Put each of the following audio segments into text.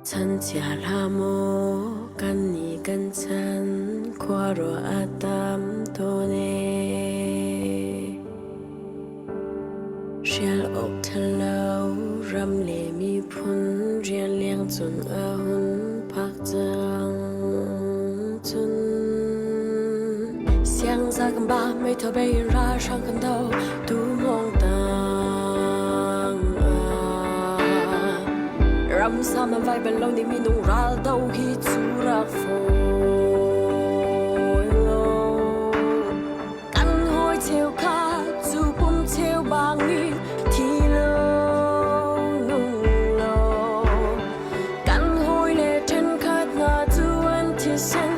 Chanchia hlah maw kan nih kan chan khuaruah a tam tawn ee. Hrial awk ṭhalo ram le miphun rian leng cun a hun phak cang cun. Siangza kan ba meitho bei ralhrang kan do tu mong tang ah. Ram sa man vai bal lo ni minung ral do hi cu rak fawi lo. Kan hawi cheu kha cu pum cheu bang in thi lo nung lo. Kan hawi le ṭhenkhat hna cu an thisen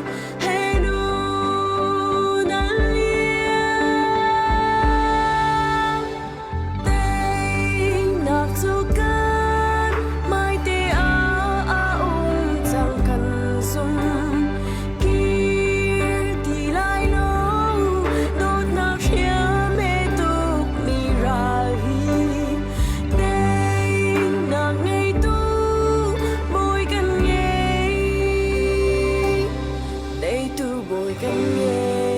he nun an liam. Teinak cu kan hmaite ah a um cang kan zum. Kir ti lai lo dawtnak hriam he tuk mi ral hi. Teinak ngeitu bawi kan ngei. Teitu bawi kan ngei.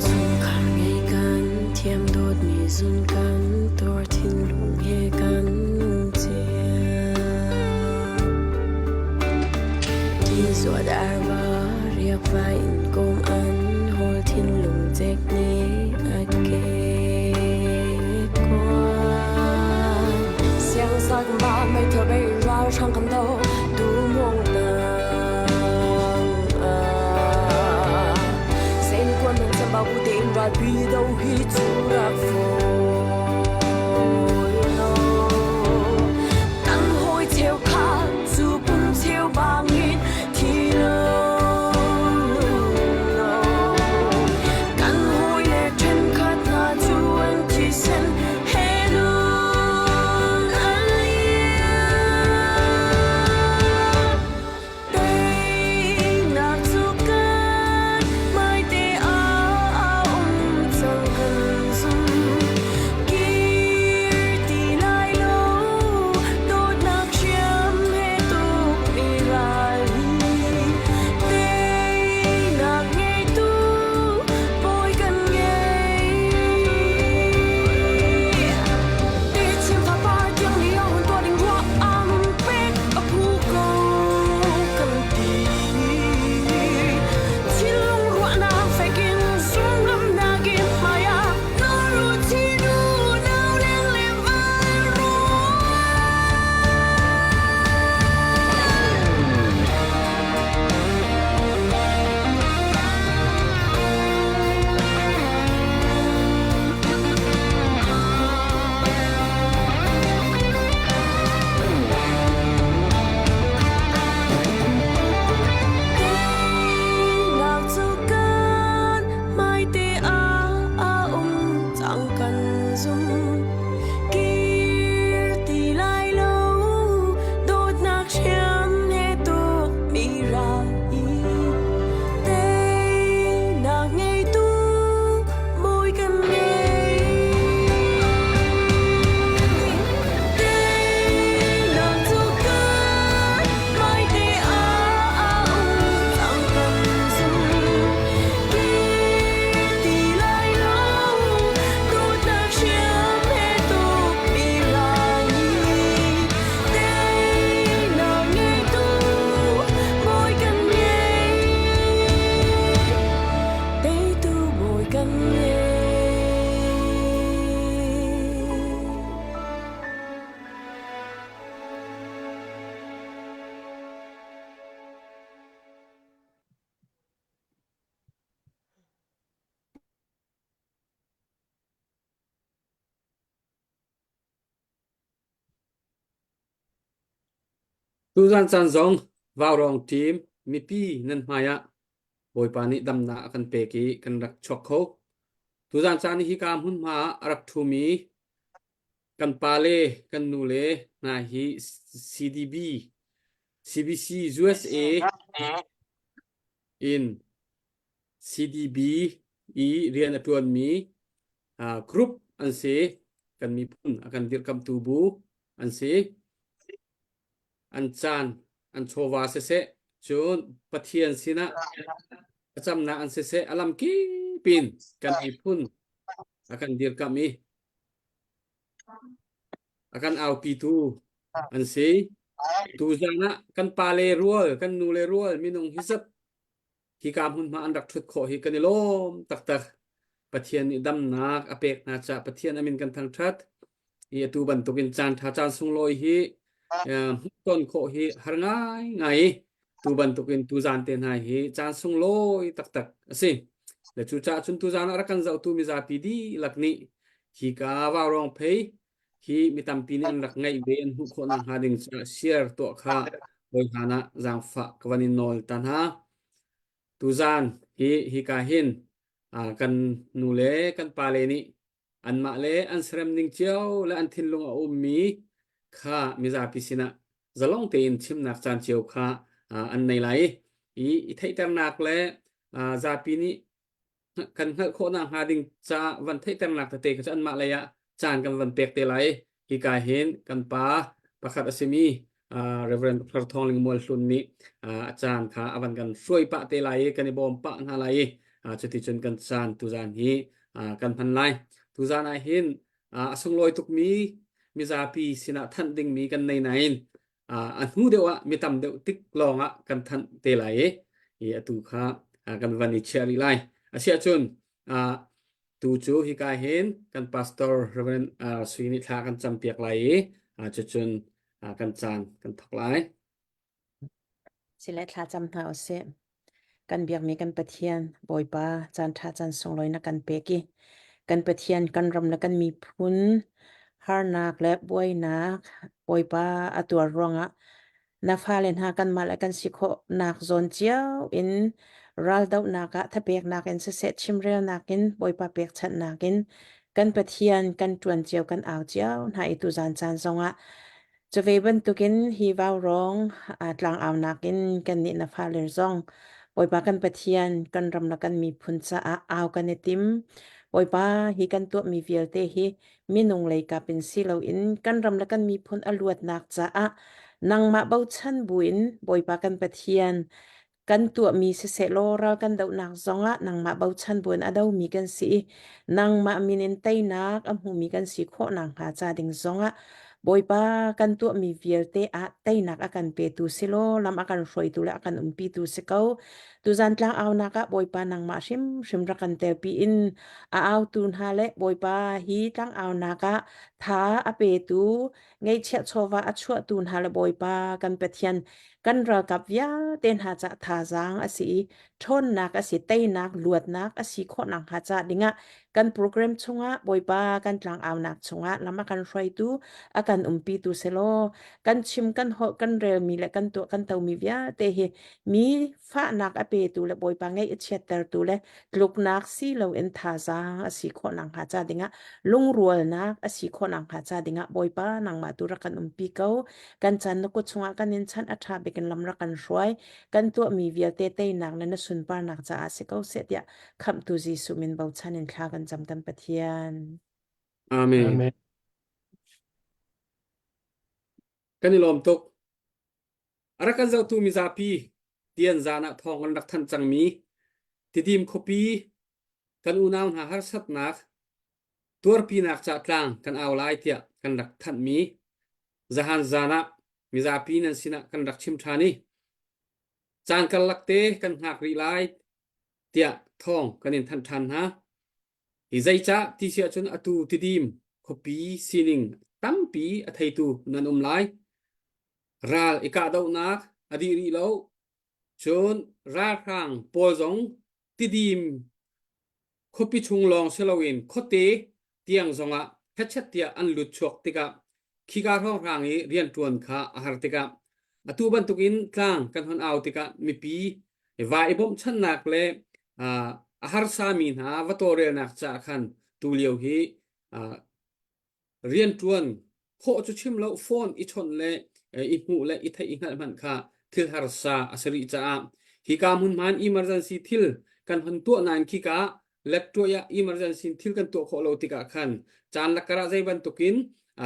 Chungkhar ngei kan thiam dawtmi zun kan tuar thinlung he kan nung cia. Ti zuat arva riakvai in kom an hawl thinlung cek nih a ke kuan. Siangsak ma mei tho bei ral hrang kan do tu muang tang ah. Sen kuan men chamba bu te in ral pi do hi chu rak foi lo. Kan hoi cheu kha chu pum cheu bang in thi lo nung lo. Kan hawi le ṭhenkhat hna cu an thisen he nun an liam. Teinak cu kan hmaite ah a um cang kan zum. Kir ti lai lo dawtnak hriam he tuk mi ral hi. Teinak ngeitu bawi kan ngei. Techin fapar tiang ni a hun tuah ding ruah ang pek a phu ko kan ti. Thinlung ruahnak fek in zumramnak in hmai ah naru thinu nau leng le vai rual. Teinak cu kan hmaite ah a um cang kan zum. Kir ti lai lo dawtnak hriam he tuk mi ral hi. Teinak ngeitu bawi kan ngei. Teinak cu kan hmaite ah a um cang kan zum. Kir ti lai lo dawtnak hriam he tuk mi ral hi. Teinak ngeitu bawi kan ngei. Teitu bawi kan ngei. Tuzan caan zong Vaurawng team mipi nan hmai ah Bawipa nih damnak a kan pek i kan rak chuak kho. Tuzan caan hi hika hmunhma ah a rak ṭhumi kan pale kan nule hna hi CDB. CBC USA in CDB i rian a ṭuanmi group an si. Kan miphun a kan dirhkamhtu bu an si. An caan, an chawva siseh, cun Pathian sinah thlacamnak an siseh, a lamkip in kan miphun a kan dirkamh i a kan aupitu an si. Tuzaan ah kan pale rual, kan nule rual minung hi zat hika hmunhma an rak ṭhut khawh hi kan i lawm taktak. Pathian nih damnak a pek hna caah Pathian a min kan thangṭhat. Hi atu bantukin caan ṭha caan sunglawi hi hmuhton khawh hi har ngaingai i tu bantukin tuzaan te hna hi caan sunglawi taktak a si. Le cucaah cun tuzaan ah rak kan zohtu mizapi dihlak nih hika vaurawng phei hi mi tampi nih an rak ngaih ve an hmuh khawh nakhnga ding caah share tuah kha hawi hlan ah zaangfah ka van in nawl ta hna. Tuzaan hi hika hin kan nu le kan pale nih anmah le an serem ning cio le an thinlung a ummi kha mizapi sinah zalong tein chimnak caan cio kha an nei lai i i theihternak le zapi nih kan hngalh khawh nakhnga ding caah van theihternak tete kha cu anmah lei ah caan kan van pek te lai. Hika hin kan pa pakhat a simi Reverend Dr. Thawng Ling Mual Hlun nih a caan kha a van kan hruai pah te lai i kan i bawm pah hna lai i cuticun kan caan tuzaan hi kan hman lai. Tuzaan ah hin a sunglawi tukmi mizapi sinah thanh dingmi kan nei nain a hnu deuh ah mi tam deuh tik lawng ah kan thanh te lai i atu kha kan van i chiah rih lai. Asiahcun tu cu hika hin kan pastor Reverend Sui nih thla kan campiak lai i cucun kan caan kan thawk lai. Sile thla cam hna usih. Kan biakmi kan Pathian, Bawipa, caan ṭha caan sunglawi na kan pek i kan Pathian kan ram le kan miphun harnak le buainak Bawipa a tuar ruangah na fale hna kanmah le kan si khawhnak zawn cio in raldohnak ah thapeknak in siseh chimrelnak in Bawipa pekchanhnak in kan Pathian kan ṭuan cio kan au cio hna i tuzaan caan zongah Cu ve bantukin hi vaurawng tlangaunak in kannih na fale zong Bawipa kan Pathian kan ram le kan miphun caah au kan i tim. Bawipa hi kan tuahmi vialte hi minung lei kap in si loin kan ram le kan miphun a luatnak caah nangmah bochan buin Bawipa kan Pathian kan tuahmi sisehlaw ral kan dohnak zongah nangmah bochan buin a domi kan si i nangmah min in teinak a hmumi kan si khawh nakhnga ca ding zongah Bawipa kan tuahmi vialte ah teinak a kan petu si law lam a kan hruaitu le a kan umpitu si ko. Tuzan tlang aunak ah Bawipa nangmah hrimhrim rak kan telpi in a autu hna le Bawipa hi tlang aunak ah tha a petu ngeihchiah chawva a chuahtu hna le Bawipa kan Pathian kan ralkap vialte hna ca thazaang a si i ṭhawnnak a si teinak luatnak a si khawh nakhnga ca dingah kan program chungah Bawipa kan tlangaunak chungah lam a kan hruaitu a kan umpitu selaw kan chim kan holh kan relmi le kan tuah kan tomi vialte hi mi fahnak a petu le Bawipa ngeih a chiattertu le tluknak si loin thazaang a si khawh nakhnga ca dingah lungrualnak a si khawh nakhnga ca dingah Bawipa nangmah tu rak kan umpi ko kan chan na kut chungah kan in chanh a ṭha bik in lam rak kan hruai kan tuahmi vialte teinak le na sunparnak caah si ko seh tiah khamhtu Jesuh min bochan in thla kan cam kan Pathian Amen. Amen. Kan i lawm tuk. A rak kan zohtu mizapi tian zan ah thawng an rak thanh cangmi Tidim khuapi kan unau hna harsatnak tuarpinak ca tlang kan au lai tiah kan rak thanhmi zahan zan ah mizapi nan sinah kan rak chim ṭhan i caan karlak te kan hngak rih lai tiah thawng kan in thanh ṭhan hna. Hi zeicah ti si ahcun atu Tidim khuapi sining tampi a theitu nan um lai. Ral i kahdohnak a dih rih lo. Cun ralhrang pawl zong Tidim khuapi chung lawng si loin khuate tiang zongah hetchet tiah an lut chuak tikah khika hrawnghrang i rianṭuan kha a har tikah atu bantukin tlang kan hon au tikah mipi va i bawmhchanhnak le a harsami hna va tawlrelnak caah khan tulio hi rianṭuan khawh cu chim lo phone i chawnh le i hmuh le i theih i hngalh hmanh kha thil harsa a si rih caah hika hmunhma in emergency thil kan hon tuah nain khika lettuai ah emergency thil kan tuah khawh lo tikah khan caan lakar ah zei bantukin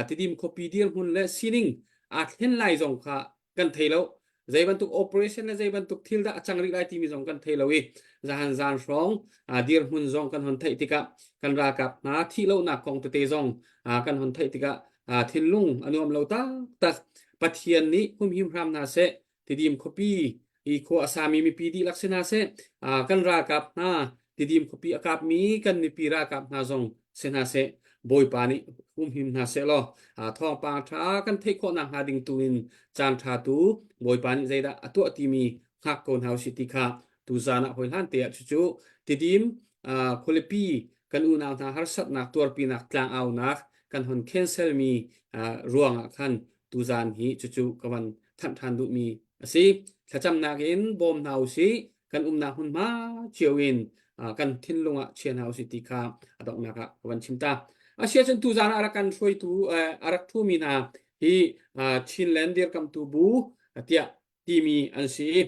Tidim khuapi dirhmun le sining aa thlen lai zong kha kan thei lo. Zei bantuk operation le zei bantuk thil dah a cang rih lai timi zong kan thei lo i zahan zan hrawng dirhmun zong kan hon theih tikah kan ralkap hna thih lonak kong tete zong kan hon theih tikah thinlung a nuam lo taktak. Pathian nih humhim hram hna seh. Tidim khuapi i khua a sami mipi dihlak si hna seh, kan ralkap hna Tidim khuapi a kapmi kan mipi ralkap hna zong si hna seh, Bawipa nih humhim hna seh law thawngpang ṭha kan theih khawh nakhnga ding tu in caan ṭha tu Bawipa nih zeidah a tuah timi hngak ko hna usih ti kha tuzaan ah hoi hlan te ah cucu Tidim khualipi kan unau hna harsatnak tuarpinak tlangaunak kan hon cancel mi ruangah khan tuzaan hi cucu ka van thanh ṭhan duhmi a si. Thlacamnak in bawm hna usih, kan umnak hmunhma cio in kan thinlung ah chia hna usih ti kha a donghnak ah ka van chim ta. Asiahcun tuzaan ah a rak kan hruaitu a rak ṭhumi hna hi Chinland dirkamtu bu tiah timi an si i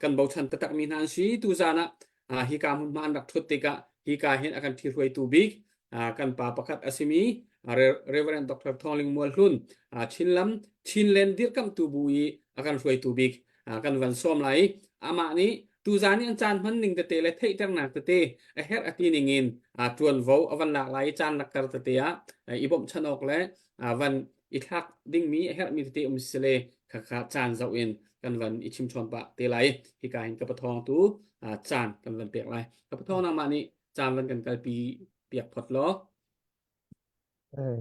kan bochan taktakmi hna an si. Tuzaan ah hika hmunhma an rak ṭhut tikah hika hin a kan ṭhihruaitu bik kan pa pakhat a simi Reverend Dr. Thawngling Mual Hlun Chinlam Chinland dirkamhtu bu i a kan hruaitu bik kan van sawm lai. Amah nih tuzaan i an caan hman ning tete le theihternak tete a herh a ti ning in ṭuanvo a van lak lai i caan lakkar tete ah i bawmhchanh awk le van i thlak dingmi a herhmi tete um sile khakha caan zoh in kan van i chimchawn pah te lai. Hika hin ka pathawng tu caan kan van pek lai. Ka pathawng nangmah nih caan van kan kalpi piak phot law. Eh,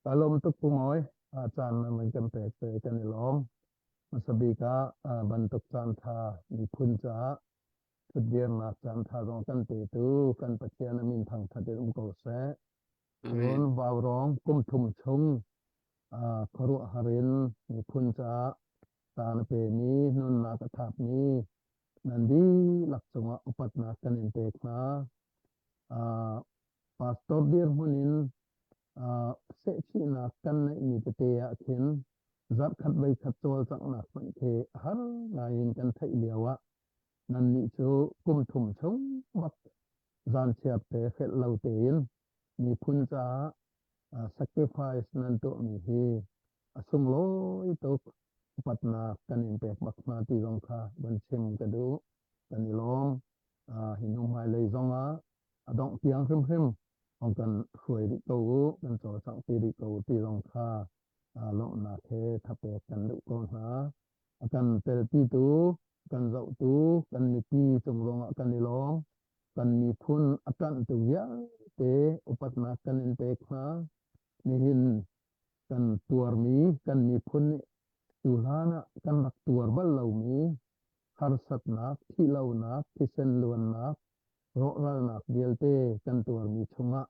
ka lawm tuk Pu Mawi. Caan na man kan pek te kan i lawm. Hmasa bik ah bantuk caan tha miphun caah thutdirnak caan tha zong kan petu kan Pathian a min thangthat in um ko seh. Amen. Cun vaurawng kum thum chung khuaruahhar in miphun caah caan a pemi nunnak a thapmi nan dihlak cungah upatnak kan in pek hna. Pastor dirhmun in sehchihnak kan neihmi tete ah khin zarhkhat voikhat cawlcanghnak hmanh khi a har ngai in kan theih lio ah nannih cu kum thum chung bak zanchiar te hrelh lo tein miphun caah sacrifice nan tuahmi hi a sunglawi tuk upatnak kan in pek bak hna ti zong kha van chim ka duh kan i lawm hi hnu hmailei zong ah a dongh tiang hrimhrim hong kan hruai rih ko u kan cawlcangh ti rih ko ti zong kha lawmhnak he thapek kan duh ko hna a kan telpitu kan zohtu kan mipi cung zongah kan i lawm kan miphun a ṭanhtu vialte upatnak kan in pek hna nihin kan tuarmi kan miphun nih cuhlan ah kan rak tuar bal lomi harsatnak, thihlonak, thisen luannak, rawhralnak vialte kan tuarmi chungah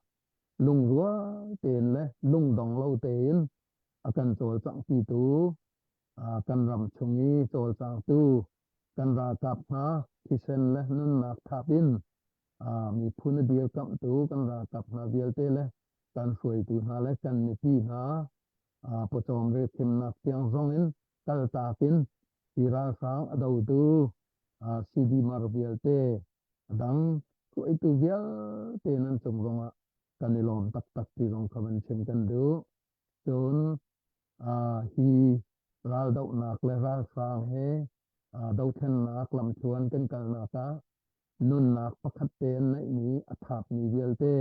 lungrual tein le lungdong lo tein a kan cawlcanghpitu kan ram chung i cawlcangtu kan ralkap hna thisen le nunnak thap in miphun a dirkamhtu kan ralkap hna vialte le kan hruaitu hna le kan mipi hna pawcawm rethimnak tiang zong in kaltak in hi ralhrang a dotu CDMar vialte a dang hruaitu vialte nan cung zongah kan i lawm taktak ti zong kha van chim kan duh. Cun hi raldohnak le ralhrang he dothlennak lamthluan kan kalnak ah nunnak pakhat te an neihmi a thapmi vialte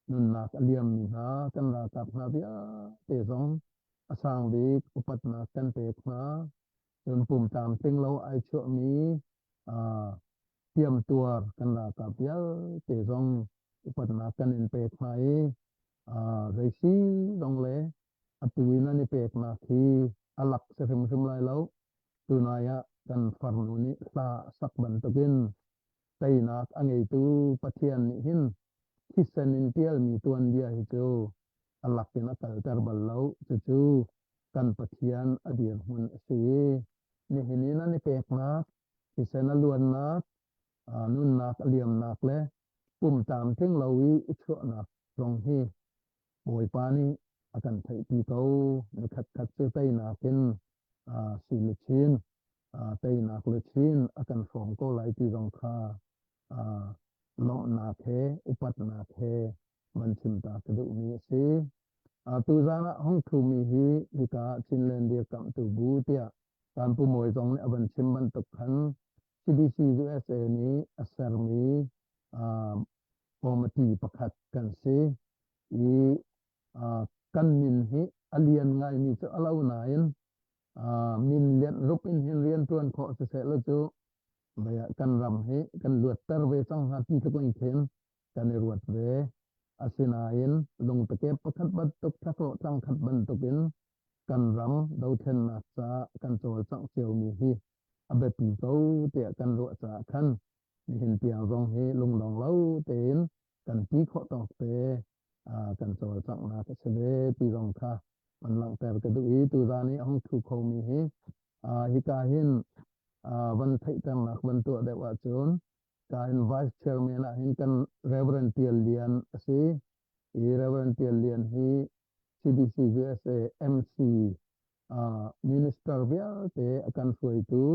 nunnak a liammi hna kan ralkap hna vialte zong a sang bik upatnak kan pek hna. Cun pum tlamtling lo ai chuahmi hliamtuar kan ralkap vialte zong upatnak kan in pek hna i zeisi zong le atu in an i peknak hi a lak si hrimhrim lai lo. Tunai ah kan farnu nih hla a sak bantukin teinak a ngeitu Pathian nih hin thisen in ṭialmi tuanbia hi cu a lak in a kalter bal lo. Cucu kan Pathian a dirhmun a si. Nihin in an i peknak, thisen a luannak, nunnak a liamnak le pum tlamtling lo i i chuahnak zong hi Bawipa nih a kan theihpi ko. Nikhat khat cu teinak in si luchin. teinak luchin a kan hrawm ko lai ti zong kha lawmhnak he upatnak he van chim ta ka duhmi a si. Tuzaan ah hong thumi hi hika Chinland dirkamhtu bu tiah kan Pu Mawi zong nih a van chim bantuk khan CBC USA nih a sermi committee pakhat kan si i kan min hi a lian ngaimi cu a lo nain min lianh rup in hin rian ṭuan khawh siseh law cu kan ram hi kan luatter ve cang hnga ti tluk in khin kan i ruat ve. Asinain lungtakep pakhat bantuk thlahlawh tlangkhat bantukin kan ram dothlennak caah kan cawlcangh ciomi hi a biapi ko tiah kan ruah caah khan nihin tiang zong hi lungdong lo tein kan ti khawh tawk te kan cawlcanghnak a si ve ti zong kha an langhter ka duh i tuzan i a hung thu khomi hi hika hin van theihternak van tuah deuh ahcun ka hin vice chairman ah hin kan Reverend Tial Lian a si i Reverend Tial Lian hi CBC USA MC minister vialte a kan hruaitu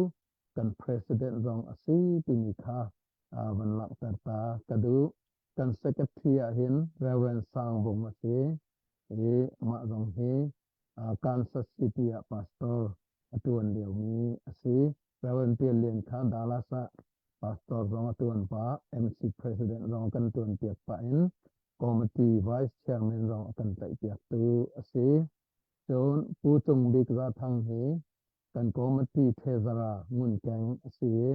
kan president zong a si timi kha van langhter ta ka duh. Kan secretary ah hin Reverend Sang Vung a si i mah zong hi Kansas City ah pastor a tuan liomi a si. Reverend Tian Lian kha Dallas ah pastor zong a tuan pah, MC president zong kan tuan piak pah in committee vice chairman zong a kan tlaih piaktu a si. Cun Pu Cung Bik Za Thang hi kan committee treasurer ngunkeng a si i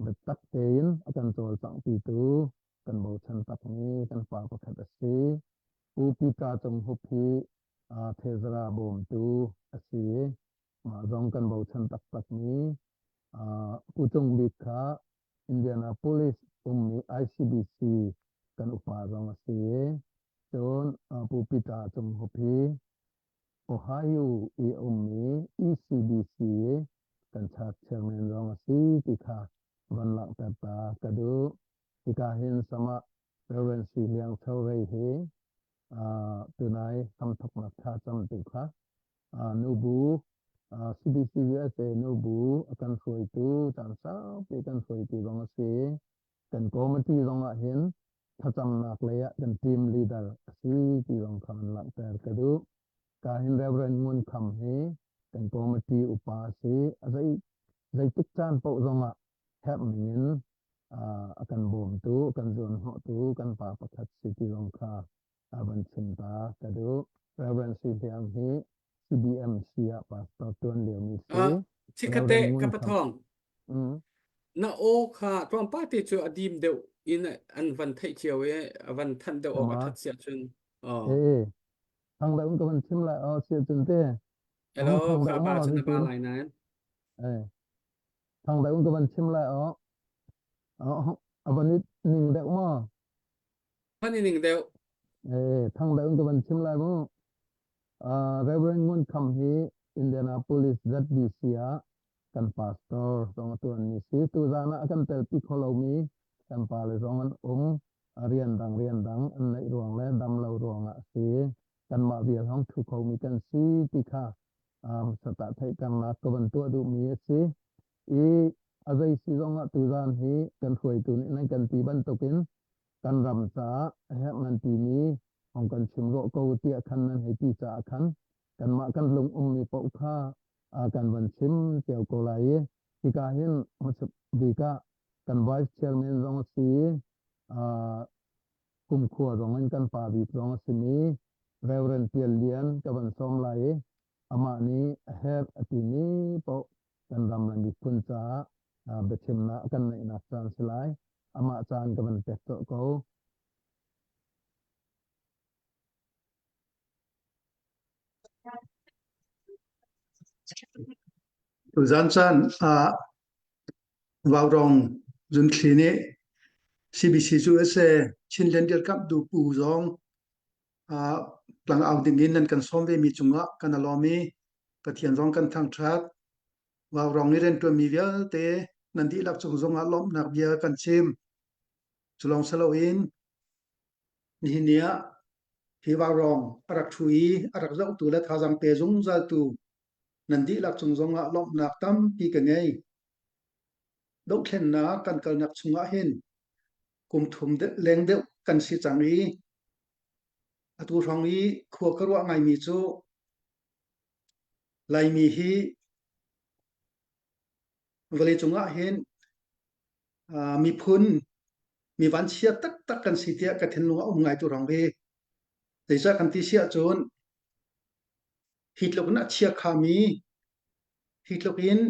biatak tein a kan cawlcanghpitu kan bochan takmi kan pa pakhat a si. Pu Peter Cung Hup hi treasurer bawmtu a si i mah zong kan bochan taktakmi Pu Cung Bik kha Indianapolis ummi ICBC kan upa zong a si i cun Pu Peter Cung Hup hi Ohio i a ummi ECBC kan church chairman zong a si ti kha van langhter ta ka duh. Hika hin sama Reverend Si Liang Cho Rei hi tunai hamthoknak tha camtu kha nubu CBC USA nubu a kan hruaitu caan saupi kan hruaitu zong a si. Kan committee zong ah hin thlacamnak lei ah kan team leader a si ti zong kha an langhter ka duh. Ka hin Reverend Ngun Kham hi kan committee upa a si. A zei zeitik caan paoh zong ah herh ning in a kan bawmtu, kan zuanhnawhtu kan pa pakhat si ti zong kha a van chim ta ka duh. Reverend Si Hliang hi CBMC ah pastor tuan liomi si. Chikkate ka pathong. Na aw kha tlawmpal te cu a dim deuh in an van theih cio i a van thanh deuh awk a that siah cun. Eh, thang deuh in ka van chim lai aw siah cun te. Hello, kha pa cun na pa lai nain. Eh, thang deuh in ka van chim lai aw. A van i ning deuh maw? Van i ning deuh. Eh, thang deuh in ka van chim lai mu. Reverend Ngun Kham hi Indianapolis ZBC ah kan pastor zong a tuanmi si. Tuzaan ah a kan telpi kho lomi kan pale zong an um. Rian dang rian dang an neih ruang le dam lo ruangah a si. Kanmah vial hong thu khomi kan si ti kha satah theihternak ka van tuah duhmi a si. I a zei si zong ah tuzaan hi kan hruaitu nih nan kan ti bantukin kan ram caah a herh nan timi hong kan chim rawh ko tiah khan nan hei ti caah khan kanmah kan lung ummi paoh kha kan van chim cio ko lai i hika hin hmasat bik ah kan vice chairman zong a si kumkhua zong in kan pa bik zong a simi Reverend Tial Lian ka van sawm lai i amah nih a herh a timi paoh kan ram le miphun caah biachimnak kan neihnak caan si lai. Amah caan ka van pek colh ko. Tuzan caan ah Vaurawng zunthli nih CBC cu a si Chinland dirkamh du pu zong tlangau ding in nan kan sawm ve mi cungah kan i lawm i Pathian zong kan thangṭhat. Vaurawng i rianṭuanmi vialte nan dihlak cung zongah lawmhnak bia kan chim. Cu lawng si loin Nihin ni ah hi vaurawng a rak ṭhu i a rak zohtu le thazaang pe zungzaltu. Nan dihlak cung zongah lawmhnak tampi ka ngei. Dohthlennak kan kalnak chungah hin kum thum leng deuh kan si cang i atu hrawng i khua ka ruah ngaimi cu Laimi hi vawleicung ah hin miphun mi vanchia taktak kan si tiah ka thinlung a um ngai tu rong hi. Zeicah kan ti si ahcun hi tluk in a chiakhami, hi tluk in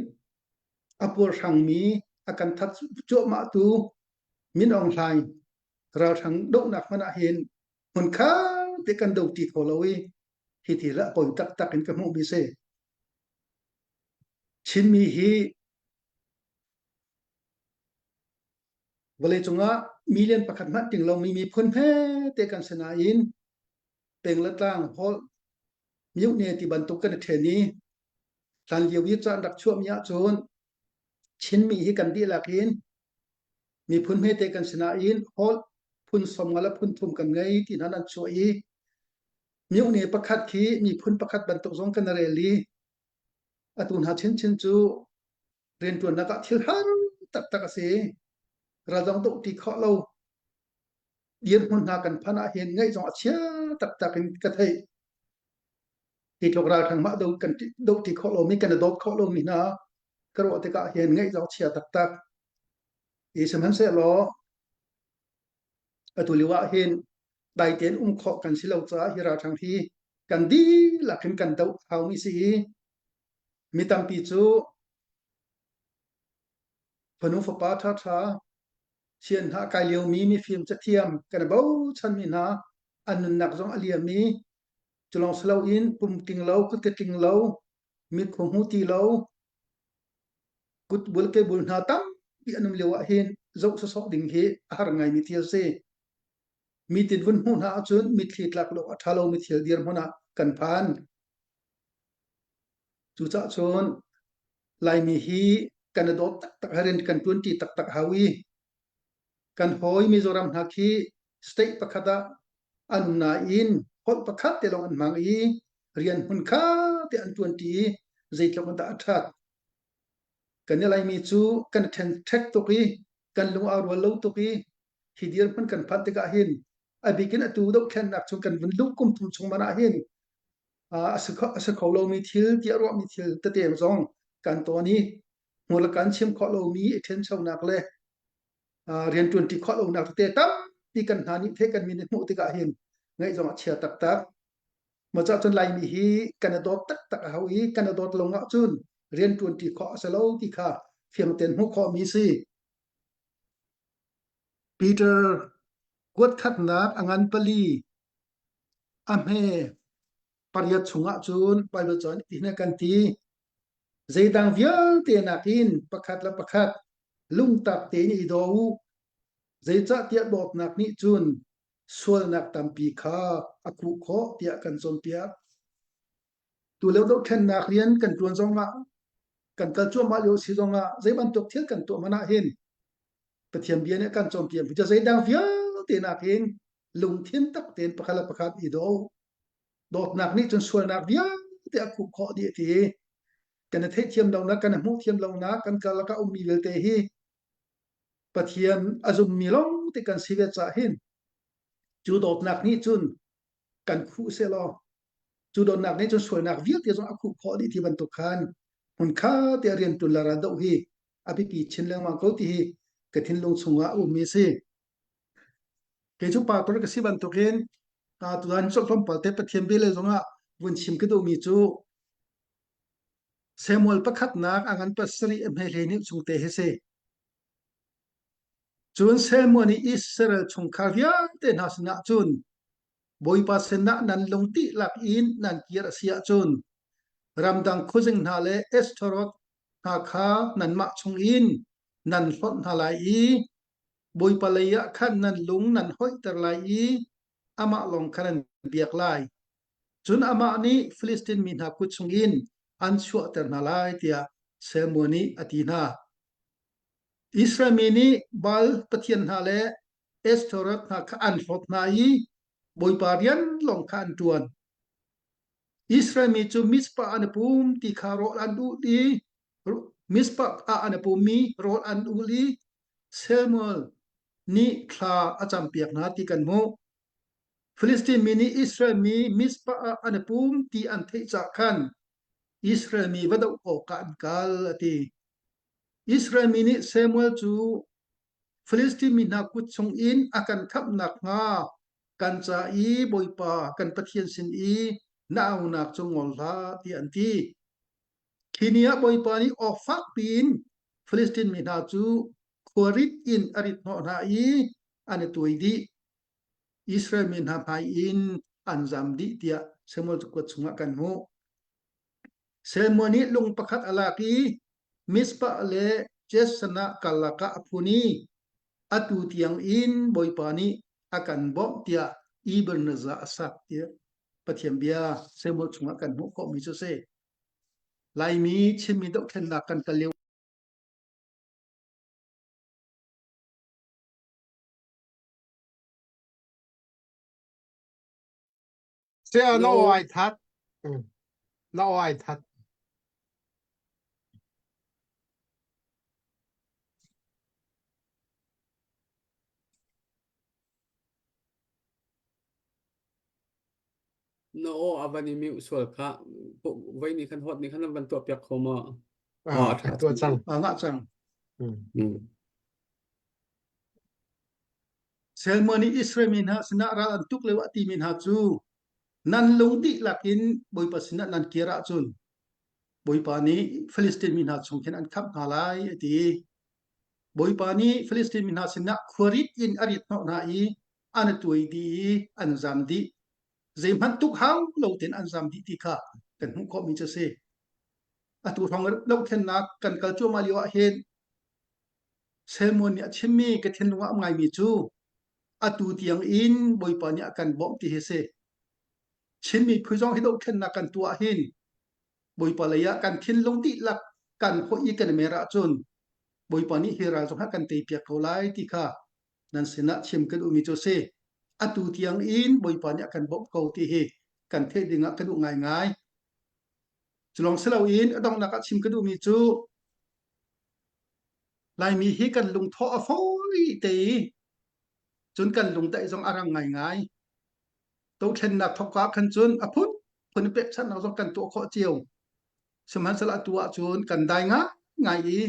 a puarhrangmi, a kan that cuahmahtu Min Aung Hlaing ralhrang dohnak hmanh ah hin hmunkhat te kan do ti kho lo i hi thil ah poi taktak in ka hmuhmi si. Chinmi hi vawleicung ah million pakhat hmanh ting lomi miphun hmete kan si nain peng le tlang holh myohne ti bantuk kan i ṭhen i hlanlio i ca an rak chuahmi ahcun Chinmi hi kan dihlak in miphun hmete kan si nain holh phun 50 le phun thum kan ngei ti hna an chuah i myohne pakhat khi miphun pakhat bantuk zong kan rel i atu hna chinchin cu rianṭuannak ah thil har taktak a si. Ral zong doh ti khawh lo dirhmun hna kan phanh ah hin ngaih zong a chia taktak in ka theih. Hi tluk ralhrang mah do kan do ti khawh lomi kan i dawt khawh lomi hna ka ruah tikah hin ngaih zong chia taktak. I sihmanhsehlaw atu lio ah hin dai tein um khawh kan si lo caah hi ralhrang hi kan dihlak in kan doh haumi si i mi tampi cu fanu fapa ṭhaṭha sian hna kai liomi mifim cathiam kan i bochanmi hna an nunnak zong a liam i culawng si loin pum tling lo kut ke tling lo mit khu hmu ti lo kut bul ke bul hna tampi an um lio ah hin zoh sawsawh ding hi a har ngaimi thil si. Mi tin vun hmuh hna ahcun mitthli tlak lo a ṭha lomi thil dirhmun ah kan phan. Cucaah cun Laimi hi kan i dawt taktak rian kan ṭuanṭi taktak hau i kan hawi Mizoram hna khi state pakhat ah an um nain holh pakhat te lawng an hmang i rian hmun kha te an ṭuanṭi i zeitluk in dah a ṭhat. Kan i Laimi cu kan i ṭhenṭhek tuk i kan lung aa rual lo tuk i hi dirhmun kan phanh tikah hin a bik in atu dohthlennak chung kan vun luh kum thum chung man ah hin a si kho lomi thil tiah ruahmi thil tete zong kan tawn i hmur le kan chim khawh lomi i ṭhenchonak le rianṭuanṭi khawh lonak tete tampi kan hna nih the kan min i hmuh tikah hin ngaih zong a chia taktak. Mah cun Laimi hi kan i dawt taktak a hau i kan i dawt lo ahcun rianṭuanṭi khawh a si lo ti kha fiang tein hmuh khawhmi si. Peter kuatkhatnak a ngan pali a hme pariat chungah cun Baibal cawn ti kan ti. Zeidang vialte nakin pakhat le pakhat lungtak tein i daw u. Zeicahtiah dawtnak nih cun sualnak tampi kha a khuh khawh tiah kan cawnpiak. Tulio dohthlennak rian kan ṭuan zongah kan kal cuahmah lio si zongah zei bantuk thil kan tuah hmanh ah hin Pathian bia nih a kan cawnpiak mi cu zeidang vialte nakin lungthin tak tein pakhat le pakhat i daw. Dawtnak nih cun sualnak vialte a khuh khawh dih ti kan i theihthiam lonak kan i hmuh thiam lonak kan karlak ah ummi vialte hi Pathian a zummi lawng te kan si ve caah hin cu dawtnak nih cun kan khuh sehlaw cu dawtnak nih cun sualnak vialte zong a khuh khawh dih ti bantuk khan hmunkha te rian ṭun le ral doh hi a biapi chin lengmang ko ti hi ka thinlung chungah a ummi a si. Kei cu pastor ka si bantukin tutan tlawmpal te Pathian bia le zongah vun chim ka duhmi cu Samuel pakhatnak a ngan pasarih a hme hleihnih chung te hi si. Cun Samuel nih Israel chungkhar vialte hna sinah cun Bawipa sinah nan lung dihlak in nan kir a si ahcun ramdang khuazing hna le Ashtaroth hna kha nanmah chungin nan hlonh hna lai i Bawipa lei ah khan nan lung nan hoihter lai i amah lawng kha nan biak lai. Cun amah nih Filistin mi hna kut chungin an chuahter hna lai tiah Samuel nih a ti hna. Israel mi nih Baal pathian hna le Ashtoreth hna kha an hlawt hna i Bawipa rian lawng kha an ṭuan. Israel mi cu Mizpah an i pum ti kha rawl an ul i Mizpah ah an i pummi rawl an ul i Samuel nih thla a campiak hna ti kan hmuh. Filistin mi nih Israel mi Mizpah ah an i pum ti an theih caah khan Israel mi va doh awkah an kal a ti. Israel mi nih Samuel cu Filistin mi hna kut chungin a kan khamh nakhnga kan ca i Bawipa kan Pathian sin i na aunak cu ngol hlah tiah an ti. Khi ni ah Bawipa nih awk fak piin Filistin mi hna cu khuarit in a rit hnawh hna i an i tuai dih. Israel mi hna hmai in an zam dih tiah Samuel cakuat chungah kan hmuh. Samuel nih lung pakhat a lak i Mizpah le Jeshanah karlak ah a phun i atu tiang in Bawipa nih a kan bawmh tiah Ebenezer a sak tiah Pathian bia Samuel chungah kan hmuh khawhmi cu a si. Laimi Chinmi dohthlennak kan kal lio Saya na aw ai that. Na aw ai that. Na aw a van i mute sual kha voi nih khan hot nih khan nan van tuah piak kho maw? Ah, a tuah cang. A ngah cang. Mm. Salmon nih Israel mi hna sinah ral an tuk lio a timi hna cu nan lung dihlak in Bawipa sinah nan kir ahcun Bawipa nih Filistin mi hna chung khin an khamh hna lai a ti. Bawipa nih Filistin mi hna sinah khuarit in a rit hnawh hna i an i tuai dih i an zam dih. Zeihmanh tuk hau lo tein an zam dih ti kha kan hmuh khawhmi cu a si. Atu hrawng dohthlennak kan kal cuahmah lio ah hin Salmon nih a chimmi ka thinlung ah a um ngaimi cu atu tiang in Bawipa nih a kan bawmh ti hi a si. Chin miphun zong hi dohthlennak kan tuah hin Bawipa lei ah kan thinlung dihlak kan hoih i kan i mer ahcun Bawipa nih hi ral zong a kan teipiak ko lai ti kha nan sinah chim kan duhmi cu a si. Atu tiang in Bawipa nih a kan bawmh ko ti hi kan theih ding ah ka duh ngaingai. Cu lawng si loin a donghnak ah chim ka duhmi cu Laimi hi kan lungthawh a fawi te i cun kan lungdaih zong a rang ngaingai. Dothlennak thawk ah khan cun a phunphun pekchanhnak zong kan tuah khawh cio. Sihmanhsehlaw atu ahcun kan dai ngaingai i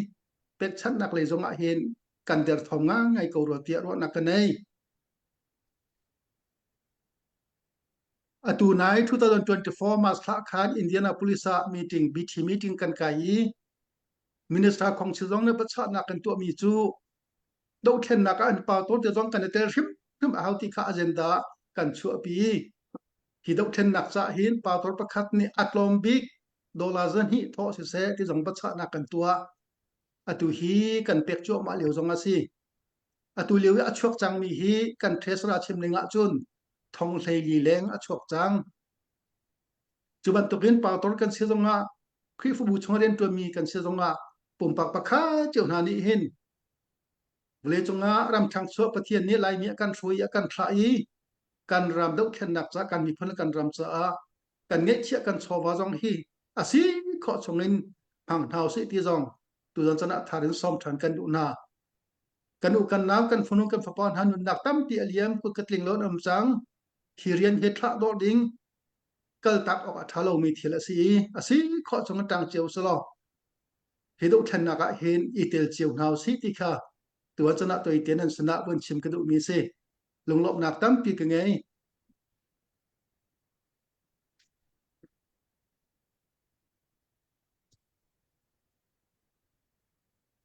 pekchanhnak lei zong ah hin kan derthawm ngaingai ko rua tiah ruahnak ka nei. Atu nai 2024 March thla khan Indianapolis ah meeting BT meeting kan kai i Minister Khongsi zong nih biachahnak kan tuahmi cu dohthlennak ah an pau tawn te zong kan i tel hrimhrim a hau ti kha agenda kan chuahpi. Hi dohthlennak cah hin pastor pakhat nih a tlawm bik dollar zahnih thawh siseh ti zong biachahnak kan tuah. Atu hi kan pek cuahmah lio zong a si. Atu lio i a chuak cangmi hi kan treasurer chim ning ahcun thong 14 leng a chuak cang. Cu bantukin pastor kan si zongah Khrihfabu chung rianṭuanmi kan si zongah pumpak pakhat cio hna nih hin vawleicung ah ram ṭhangchuah Pathian nih Laimi a kan hruai i a kan thlah i kan ram dohthlennak caah kan miphun le kan ram caah kan ngeihchiah kan chawva zong hi a si khawh chungin hmang hna usih ti zong tuzan chan ah thar in sawm ṭhan kan duh hna. Kan u kan nau kan fanu kan fapa hna nunnak tampi a liam kut ka tling lo an um cang. Hi rian hi thlah dawh ding kaltak awk a ṭha lomi thil a si i a si khawh chung in ṭang cio selaw hi dohthlennak ah hin i tel cio hna usih ti kha tuan chan ah toite nan sinah vun chim ka duhmi a si. Lunglawmhnak tampi ka ngei.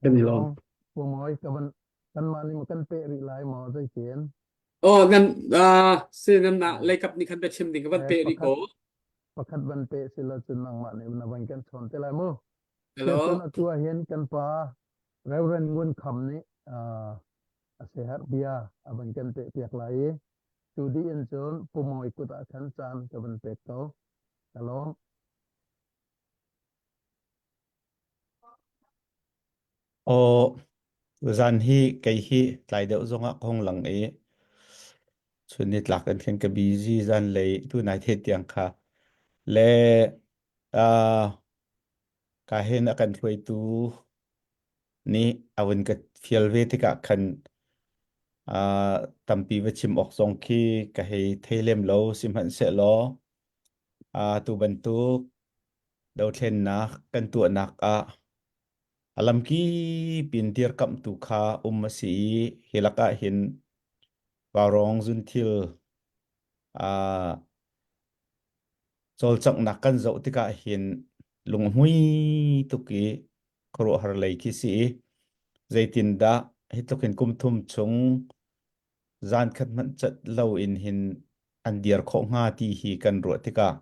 Kan i lawm. Pu Mawi, ka van kanmah nih maw kan peh rih lai maw zeitin? Oh, nan uh, si nan na leikap nih khan biachim ding ka van pe rih ko. Pakhat van pe si lo cun nangmah nih na van kan chawn te lai mu. Hello. Cun atu ah hin kan pa Reverend Ngun Kham nih uh, a seher bia a van kan peh piak lai i cu dih in cun Pu Mawi kut ah khan caan ka van pek ko. Ka lawm. Aw, zan hi kei hi tlai deuh zongah ka hung lang i chun nitlak in khin ka busy zanlei tunai the tiang kha. Le uh, ka hin a kan hruaitu nih a vun ka fial ve tikah khan uh, tampi va chim awk zong khi ka hei thei lem lo sihmanhsehlaw uh, tu bantuk dothlennak kan tuahnak ah a lamkip in dirkamhtu kha um a si i hi lakah hin vaurawng zunthil uh, cawlcanghnak kan zoh tikah hin lunghmui tuk i khuaruahhar lei khi si i zeitindah hi tluk in kum thum chung zan khat hmanh cat lo in hin an dir khawh hnga ti hi kan ruah tikah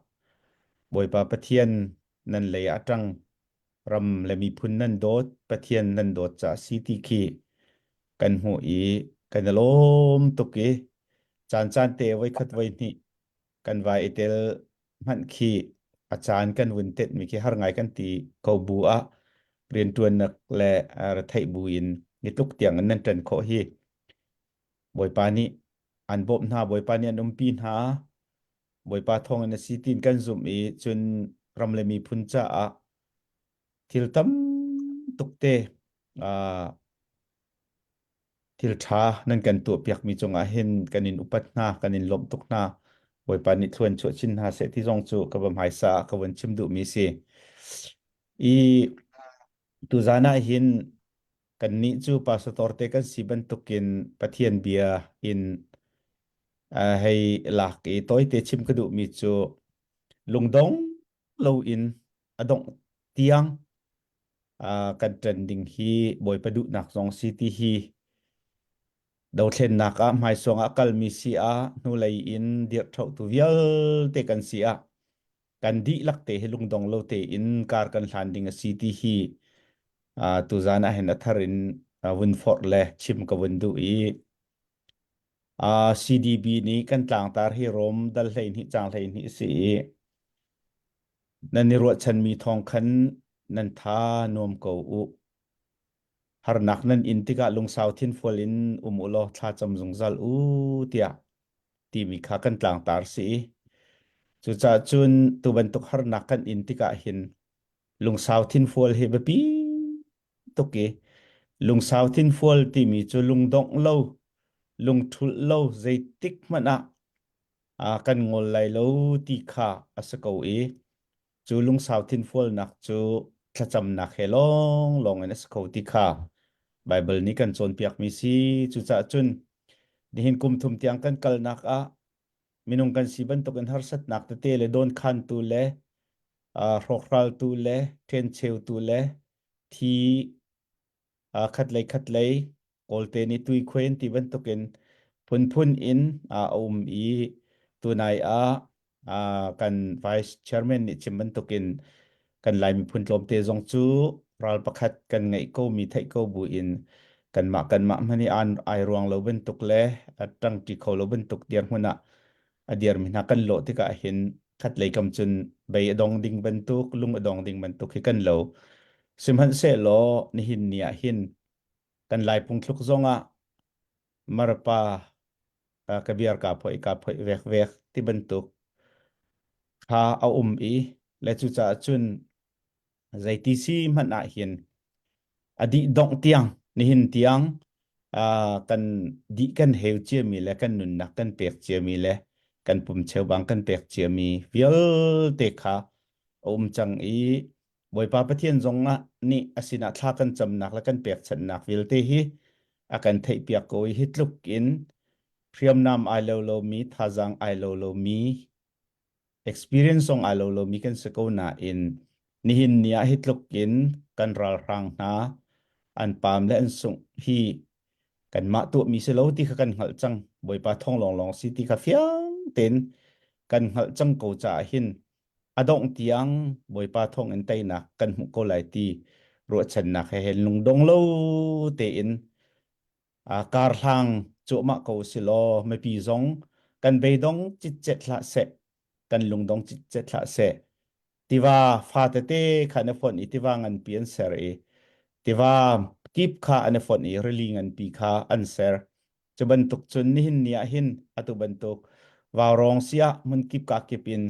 Bawipa Pathian nan lei ah ṭang ram le miphun nan dawt Pathian nan dawt caah si ti khi kan hmuh i kan i lawm tuk i caan caan te voi khat voi hnih kan vai i tel hmanh khi a caan kan vun tetmi khi har ngai kan ti ko bu ah rianṭuannak le retheih bu in ni tluk tiang in nan ṭan khawh hi Bawipa nih an bawmh hna Bawipa nih an umpi hna Bawipa thawng in a si tiin kan zumh i cun ram le miphun caah thil tam tuk te thil ṭha nan kan tuahpiakmi cungah hin kan in upat hna, kan in lawmh tuk hna. Bawipa nih thluan chuah chin hna seh ti zong cu ka va hmaisa ah ka vun chim duhmi si. I tuzan ah hin kannih cu pastor te kan si bantukin Pathian bia in uh, hei lak i tawite chim ka duhmi cu lungdong loin a dongh tiang uh, kan ṭan ding hi Bawipa duhnak zong si ti hi dothlennak ah hmaisuang ah kalmi si ah hnulei in dirhṭhotu vialte kan si ah kan dihlak te hi lungdong lo tein kar kan hlan ding a si ti hi uh, tuzan ah hin a thar in uh, vun forh le chim ka vun duh i uh, CDB nih kan tlangtar hi Rom dal 12 cang 12 si i Nan i ruahchanmi thawng khan nan tha nuam ko u. Harnak nan in tikah lungsau thinfual in um u law thla cam zungzal u tiah timi kha kan tlangtar si. Cucaah cun tu bantuk harnak kan in tikah hin lungsau thinfual hi biapi tuk i lungsau thinfual timi cu lungdongh lo, lungṭhulh lo zeitik hmanh ah kan ngol lai lo ti kha a si ko i cu lungsau thinfualnak cu thlacamnak he lawnglawng in a si kho ti kha Baibal nih kan cawnpiakmi si. Cucaah cun nihin kum thum tiang kan kalnak ah minung kan si bantukin harsatnak tete le dawnkhantu le hrawkhraltu le ṭhencheutu le thi khatlei khatlei Kawlte nih tuikhuai an ti bantukin phunphun in a um i tunai ah kan vice chairman nih chim bantukin kan Lai miphun tlawmte zong cu ral pakhat kan ngeih ko mi theih ko bu in kanmah kanmah hmanh hi an ai ruang lo bantuk le a ṭangṭi kho lo bantuk dirhmun ah a dirmi hna kan lawh tikah hin khatlei kam cun bei a dong ding bantuk lung a dong ding bantuk hi kan lo sihmanhsehlaw nihin ni ah hin kan Lai phungthluk zongah Marpa ka biar ka phoih ka phoih vek vek ti bantuk kha a um i le cucaah cun zeiti si hmanh ah hin a dih dongh tiang nihin tiang kan dih kan heu ciami le kan nunnak kan pek ciami le kan pum cheubang kan pek ciami vialte kha a um cang i Bawipa Pathian zong ah nih a sinah thla kan camnak le kan pekchanhnak vialte hi a kan theihpiak ko i hi tluk in hriamnam ai lo lomi thazaang ai lo lomi experience zong ai lo lomi kan si ko nain nihin ni ah hi tluk in kan ralhrang hna an paam le an sungh hi kanmah tuahmi si lo ti kha kan hngalh cang Bawipa thawng lawnglawng si ti kha fiang tein kan hngalh cang ko caah hin a dongh tiang Bawipa thawng in teinak kan hmuh ko lai ti ruahchannak he hen lungdong lo tein kar hlang cuahmah ko si law mipi zong kan beidong citcet hlah seh kan lungdong citcet hlah seh tiva fa tete kha an i fonh i tiva nganpi an ser i tiva kip kha an i fonh i rili nganpi kha an ser cu bantuk cun nihin ni ah hin atu bantuk vaurawng si ah hmun kip ka kip in.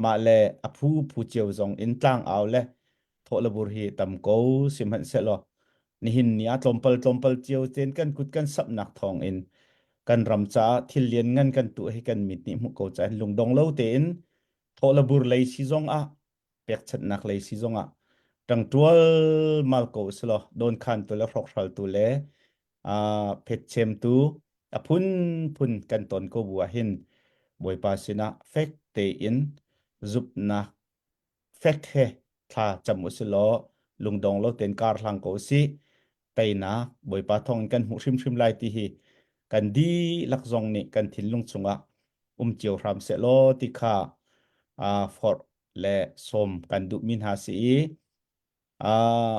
Mah le a phu phu cio zong in tlangau le thawh le bur hi tam ko sihmanhsehlaw nihin ni ah tlawmpal tlawmpal cio tein kan kut kan samhnak thawng in kan ram caah thil lian ngan kan tuah hi kan mit nih hmuh ko caah lungdong lo tein thawh le bur lei si zong ah pekchanhnak lei si zong ah ṭangṭual mal ko usulaw dawnkhantu le hrawkhraltu le uh, phetchemtu a phunphun kan ton ko bu ah hin Bawipa sinah fek tein zupnak fek he thla cam usilaw lungdong lo tein kar hlang ko usih teinak Bawipa thawng in kan hmuh hrimhrim lai ti hi kan dihlak zong nih kan thinlung chungah um cio hram seh law ti kha uh, forh le sawm kan duhmi hna si i uh,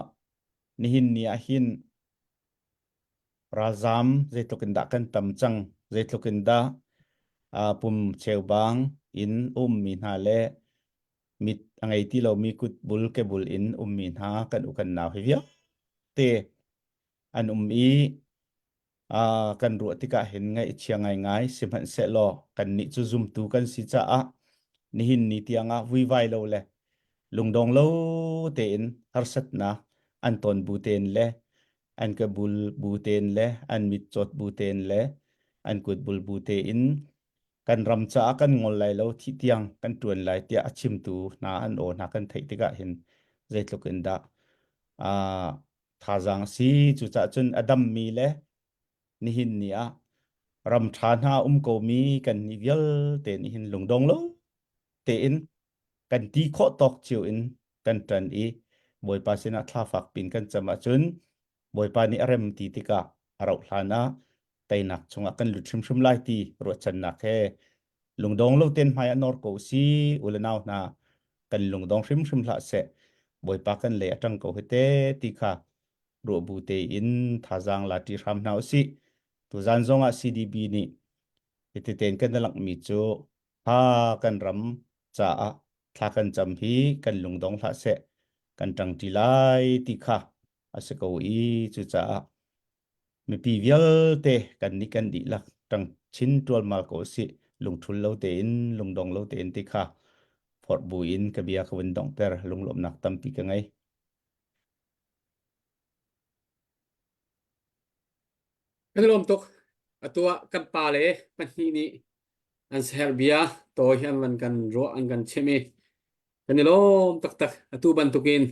nihin ni ah hin ralzam zeitluk in dah kan tam cang zeitluk in dah uh, pum cheubang in ummi hna le mit a ngei ti lomi kut bul ke bul in ummi hna kan u kan nau hi vialte an um i uh, kan ruah tikah hin ngaihchia ngaingai sihmanhsehlaw kannih cu zumtu kan si caah nihin ni tiangah vuivai lo le lungdong lo tein harsatnak an ton bu tein le an ka bul bu tein le an mit cawt bu tein le an kut bul bu tein kan ram caah kan ngol lai lo thih tiang kan ṭuan lai tiah a chimtu hna an aw hna kan theih tikah hin zeitluk in dah uh, thazaang a si. Cucaah cun a dammi le nihin ni ah ram ṭha hna um komi kan nih vialte nih hin lungdong lo tein kan ti khawh tawk cio in kan ṭan i Bawipa sinah thla fak pin kan cam ahcun Bawipa nih a rem ti tikah a rauh hlan ah teinak chungah kan lut hrimhrim lai ti ruahchannak he lungdong lo ten hmai ah nor ko si u le nau hna kan lungdong hrimhrim hlah seh Bawipa kan lei a ṭang ko hi te ti kha ruah bu tein thazaang la ṭi hram hna usih tuzan zong ah CDB nih hiti tein kan langhmi cu ha kan ram caah thla kan cam hi kan lungdong hlah seh kan ṭangṭi lai ti kha a si ko i cucaah mipi vialte kan nih kan dihlak ṭang chin ṭualmal ko usih lungṭhul lo tein lungdong lo tein ti kha forh buin ka bia ka vun donghter lunglawmhnak tampi ka ngei. Kan lawm tuk. Atu ah kan pa le pahnih nih an siaherh bia tawi hi an van kan ruah an kan chim i kan i lawm taktak. Atu bantukin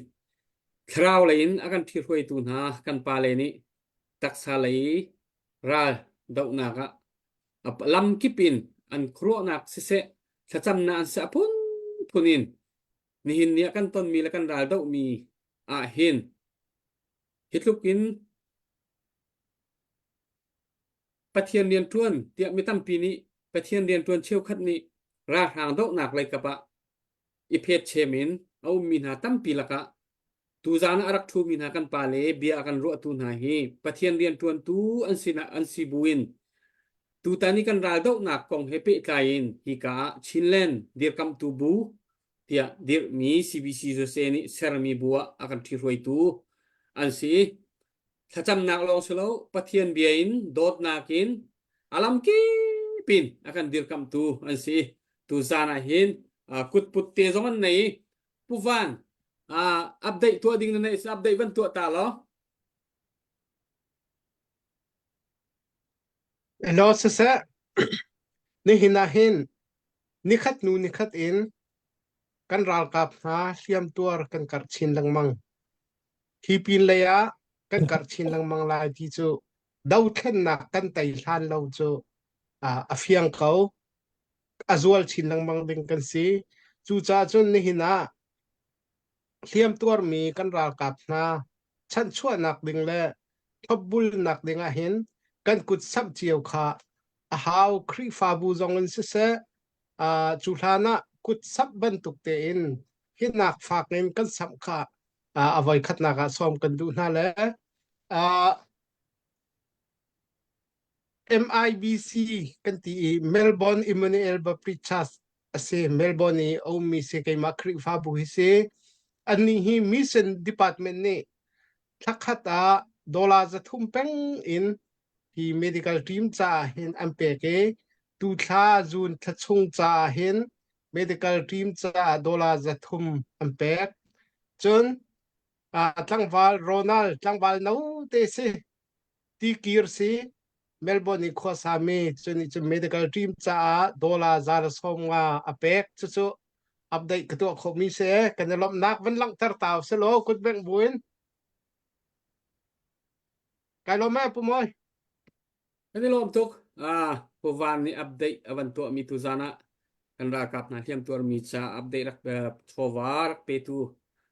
thlarau lei in a kan ṭhihruaitu hna kan pa le nih taksa lei ral dohnak ah lamkip in an khuaruahnak siseh thlacamnak an seh a phunphun in nihin ni ah kan tonmi le kan ral dohmi ah hin hi tluk in Pathian rianṭuan tiah mi tampi nih Pathian rianṭuan cheukhat nih ralhrang dohnak lei kap ah i phetchem in a ummi hna tampi lakah tuzaan ah a rak ṭhumi hna kan pa le bia a kan ruahtu hna hi Pathian rianṭuantu an sinah an si buin tutan i kan ral dohnak kong he pehtlai in hika ah Chinland dirkamhtu bu tiah dirhmi CBC USA nih sermi bu ah a kan ṭhihruaitu an si. Thlacamnak lawng si lo Pathian bia in dawtnak in a lamkip in a kan dirkamhtu an si. Tuzaan ah hin kutput te zong an nei i Pu Van update tuah ding na neih update van tuah ta law. Hello siseh nihin ah hin nikhat hnu nikhat in kan ralkap hna hliamtuar kan karh chin lengmang. Hi pin lei ah kan karh chin lengmang lai ti cu dothlennak kan tei hlan lo cu a fiang ko. A zual chin lengmang ding kan si. Cucaah cun nihin ah hliamtuarmi kan ralkap hna chanhchuahnak ding le thlopbulnak ding ah hin kan kut samh cio kha a hau Khrihfabu zong in siseh uh, cu hlan ah kut samh bantuk tein hinak fak in kan samh kha uh, a voi khatnak ah sawm kan duh hna le uh, MIBC kan ti i Melbourne Emmanuel Baptist Church a si. Melbourne i a ummi si keimah Khrihfabu hi si. Annih hi Mission Department nih thlakhat ah dollar 300 peng in hi medical team caah hin an pek i tu thla June thla chung caah hin. medical team caah dollar 300 an pek. Cun tlangval Ronald tlangval no te si tikir si Melbourne i khuasami cu nih cun medical team caah dollar 150 a pek. Cucu update ka tuah khawhmi si. Kan i lawmhnak van langhter ta usih kut bengh buin. Kai lawm e Pu Mawi. Kan i lawm tuk. Ah, Pu Van nih update a van tuahmi tu zan ah kan ralkap hna hliam tuarmi ca update rak chawva rak petu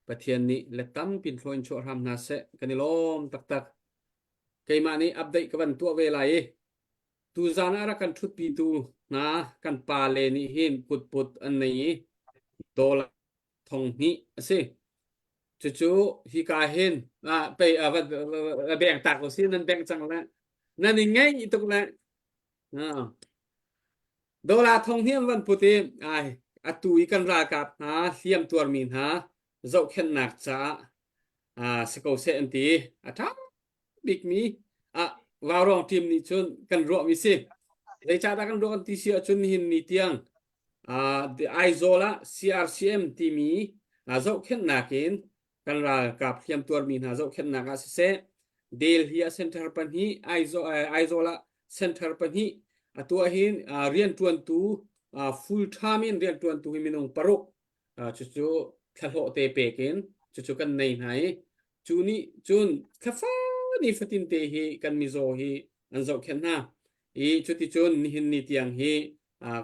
Pathian nih let tampin thlaw in chuah hram hna seh. Kan i lawm taktak. Keimah nih update ka van tuah ve lai i tuzan ah rak kan ṭhutpitu hna kan pa le nih hin kutput an nei i dollar 2000 a si. Cucu hika hin ah pei a va beng tak u si nan beng cang le nan i ngeih tuk le dollar 2000 an van put i ai atu i kan ralkap hna hliam tuarmi hna zohkhenhnak caah ah si ko seh an ti a ṭha bikmi ah Vaurawng team nih cun kan ruahmi si. Zeicahdah kan ruah kan ti si ahcun nihin ni tiang uh, Aizawl ah CRCM timi uh, zohkhenhnak in kan ralkap hliamtuarmi hna zohkhenhnak ah siseh Delhi ah center pahnih Aizawl, Aizawl ah center pahnih atu ah hin uh, rianṭuantu uh, full time in rianṭuantu hi minung paruk cucu thlahlawh te pek in cucu kan nei hna i cu nih cun thlafa ni fatin te hi kan mizaw hi an zohkhenh hna i cuticun nihin ni tiang hi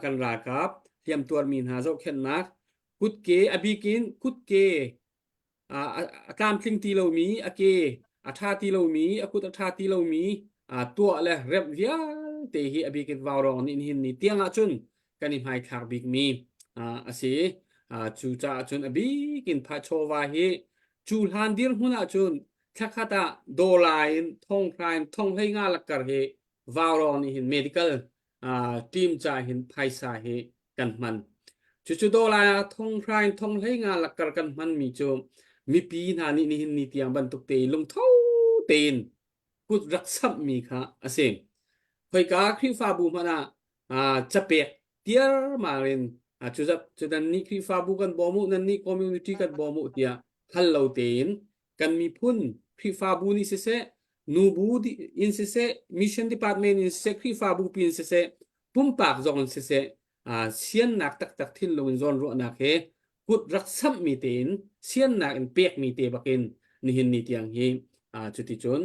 kan ralkap hliamtuarmi hna zohkhenhnak kutke a bikin kutke a tlamtling ti lomi a ke a ṭha ti lomi a kut a ṭha ti lomi tuah le remh vialte hi a bik in vaurawng nih nihin ni tiang ahcun kan i hmaithlak bikmi a si. Cucaah cun a bik in chawva hi cu hlan dirhmun ahcun thlakhat ah dollar in thonghra in thonghlei nga lakkar hi vaurawng nih hin medical team ca hin phaisa hi kan hman. Cucu dollar thonghra in thonghlei nga lakkar kan hmanmi cu mipi hna nih nihin ni tiang bantuk te lungtho tein kut rak samhmi kha a si. Khoika Khrihfabu hmanh ah capek tiarmar in cu zat cu nan nih Khrihfabu kan bawm u, nan nih community kan bawm u tiah hal lo tein kan miphun Khrihfabu nih siseh, nubu in siseh, mission department in siseh, Khrihfabu pi in siseh, pumpak zong in siseh, siannak taktak thinlung in zawnruahnak he kut rak samhmi tein siannak in pekmi te bakin nihin ni tiang hi cuticun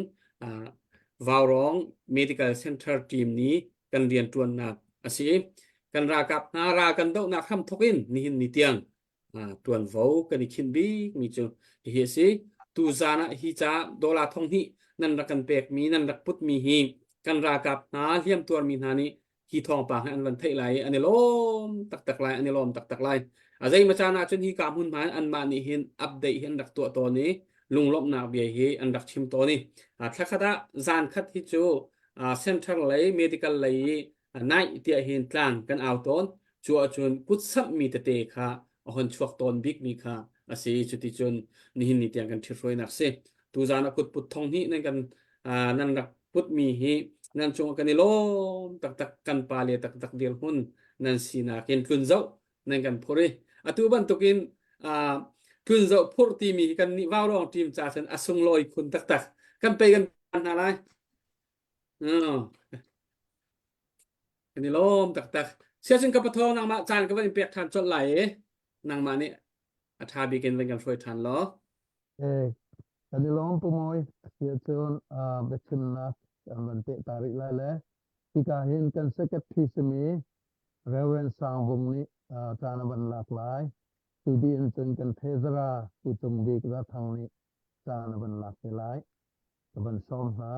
Vaurawng Medical Center team nih kan rianṭuannak a si. Kan ralkap hna ral kan dohnak hramthok in nihin ni tiang tuanvo kan i khinh bikmi cu hihi a si. Tuzan ah hi ca dollar 2000 nan rak kan pekmi nan rak putmi hi kan ralkap hna hliamtuarmi hna nih hi thawngpang hi an van theih lai i an i lawm taktak lai an i lawm taktak lai. A zeimaw caan ahcun hi ka hmun hma in anmah nih hin update hi an rak tuah tawn i lunglawmhnak bia hi an rak chim tawn i thlakhat ah zan khat hi cu center lei medical lei i naih tiah hin tlang kan au tawn. Cu ahcun kut samhmi tete kha a hon chuak tawn bikmi kha a si. Cuticun nihin ni tiang kan ṭhithruainak si. Tuzaan ah kutput 2000 nan kan nan rak putmi hi nan cungah kan i lawm taktak kan pale taktak dirhmun nan sinak in tlun zoh nan kan phur i atu bantukin tlun zoh phur timi hi kan nih vaurawng team ca cun a sunglawi khun taktak kan pei kan hna lai. Kan i lawm taktak. Siacun ka pathawng nangmah caan ka van in pek ṭhan colh lai i nangmah nih a ṭha bik in van kan hruai ṭhan law. Eh, kan i lawm Pu Mawi. Asiahcun uh, biachimnak kan van peh ta rih lai le hika hin kan secretary simi Reverend Sang Vung nih uh, caan a van lak lai. Tu dih in cun kan treasurer Pu Cung Bik Za Thang nih caan a van lak te lai. Ka van sawm hna.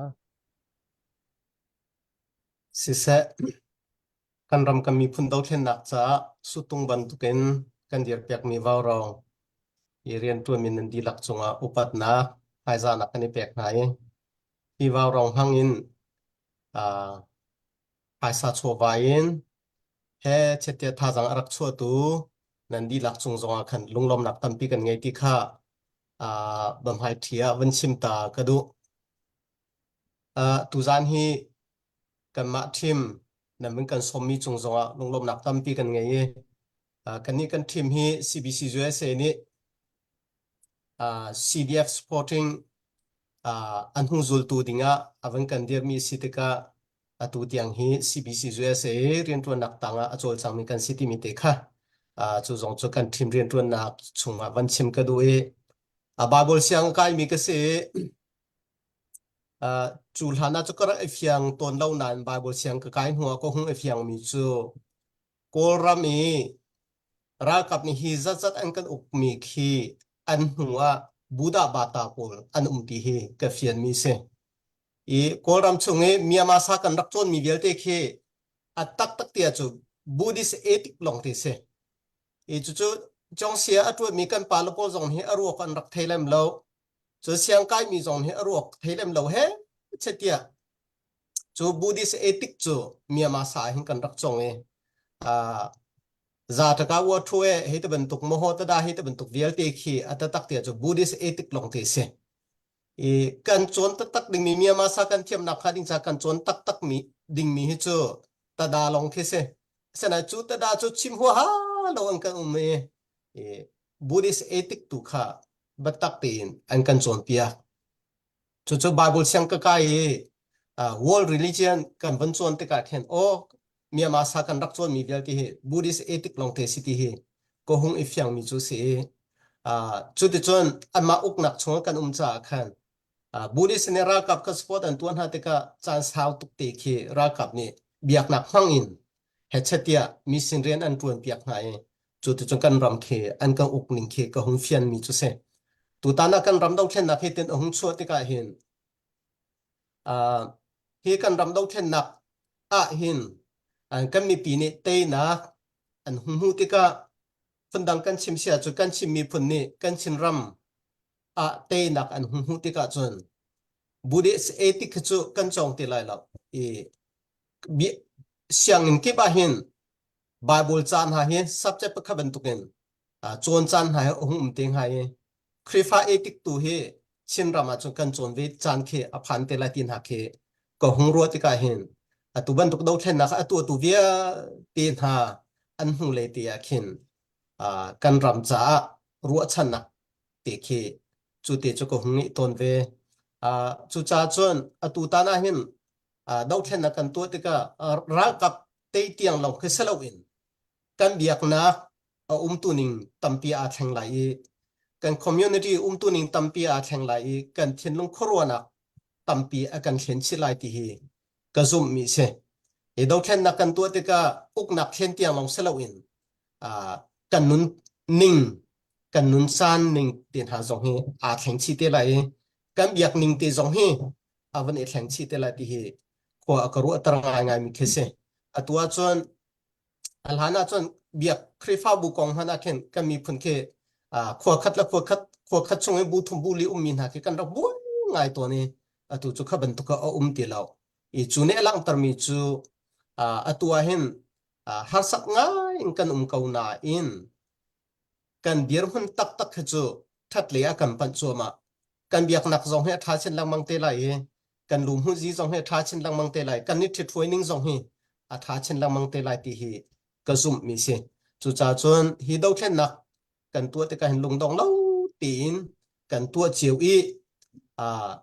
Siseh, kan ram kan miphun dothlennak caah suttung bantukin kan dirpiakmi vaurawng i rianṭuanmi nan dihlak cungah upatnak hmaizahnak kan i pek hna i hi vaurawng hmang in uh, phaisa chawva in he chettiat thazaang a rak chuahtu nan dihlak cung zongah khan lunglawmnak tampi kan ngei ti kha uh, biahmaiṭhi ah van chim ta ka duh. Uh, tuzaan hi kanmah ṭhim nan vun kan sawmmi cung zongah lunglawmhnak tampi kan ngei i Kannih kan team hi CBC USA nih CDF supporting an hung zultu dingah a van kan dirmi si tikah atu tiang hi CBC USA rianṭuannak tangah a cawlcangmi kan si timi te kha cu zong cu kan team rianṭuannak chungah van chim ka duh i a Bible siang kaimi ka si i cu hlan ah cu ka rak i fiang tawn lo nain Bible siang ka kai hnu ah ka hung i fiangmi cu Kawlram i ralkap nih hi zatzat an kan ukmi khi an hnu ah Buddha bata pawl an um ti hi ka fianmi si. I Kawlram chung i Myanmar sa kan rak cawnmi vialte khi a taktak ti ahcun Buddhist ethic lawng ti si. I cucu Congsia a ṭuanmi kan pa le pawl zong hi a ruak an rak thei lem lo. Cun siangkaimi zong hi a ruak thei lem lo he tiah cu Buddhist ethic cu Myanmar sa hin kan rak cong i uh, za taka wa thu e hei te bantuk moho tada hei te bantuk vialte khi a tatak tia cu Buddhist ethic long te si i kan cawn taktak dingmi Myanmar sa kan thiamnak kha ding ca kan cawn taktak mi dingmi hi cu tada long khi si asinain cu tada cu chim huaha lo an kan um i Buddhist ethic tu kha biatak tein an kan cawnpiak. Cucu Bible siang ka kai i uh, world religion kan van cawn tikah khin aw Myanmar sa kan rak cawnmi vialte hi Buddhist ethic lawng te si ti hi ko hung i fiangmi cu si i uh, cuticun anmah uknak chung kan um caah khan uh, Buddhist nih ralkap kha support an tuah hna tikah caan sau tuk te khi ralkap nih biaknak hmang in hechet tiah mission rian an ṭuan piak hna i cu ticun kan ram khi an kan uk ning khi ka hung fian mi cu si. Tutan ah kan ram dothlennak hi tin a hung chuah tikah hin uh, hi kan ram dothlennak ah hin kan mipi nih teinak an hung hmuh tikah phundang kan chim sia cu kan chim miphun nih kan Chinram ah teinak an hung hmuh tikah cun Buddhist ethic cu kan cawng ti lai lo i sianginn kip ah hin Bible ca hna hi subject pakhat bantukin cawn caan hna hi a hung um te hnga i Khrihfa ethic tu hi Chinram ah cun kan cawn ve caan khi a phan te lai ti hna khi ka hung ruah tikah hin atu bantuk dothlennak a tuahtu vialte hna an hnu lei te ah khin kan ram caah ruahchannak te khi cu te cu ka hung ngeih tawn ve. Cucaah cun atu tan ah hin dothlennak kan tuah tikah ralkap tei tiang lawng khi si loin kan biaknak a umtu ning tampi aa thleng lai i kan community umtu ning tampi aa thleng lai i kan thinlung khuaruahnak tampi a kan thlen chih lai ti hi ka zumhmi si. Hi dothlennak kan tuah tikah uknak thlen tiang lawng si loin kan nun ning kan nun caan ning te hna zong hi aa thleng chih te lai i kan biak ning te zong hi a van i thleng chih te lai ti hi khua a ka ruahter ngaingai mi khi si. Atu ahcun a hlan ahcun biak Khrihfabu kong hmanh ah khin kan miphun khi khua khat le khua khat khua khat chung i bu thum bu li ummi hna khi kan rak buai ngai tawn i atu cu kha bantuk a um ti lo. I cu nih a langhtermi cu atu ah hin harsat ngai in kan um ko nain kan dirhmun taktak hi cu ṭhatlei ah kan panh cuahmah. Kan biaknak zong hi a ṭha chin lengmang te lai i kan lumhmuzi zong hi a ṭha chin lengmang te lai. Kan i ṭhithruai ning zong hi a ṭha chin lengmang te lai ti hi ka zumhmi si. Cucaah cun hi dothlennak kan tuah tikah hin lungdong lo tein kan tuah cio i uh,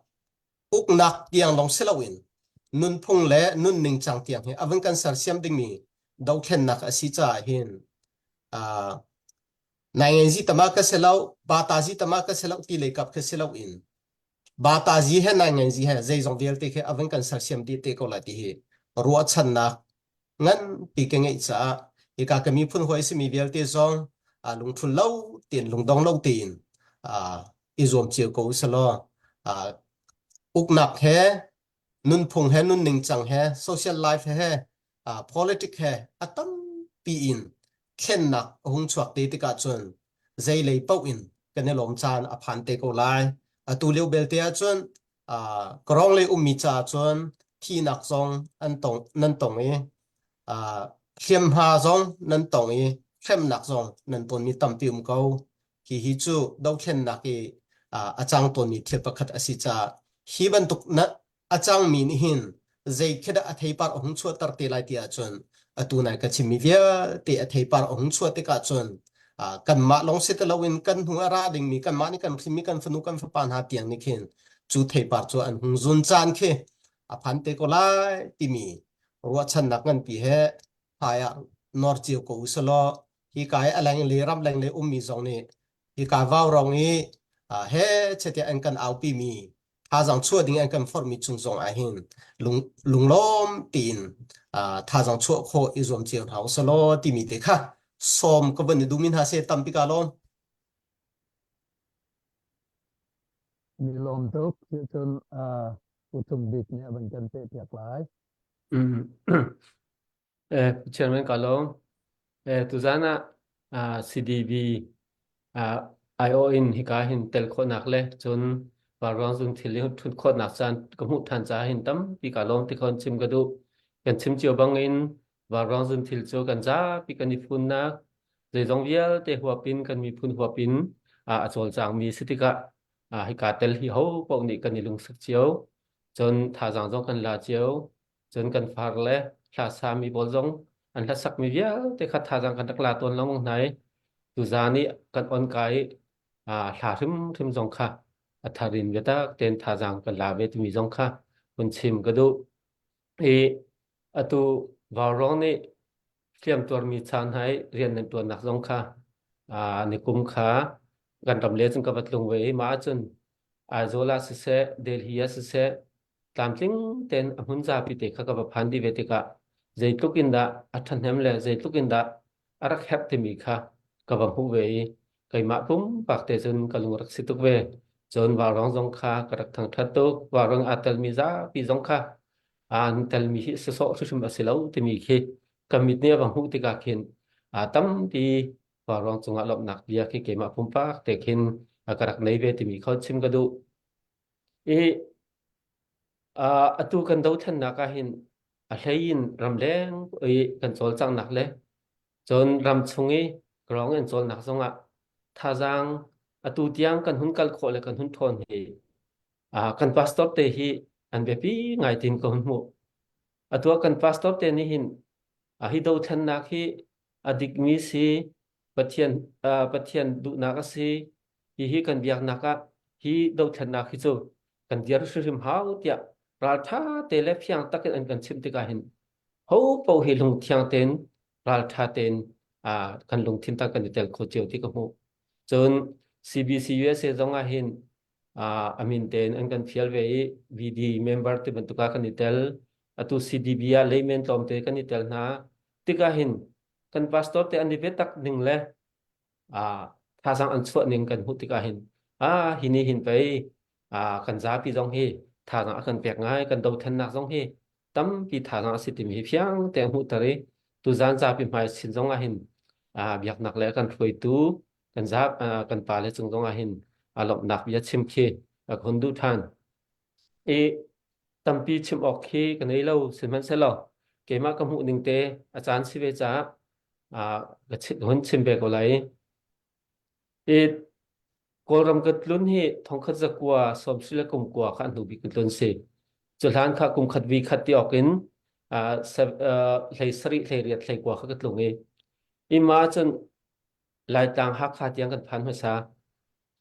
uknak tiang lawng si loin nunphung le nunning cang tiang hi a vun kan sersiam dingmi dothlennak a si caah hin uh, naingenzi tama ka si lo batazi tama ka si lo ti lei kap ka si lo in batazi he naingenzi he zeizong vialte khi a vun kan sersiam dih te ko lai ti hi ruahchannak nganpi ka ngeih caah hika ka miphun hawi simi vialte zong uh, lungthul lo tein lungdong lo tein uh, i zuam cio ko usalaw uh, uknak he nunphung he nunning cang he social life he uh, politic he a tampi in thlennak a hung chuak te tikah cun zeilei paoh in kan i lawm caan a phan te ko lai atu lio belte ahcun uh, karong lei ummi caah cun thinak zong an tong nan tong i uh, hliamhma zong nan tong i hremnak zong nan tonmi tampi um ko hi hi cu dothlennak i uh, a cang tawnmi thil pakhat a si caah hi bantuk na a cangmi nih hin zei khi dah a theipar a hung chuahter te lai ti ahcun. Atu nai ka chimmi vialte a theipar a hung chuah tikah cun kanmah lawng si ti loin kan hnu a ra dingmi kanmah nih kan hrimmi kan fanu kan fapa hna tiang nih khin cu theipar cu an hung zun caan khi a phan te ko lai timi ruahchannak nganpi he hmai ah nor cio ko u selaw hi ka i a leng le ram leng le ummi zong nih hi ka vaurawng i he chete an kan aupi mi thazaang chuah ding an kan forhmi chung zong ah hin lung lunglawm tein thazaang chuah khawh i zuam cio hna u selaw timi te kha sawm ka van i duhmi hna se tampi ka lawm. Mi lawm tuk cun ucung bik nih a van kan peh piak lai. Eh, Chairman ka lawm. Eh, tuzan ah ah, CDB ah, IO in hika hin tel khawhnak le cun Varuang zung thil i thut khawhnak caan ka hmuh than caah hin tampi ka lawm ti khawn chim ka duh. Kan chim cio bangin Varuang zung thil cu kan zapi kan i funnak zeizong vialte huapin kan miphun huapin ah, a cawlcangmi si tikah ah, hika tel hi ho paoh nih kan i lungsak cio. Cun thazaang zong kan la cio. Cun kan far le hla sami pawl zong an hlasakmi vialte kha thazaang kan rak la tawn lengmang hna i tuzaan i kan on ka i hla hrimhrim zong kha a thar in biatak tein thazaang kan la ve timi zong kha hun chim ka duh. I atu Vaurawng nih hliamtuarmi caan hai rian nan ṭuannak zong kha nikum kha kan ram le cun ka va tlung ve i mah ahcun Aizawl ah siseh, Delhi ah siseh, tlamtling tein a hmun zapi te kha ka va phan dih ve tikah zeitluk in dah a ṭhahnem le zeitluk in dah a rak herh timi kha ka va hmuh ve i keimah pumpak te cun ka lung rak si tuk ve. Cun vaurawng zong kha ka rak thangṭhat tuk. Vaurawng aa telmi zapi zong kha an telmi hi sasawh hrimhrim a si lo timi khi ka mit nih a va hmuh tikah khin tampi vaurawng cungah lawmhnak bia khi keimah pumpak te khin ka rak nei ve timi kha chim ka duh. I atu kan dothlennak ah hin a hlei in ramleng i kan cawlcanghnak le cun ramchung i rawng in cawlnak zongah thazaang atu tiang kan hun kal khawh le kan hun ṭhawn hi kan pastor te hi an biapi ngai tin ka hun hmuh. Atu ah kan pastor te nih hin hi dothlennak hi a dikmi si Pathian Pathian duhnak a si hihi kan biaknak ah hi dothlennak hi cu kan dir hrimhrim hau tiah ralṭha te le fiang takin an kan chimh tikah hin ho paoh hi lungthiang tein ralṭha tein kan lungthin tak kan i tel kho cio ti ka hmuh. Cun CBC USA zong ah hin a min tein an kan fial ve i VD member ti bantuk ah kan i tel. Atu CDB ah layman tlawmte kan i tel hna. Tikah hin kan pastor te an i biatak ning le thazaang an chuah ning kan hmuh tikah hin ah hi ni hin pei kan zapi zong hi thazaang a kan pek ngai kan dothlennak zong hi tampi thazaang a si timi hi fiang te hmuhter i tuzan zapi hmai sin zong ah hin biaknak le kan hruaitu kan zap kan pa le cung zong ah hin a lawmhnak bia chim khi ka hun duh than i tampi chim awk khi ka nei lo sihmanhsehlaw keimah ka hmuh ning te a caan si ve caah ka hun chim ve ko lai. I Kawlram ka tlun hi thongkhat zakua sawmsri le kumkua kha an hnu bik ka tlun si. Cu hlan kha kum khat vi khat ti awk in hlei sarih hlei riat hlei kua kha ka tlung i ima cun Laitlang Hakha tiang kan phan hmasa.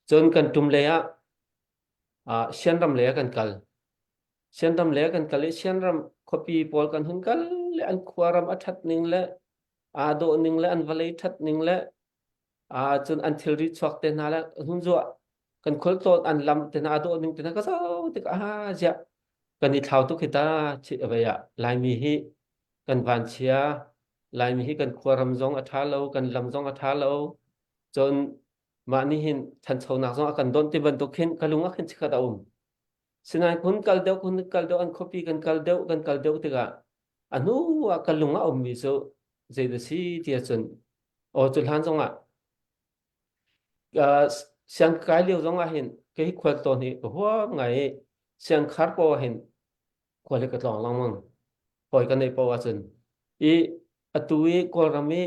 Cun kan tum lei ah Sianram lei ah kan kal. Sianram lei ah kan kal i Sianram khuapi pawl kan hun kal le an khuaram a ṭhat ning le aa dawh ning le an vawlei ṭhat ning le aa cun an thilri chuak te hna le hun zuah kan khualtlawn an lam te hna aa dawh ning te hna ka zoh tik ah ziah kan i thlau tuk hi ta vei ah Laimi hi kan vanchia Laimi hi kan khuaram zong a ṭha lo kan lam zong a ṭha lo cun mah nih hin ṭhanchonak zong a kan donh ti bantuk khin ka lung ah khin chikkhat a um Sinain kun kal deuh kun kal deuh an khuapi kan kal deuh kan kal deuh tikah a hnu ah ka lung a ummi cu zei dah si ti ahcun aw cu hlan zongah uh, siang kai lio zongah hin kei khual tawn hi ka huam ngai i siang khar po ah hin khual hi ka tlawng lengmang hawi ka neih po ahcun i atu i Kawlram i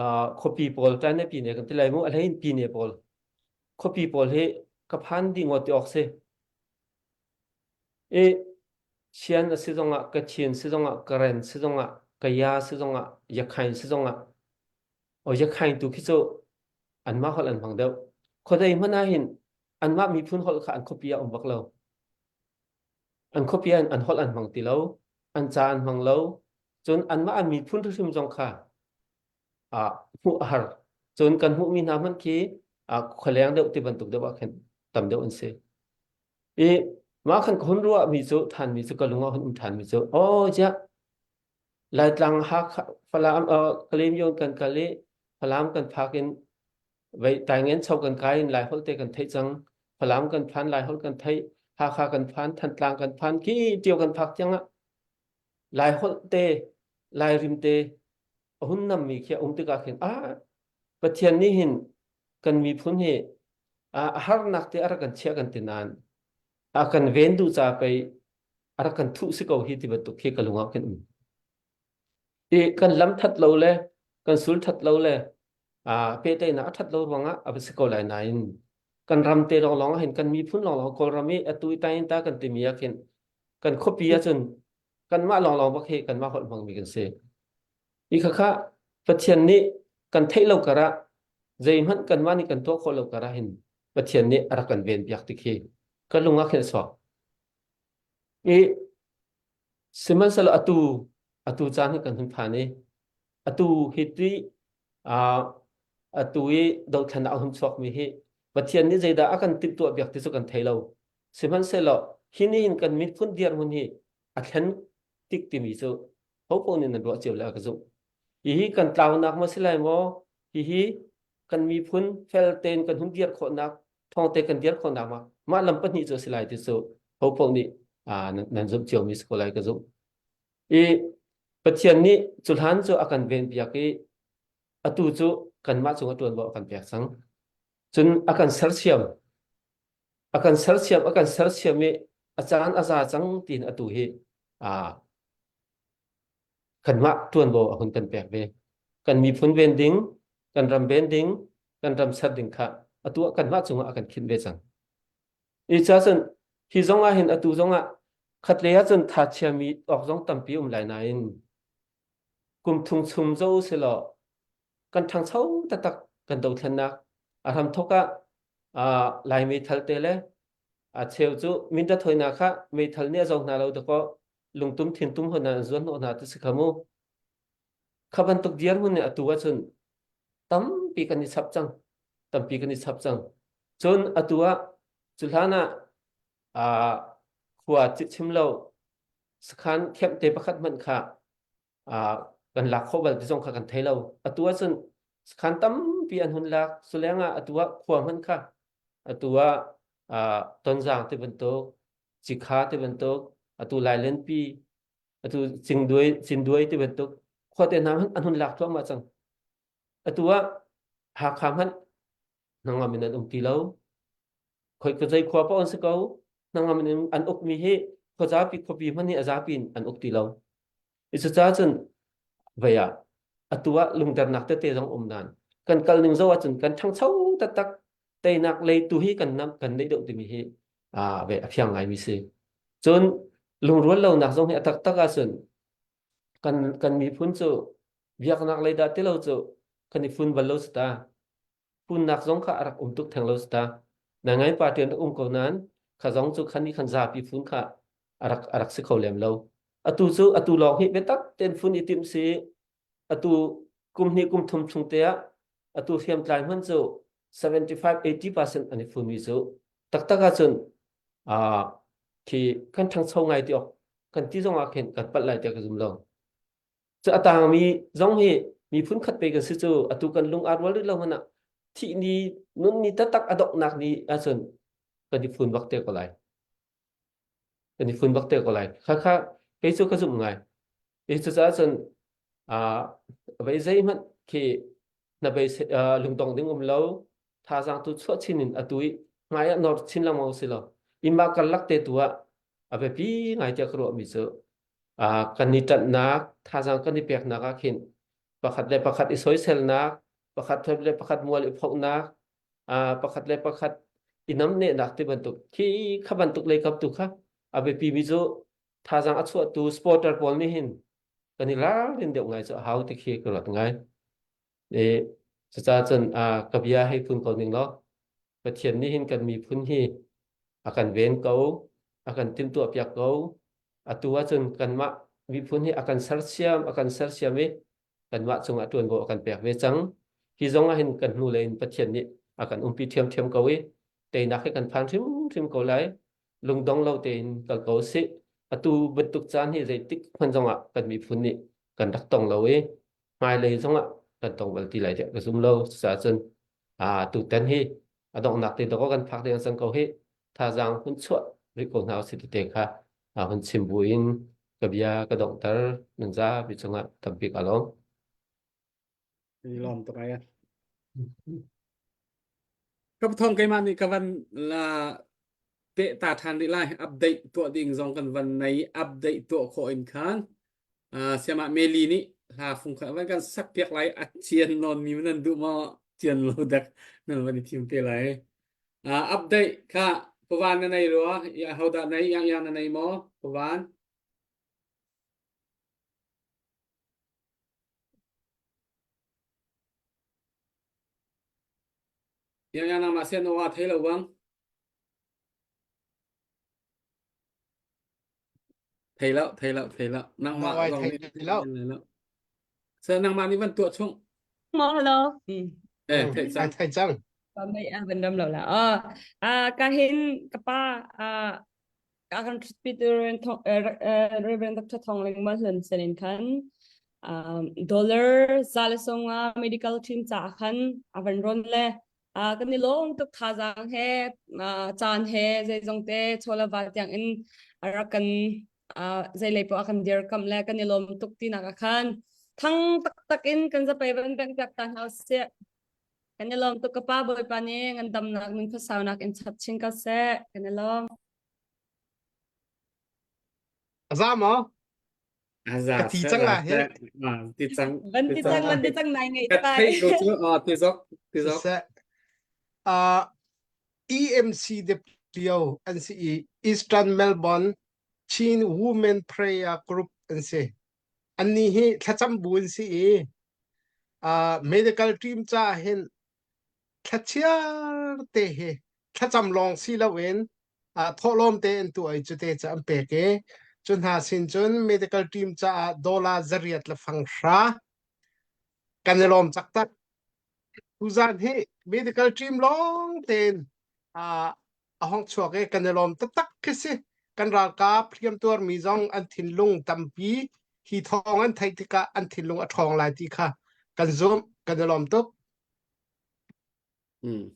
uh, khuapi pawl ṭai pi ne kan ti lai mu a hlei in pi ne pawl khuapi pawl hi ka phan dih ngawt ti awk si. I Sian a si zongah, Kachin si zongah, Karen si zongah, Kaya si zongah Yakhain si zongah o Yakhain tu khi cu anmah holh an hmang deuh. Khuadei hmanh ah hin anmah miphun holh kha an khuapi ah um bak lo. An khuapi ah an holh an hmang ti lo, an ca an hmang lo. Cun anmah an miphun hrimhrim zong kha ah hmuh a har. Cun kan hmuhmi hna hmanh khi ah khualeng deuh ti bantuk deuh ah khin tam deuh an si. I mah khan ka hun ruahmi cu thanmi cu ka lung ah hun um thanmi cu oh ziah Laitlang Hakha Falam uh, Kalaymyo kan kal i Falam kan phak in vei taingen cho kan kai in Lai holh te kan theih cang Falam kan phan Lai holh kan theih Hakha kan phan Thantlang kan phan khi tio kan phak tiang ah Lai holh te Lai rim te a hun nammi khi a um tikah khin ah Pathian nih hin kan miphun hi a harnak te a rak kan chiah kan ti nain a kan ven duh ca pei a rak kan thuh si ko hi ti bantuk khi ka lung ah khin um. I kan lam that lo le kan sul that lo le a pehtlaihnak a that lo ruangah a va si ko lai nain kan ram te lawnglawng ah hin kan miphun lawnglawng Kawlram i atu i tain ta kan timi ah khin kan khuapi ahcun kanmah lawnglawng bak hi kanmah holh hmangmi kan si. Hi khakha Pathian nih kan theih lo karah zeihmanh kanmah nih kan tuah khawh lo karah hin Pathian nih a rak kan ven piak ti khi ka lung ah khin a chuak. I sihmanhsehlaw atu atu caan hi kan hun phan i atu hi ti uh, atu i dothlennak a hun chuakmi hi Pathian nih zeidah a kan timhtuah piak ti cu kan thei lo. Sihmanhsehlaw hi ni hin kan miphun dirhmun hi a thlen tik timi cu hopo nih nan ruah cio le ka zumh. Hihi kan tlaunak maw si lai maw? Hihi kan miphun fel tein kan hun dir khawhnak, thawng te kan dir khawhnak ma mah lam pahnih cu si lai ti cu hopo nih nan, nan zumh cio mi si ko lai ka zumh. I Pathian nih cu hlan cu a kan ven piak i atu cu kanmah cung a ṭuanvo a kan pek cang. Cun a kan sersiam a kan sersiam a kan sersiam i a caan a za cang tiin atu hi kanmah ṭuanvo a hun kan pek ve. Kan miphun ven ding, kan ram ven ding, kan ram ser ding kha atu ah kanmah cungah a kan khinh ve cang. I ca cun hi zong ah hin atu zong ah khatlei ah cun thachiami awk zong tampi um lai nain kum thum chung zo silaw kan ṭhangcho taktak kan dothlennak a hramthawk ah Lai meithal te le a cheu cu mindat hoina kha meithal nih a zo hna lo dakaw lungtum thintum hona an zuan hnawh hna ti si kha mu kha bantuk dirhmun nih atu ahcun tampi kan i chap cang tampi kan i chap cang cun atu ah cu hlan ah khua chim lo sakhan khemh te pakhat hmanh kha kan lak khawh bal ti zong kha kan thei lo. Atu ahcun sakhan tampi an hun lak. Culeng ah atu ah khua hmanh kha atu ah Tonzang ti bantuk, Cikha ti bantuk, atu Lailenpi, atu Cingduai, Cinduai ti bantuk khuate hna hmanh an hun lak thluahmah cang. Atu ah Hakha hmanh hnangam in an um ti lo. Khoi ka zei khua paoh an si ko. Hnangam in an ukmi hi khuazapi khuapi hmanh hi a zapi in an uk ti lo. I cucaah cun vei ah atu ah lungdernak tete zong um nain kan kal ning zoh ahcun kan ṭhangcho taktak teinak lei tu hi kan nam kan neih deuh timi hi aa ve a fiang ngaimi si. Cun lungrual lonak zong hi a taktak ahcun kan kan miphun cu biaknak lei dah ti lo cu kan i fun bal lo si ta. Funnak zong kha a rak um tuk theng lo si ta. Nangai party an rak um ko nain kha zong cu khan nih khan zapi fun kha a rak a rak si kho lem lo. Atu cu atu lawng hi biatak tein fun i timh si atu kum hnih kum thum chung te ah atu hriamtlai hman cu 75 80% an i funmi cu taktak ahcun uh, khi kan ṭhangcho ngai ti awk kan ti zong ah khin kan palh lai tiah ka zum lo. Cu a tangmi zong hi miphun khat pe kan si cu atu kan lung aa rual rih lo hmanh ah thih ni nun ni taktak a donghnak ni ahcun kan i fun bak te ko lai. Kan i fun bak te ko lai. Khakha kei cu ka zumh ngai. I cucaah cun uh, vei zeihmanh khi na bei uh, lungdong ding um lo thazaang tu chuah chin in atu i hmai ah nor chin lengmang si lo imah karlak te tu ah a biapi ngai tiah ka ruahmi cu uh, kan i ṭanhnak thazaang kan i peknak ah khin pakhat le pakhat i soiselnak pakhat le pakhat mual i phohnak uh, pakhat le pakhat i namnehnak ti bantuk khi kha bantuk lei kap tu kha a biapi mi cu thazaang a chuahtu supporter pawl nih hin. Kan i ralrin deuh ngai cu a hau ti khi ka ruat ngai. E, cucaah cun ka bia hei phun ko ning law Pathian nih hin kan miphun hi a kan ven ko, a kan timhtuah piak ko. Atu ahcun kanmah miphun hi a kan sersiam, a kan sersiam i kanmah cungah ṭuanvo a kan pek ve cang. Hi zong ah hin kan hnulei in Pathian nih a kan umpi ṭhiamṭhiam ko i teinak hi kan phan hrimhrim ko lai. Lungdong lo tein kal ko sih. Atu bantuk caan hi zeitik hmanh zongah kan miphun nih kan rak tong lo i hmailei zongah kan tong bal ti lai tiah ka zum lo. Cucaah cun tutan hi a donghnak te dawh kan phak ding cang ko hi thazaang hun chuah rih ko hna usih ti te kha hun chim buin ka bia ka donghter nan zapi cungah tambik a lawm. Ni lawm tuk ai. Ka thong keimah nih ka van la peh ta ṭhan rih lai. Update tuah ding zong kan van nei. Update tuah khawh in khan uh, siamah Meli nih hla fung kha van kan sak piak lai. A cian nawn mi nan duh maw? Cian lo dek nan van i thim te lai. Uh, update kha pawan na nei rua. Ya hodah nei? Yang yang na nei maw? Pawan. Yang yang nangmah sian aw thei lo bang. Thei lo, thei lo, thei lo. Nangmah Nawai zong thei nih lo. lo. Sa nangmah nih van tuah chung. Mo hello. Hmm. Eh, Mm, thei ai cang. thei cang. Pa mei a van ram lo la. Oh, ah ka hin ka pa ah a kan ṭhutpitu Reverend Dr. Thong Ling Ma Hlun sin khan dollar za le songa medical team ca khan a van ron le kan i lawm tuk thazaang he caan he zeizong te chawla va tiang in a rak kan zeilei poah kan dirkamh le kan i lawm tuk tinak ah khan thang taktak in kan zapei van bengh piak ta hna usih. Kan i lawm tuk ka pa Bawipa nih ngandamnak nun khuasaunak in chap chin ko seh. Kan i lawm. A za maw? A za Ka ti cang la hin. Ah, ti cang. Van ti cang, van ti cang nai ngei Ka tai. theih ko cu, ah, ti zok, ti zok. Siseh. Uh, EMC Deplio an si i Eastern Melbourne Chin Women Prayer Group an si. Annih hi thlacam bu an si i uh, medical team ca hin thlachiar te hi thlacam lawng si loin uh, thawhlawm te an tuah i cute cu an pek i cu hna sin cun medical team caah dollar zariat le fang hra kan i lawm taktak tuzan hi medical team lawng tein uh, a hong chuak i kan i lawm taktak khi si kan ralkap hliamtuar mi zong an thinlung tampi hi thawng an theih tikah an thinlung a ṭhawng lai ti kha kan zumh kan i lawm tuk Hmm.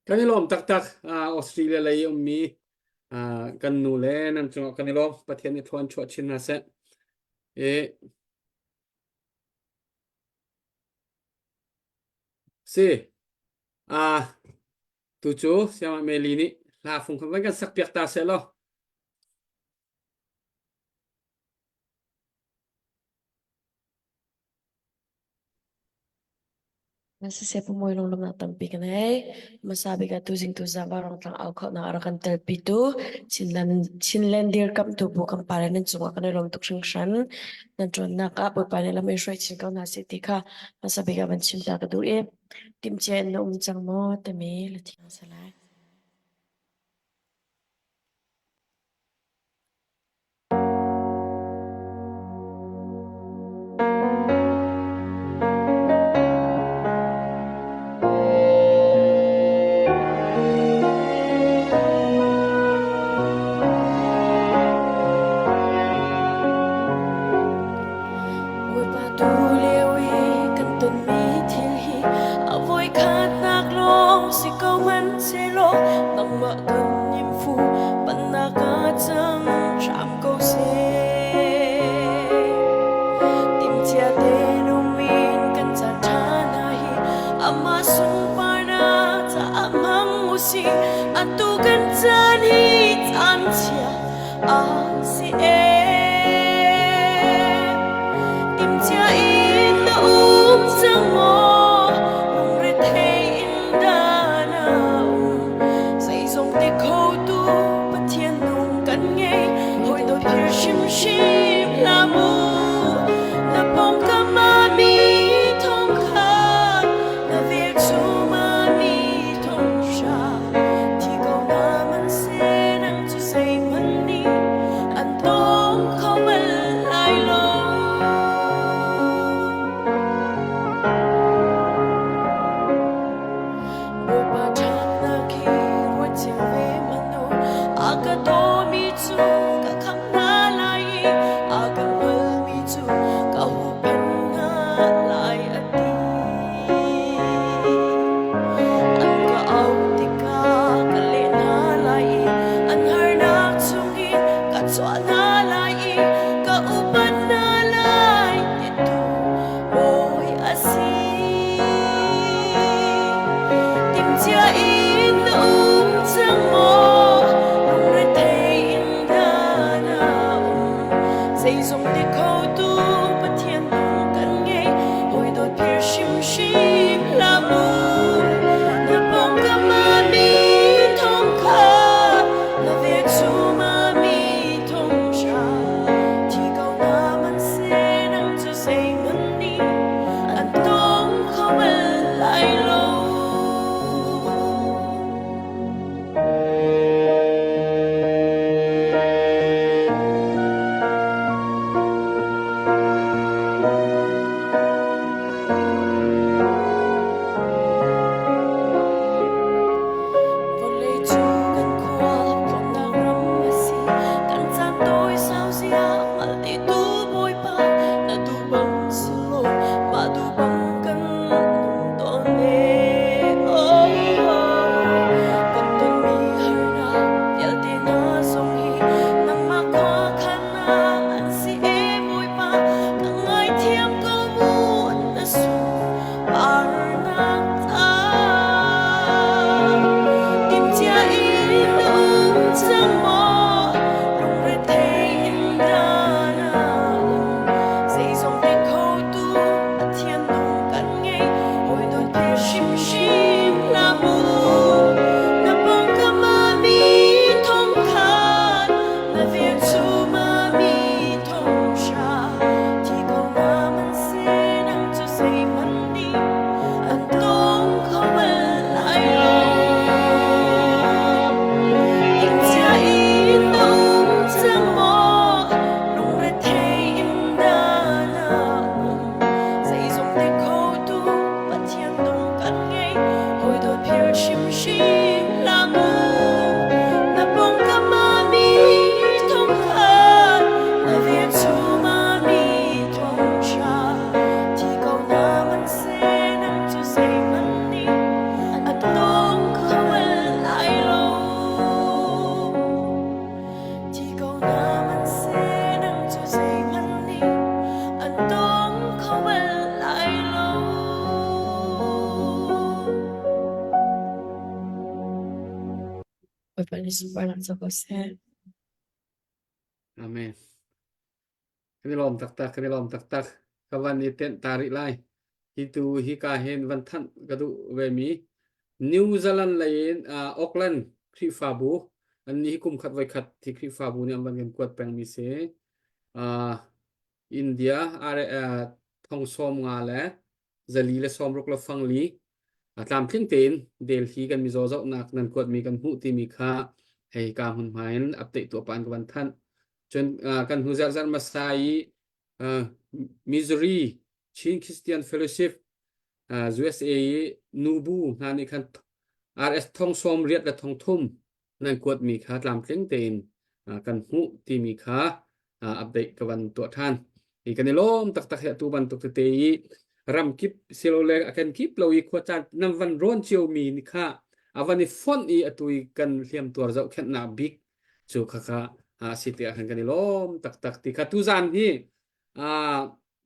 Kan i lawm taktak uh, Australia lei ummi uh, kan nu le nan cungah kan i lawm Pathian nih thuan chuah chin hna seh. E, si Ah, tucu Siamah Meli nih hla fung kha van kan sak piak ta seh law. Siseh pumawi lunglawmhnak tampi ka ngei. Hmasa bik ah tuzing tuzaan Vaurawng tlang au khawhnak a rak kan telpitu Chinland Chinland dirkamhtu bu kan pale nan cungah kan i lawm tuk hringhran. Nan ṭuannak ah Bawipa nih lam in hruai chin ko hna seh ti kha hmasa bik ah van chim ta ka duh i timhcia in na um cang maw timi lathiang a si lai. Bawipa tu lio i kan tonmi thil hi a voikhatnak lawng si ko hmanhsehlaw nangmah kan in fu pannak ah cang hram ko seh. Timhcia tein um in kan caan ṭha hna hi amah sunparnak caah hmang u sih. Atu kan caan hi caan chia a si ee. Timhcia in na um cang maw? Lungrethei in dah na um? Zeizong ti khotu Pathian nung kan ngei. Hawi dawt phir hrimhrim. hlah mu. Na pawngkam ah mi thongkhat, na velchum ah mi thonghra. Thi ko na man seh nang cu zeihmanh nih an tawng kho bal lai lo. Bawipa ṭhatnak hi ruat cio ve hmanh u. A ka dawmi cu ka khamh hna lai i a ka hngalmi cu ka huhphenh hna lai a ti. An ka auh tikah ka leh hna lai i an harnak chungin ka chuah hna lai i ka upat hna lai titu Bawi a si. Timhcia in na um cang maw? Lungrethei in dah na um? Zeizong ti khotu Pathian nung kan ngei, hawi dawt phir hrimhrim hlah mu. Na pawngkam ah mi thong kha, na velchum ah mi thong hra. Thi ko na man seh nang cu zeihmanh nih an tong kho bal lai lo. Vawlei cu kan khua tlawmnak ram a si. Kan caan tawi sau zia hngal dihtu Bawipa na duh bang si law mah duh bang kan nung tawn e. Oh, oh. Kan tonmi harnak vialte hna zong hi nangmah khua khannak an si e Bawipa ka ngaithiam ko mu na sunparnak ca. Timhcia in na um cang maw? Lungrethei in dah na um? Zeizong te khotu Pathian nung kan ngei, hawi dawt phir hrimhrim hlah mu. Na pawngkam ah mi thongkhat, na velchum ah mi thonghra. Thi ko na man seh nang cu zeihmanh nih an tong kho bal lai lo. Timhcia in na um cang maw? Lungrethei in dah na um? Zeizong te khotu Pathian nung kan ngei, hawi dawt phir hrimhrim hlah mu. Na pawngkam ah mi thongkhat, na velchum ah mi thonghra. Thi ko na man seh nang cu zeihmanh nih a tong kho bal lai lo. Thi ko na man seh nang cu zeihmanh nih an tong kho bal lai lo. Bawipa nih sunparnak co ko seh. Amen. Kan i lawm taktak, kan i lawm taktak. Ka van i tenh ta rih lai. Hi tu hi ka hin van thanh ka duh ve mi New Zealand lei in uh, Auckland Khrihfabu an ni hi kum khat voi khat thi Khrihfabu nih an van kan kuat peng mi si. Uh, India are uh, thong sawm nga le zali le sawmruk le fangli a tlamtling tein Delhi kan mizaw zohnak nan kuatmi kan hmuh timi kha hei ka hmunhma in update tuah pah in ka van thanh. Cun kan hnu zarh hmasa i Missouri Chin Christian Fellowship USA i nubu hna nih khan RS thong sawm riat le thong thum nan kuatmi kha tlamtling tein kan hmuh timi kha update ka van tuah ṭhan. Hi kan i lawm taktak hi atu bantuk tete i ramkip silole a kan kip lo i khuacaan nan van rawn ciomi ni kha a van i fonh i atu i kan hliamtuar zohkhenhnak bik cu khakha a si tiah khan kan i lawm taktak ti kha tuzan hi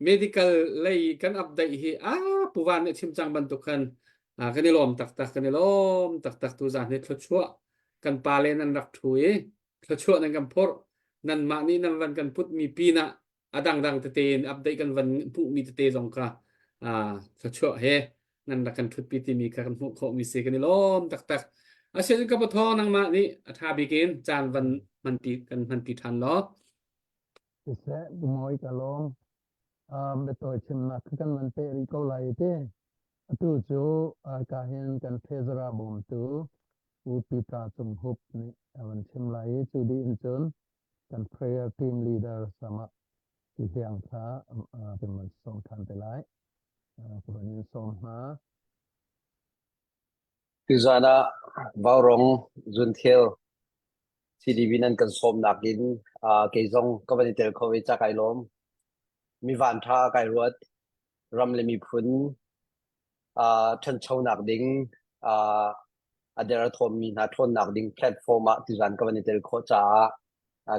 medical lei kan update hi a puvan nih chim cang bantuk khan kan i lawm taktak kan i lawm taktak tuzan hi thluachuah kan pa le nan rak thu i thluachuah nan kan phorh nanmah nih nan van kan put mi pinah a dangdang tete in update kan van hmuhmi tete zong kha thluachuah he nan rak kan ṭhutpi timi kha kan hmuh khawhmi si kan i lawm taktak. Asian ka pathawng nangmah nih a ṭha bik in caan van hmanpi kan hmanpi ṭhan law. Siseh, mawi ka lawm. Biatawi chimnak kan van peh rih ko lai ti. Atu cu ka hin kan treasurer bawmtu U Peter Cung Hup nih a van chim lai i cu dih in cun kan prayer team leader sama ti hliang kha kan van sawm ṭhan te lai. Ka van in sawm hna. Tuzaan ah Vaurawng Zunthil CDB nan kan sawmnak in kei zong ka van i tel kho i ca kai lawm. Mi vanṭha kai ruat. Ram le miphun ṭhanchonak ding a der a thawmmi hna ṭhawnnak ding platform ah tuzaan ka van i tel khawh caah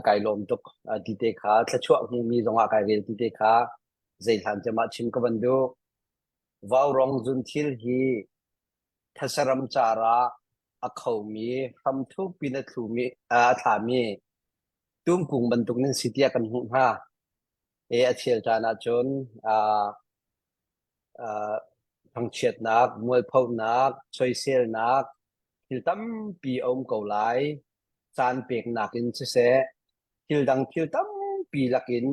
kai lawm tuk ti te kha thluachuah hmumi zongah kai rel ti te kha zei hlan cem ah chim ka van duh. Vaurawng zunthil hi thasaram car ah a khomi hram thukpi in a thlumi a thlami tumkung bantuk nan si tiah kan hmuh hna. E a chel caan ahcun uh, uh, thangchiatnak, mualphonak, soiselnak, thil tampi a um ko lai. Caan peknak in siseh, thil dang thil tampi lakin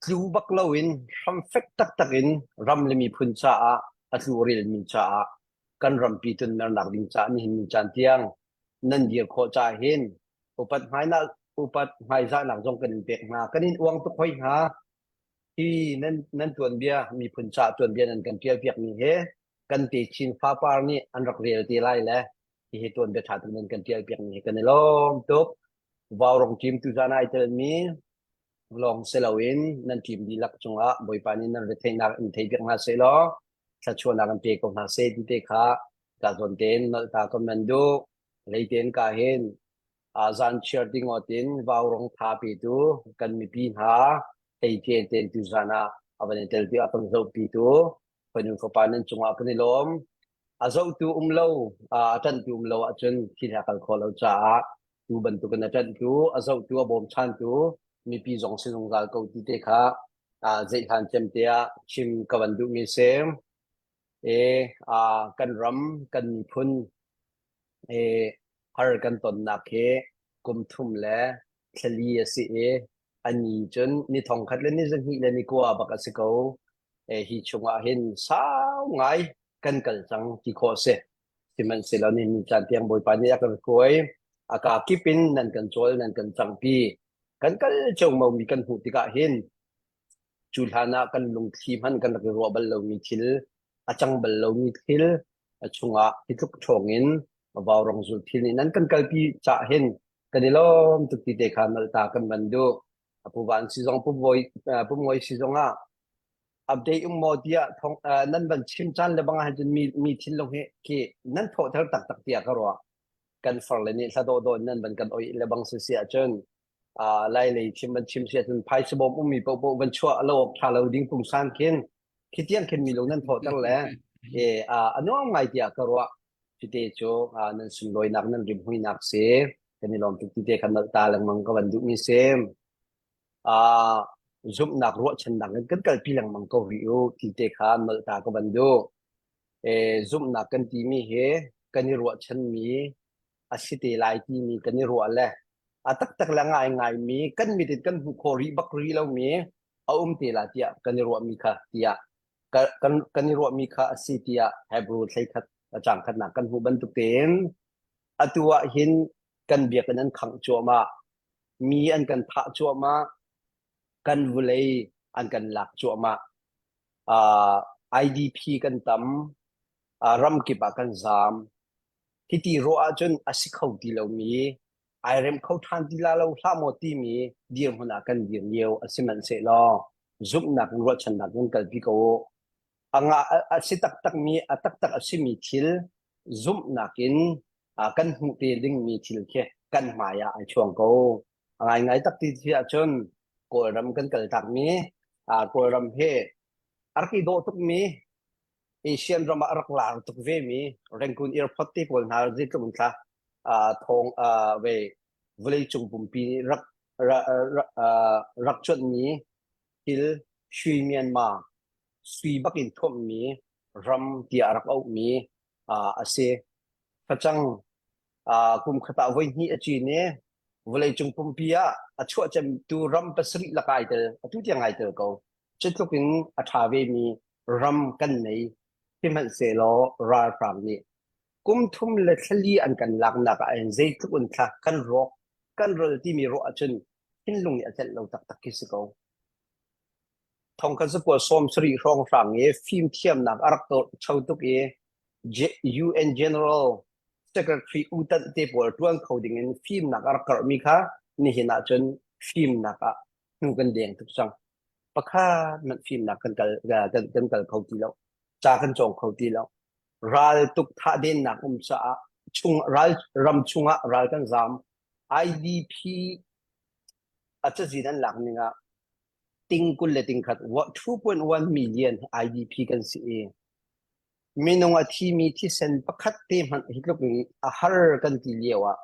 tlu bak loin hram fek taktak in ram le miphun caah a tlurelmi caah kan rampi tunmernak ding caah nihin ni caan tiang nan dir khawh caah hin upat hmainak upat hmaizahnak zong kan in pek hna kan in uang tuk hoi hna hi nan nan tuanbia miphun caah tuanbia nan kan tial piakmi he kan te chin fapar nih an rak rel te lai le hihi tuanbia tha tuk nan kan tial piakmi hi kan i lawm tuk vaurong team tu zan ai telmi lawng si loin nan team dihlak cungah Bawipa nih nan retheihnak in thei piak hna seh law thluachuahnak in pe ko hna seh ti te kha ka zawn tein nolh ta kan nan duh leiten ka hin zan chiar ti ngawt in vaurong tha petu kan mipi hna hei te ten tu zan ah a van in tel ti a kan zohpi tu fanu fapa nan cungah kan i lawm a zohtu um lo a ṭanhtu um lo ahcun thil he a kal khawh lo caah tu bantukin a ṭanhtu a zohtu a bawmchantu mipi zong si zungzal ko ti te kha zeihlan cem te ah chim ka van duhmi si. E kan ram kan miphun e har kan tonnak hi kum thum le thlali a si i ani cun ni thong khat le ni zahnih le ni kua bak a si ko. E hi chungah hin sau ngai kan kal cang ti khawh a si. Sihmanhsehlaw nihin ni caan tiang Bawipa nih a kan hruai. A kaa kip in nan kan cawl, nan kan cangpi. Kan kal ceomomi kan hmuh tikah hin cu hlan ah kan lungthli hmanh kan rak i ruah bal lomi thil, a cang bal lomi thil a chungah hi tluk ṭhawng in vaurong zul thil nih nan kan kalpi cah hin kan i lawm tuk ti te kha nalta kan van duh. Pu Van si zong, Pu Bawi, Pu Mawi si zongah update um maw tiah thong nan van chim caan le bang ahhin cun mi mi thinlung hi khi nan thawhter taktak tiah ka ruah. Kan far le nih hla dawhdawh in nan van kan oih le bang si si ahcun lai lei chim van chim si ahcun phaisa bawm ummi paohpaoh van chuah lo awk ṭha lo ding pungsan khin khi tiang khin mi lung nan thawhter le e a nuam ngai tiah ka ruah. Cuti cu nan sunlawinak nan rimhuinak si kan i lawm tuk ti te kha nalh ta lengmang ka van duhmi si. uh, zumhnak ruahchannak in kan kalpi lengmang ko rih u ti te kha nolh ta ka van duh. E, zumhnak kan timi hi kan i ruahchanmi a si te lai timi kan i ruah le a taktak le ngai ngaimi kan mit in kan hmuh khawh rih bak rih lomi a um te la tiah kan i ruahmi kha tiah kan kan i ruahmi kha a si tiah Hebrew thleikhat cang khatnak kan hmuh bantuk tein atu ah hin kan biakinn an khangh cuahmah mi an kan thah cuahmah, kan vulei an kan lak cuahmah. Uh, IDP kan tam, uh, ramkip ah kan zaam. Hiti ruah ahcun a si kho ti lomi, ai rem kho ṭhan ti la lo hlah maw timi dirhmun ah kan dir lio a si hmanhsehlaw zumhnak in ruahchannak in kalpi ko u. A nga a si taktakmi, a taktak a simi thil zumhnak in kan hmuh te dingmi thil khi kan hmai ah ai chuang ko. A ngaingai tak ti si ahcun Kawlram kan kal takmi Kawlram hi a rak i dawh tukmi Asian ram ah a rak lar tuk vemi Rangoon Airport te pawl hna zeitluk in thla thawng ve vawleicung pumpi nih rak rak cuanhmi thil Sui Myanmar sui bak in thuamhmi ram tiah rak auhmi a si. Facang kum khat ah voihnih a cin i. Vawleicung pumpi ah a chuah cemtu ram pasarih lak ai tel. Atu tiang ai tel ko. Cu tluk in a ṭha vemi ram kan nei. Sihmanhsehlaw ralhrang nih kum thum le thlali an kan laknak ah hin zeitluk in thla kan rawk kan rol timi ruah ahcun thinlung nih a celh lo taktak khi si ko. Thongkhat zakua 70 hrawnghrang i fimthiamnak a rak cho tuk i UN General Secretary U Thant te pawl ṭuan kho ding in fimnak a rak karhmi kha nihin ahcun fimnak ah hnu kan deng tuk cang. Pakhat hmanh fimnak kan kal kan, kan kal kho ti lo. Ca kan cawng kho ti lo. Ral tuk thah dennak um caah chung ral ram chungah ral kan zaam. IDP a cazin an lak ning ah ting 20 le ting khat 2.1 million IDP kan si i minung a thimi thisen pakhat te hmanh hi tluk in a har kan ti lio ah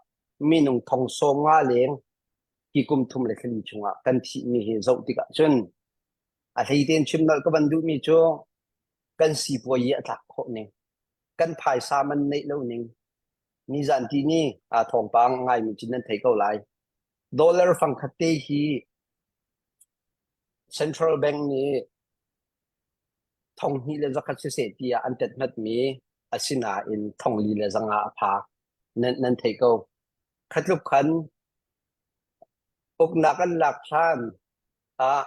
minung thong sawm nga leng hi kum thum le thlali chungah kan thihmi hi zoh tikah cun a hlei tein chim nolh ka van duhmi cu kan sipuayi a tlak khawh ning kan phaisa man neih lo ning nizan ti ni aa thawngpang ngaimi cun nan thei ko lai dollar fangkhat te hi Central Bank nih thong hnih le zakhat siseh tiah an tet-hngatmi asinain thong li le zanga a phak. Nan, nan theih ko. Khatluk khan uknak an lak hlan ah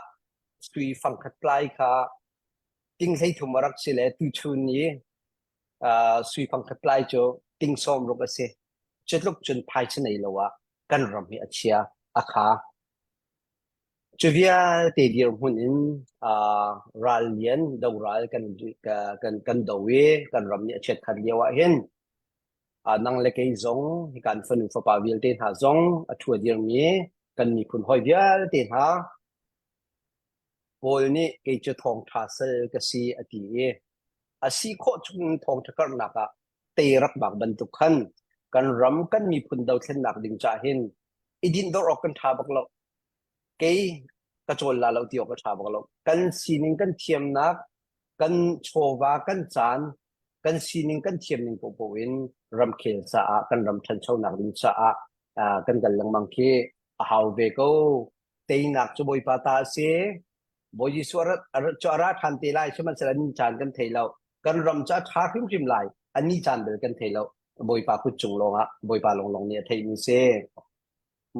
sui fangkhat tlai kha ting 33 a rak si le tuchun i uh, sui fangkhat tlai cu ting sawm ruk a si. Cutluk cun phaisa nei lo ah kan ram hi a chia, a kha. Cu vialte dirhmun in uh, ral lian doral kan kan kan do i kan ram nih a chiatkhat lio ah hin uh, nang le kei zong hi kan fanu fapa vialte hna zong a ṭhua dirmi kan miphun hawi vialte hna Paul nih kei cu thawngṭha sal ka si a ti i a si khawh chung thawngṭha karhnak ah tei rak bak bantuk khan kan ram kan miphun dothlennak ding cah hin i dinhdorh awk kan ṭha bak lo. Kei ka cawl la lo ti awk a ṭha bak lo. Kan sining kan thiamnak, kan chawva, kan caan, kan sining kan thiamning paohpaoh in ramkhel caah kan ram ṭhanchonak ding caah kan kal lengmang khi a hau ve ko. Teinak cu Bawipa ta a si. Bawi Jesuh cu a ra ṭhan te lai sihmanhsehlaw ni caan kan thei lo. Kan ram cu a ṭha hrimhrim lai. A ni caan bel kan thei lo. Bawipa kut cung lawngah Bawipa lawnglawng nih a theihmi si.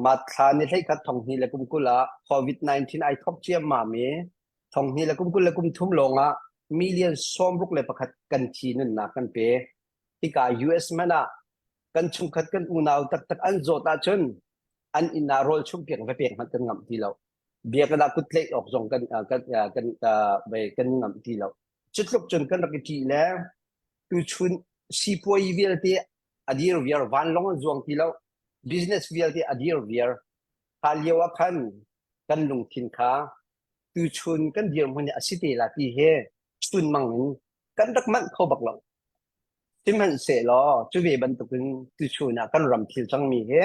Matthla ni 11 thong hnih le kum 20 ah COVID-19 ai thawk ciammam i thong hnih le kum 20 le kum thum lawngah million 61 kan thi nunnak kan pe. Hika US man ah kan chungkhat kan unau taktak an zawt ahcun an inn ah rawl chumhpiak va pek hmanh kan ngamh ti lo. Biakinn ah kut tlaih awk zong kan kan kan kan ngamh ti lo. Cutluk cun kan rak i ṭih le tuchun sipuai vialte a dir viar vanlawng an zuang ti lo business vialte a dir viar kha lio ah khan kan lungthin kha tuchun kan dirhmun hi a si te la ti he chunmang in kan rak manh kho bak lo sihmanhsehlaw cu ve bantukin tuchun ah kan ram thil cangmi he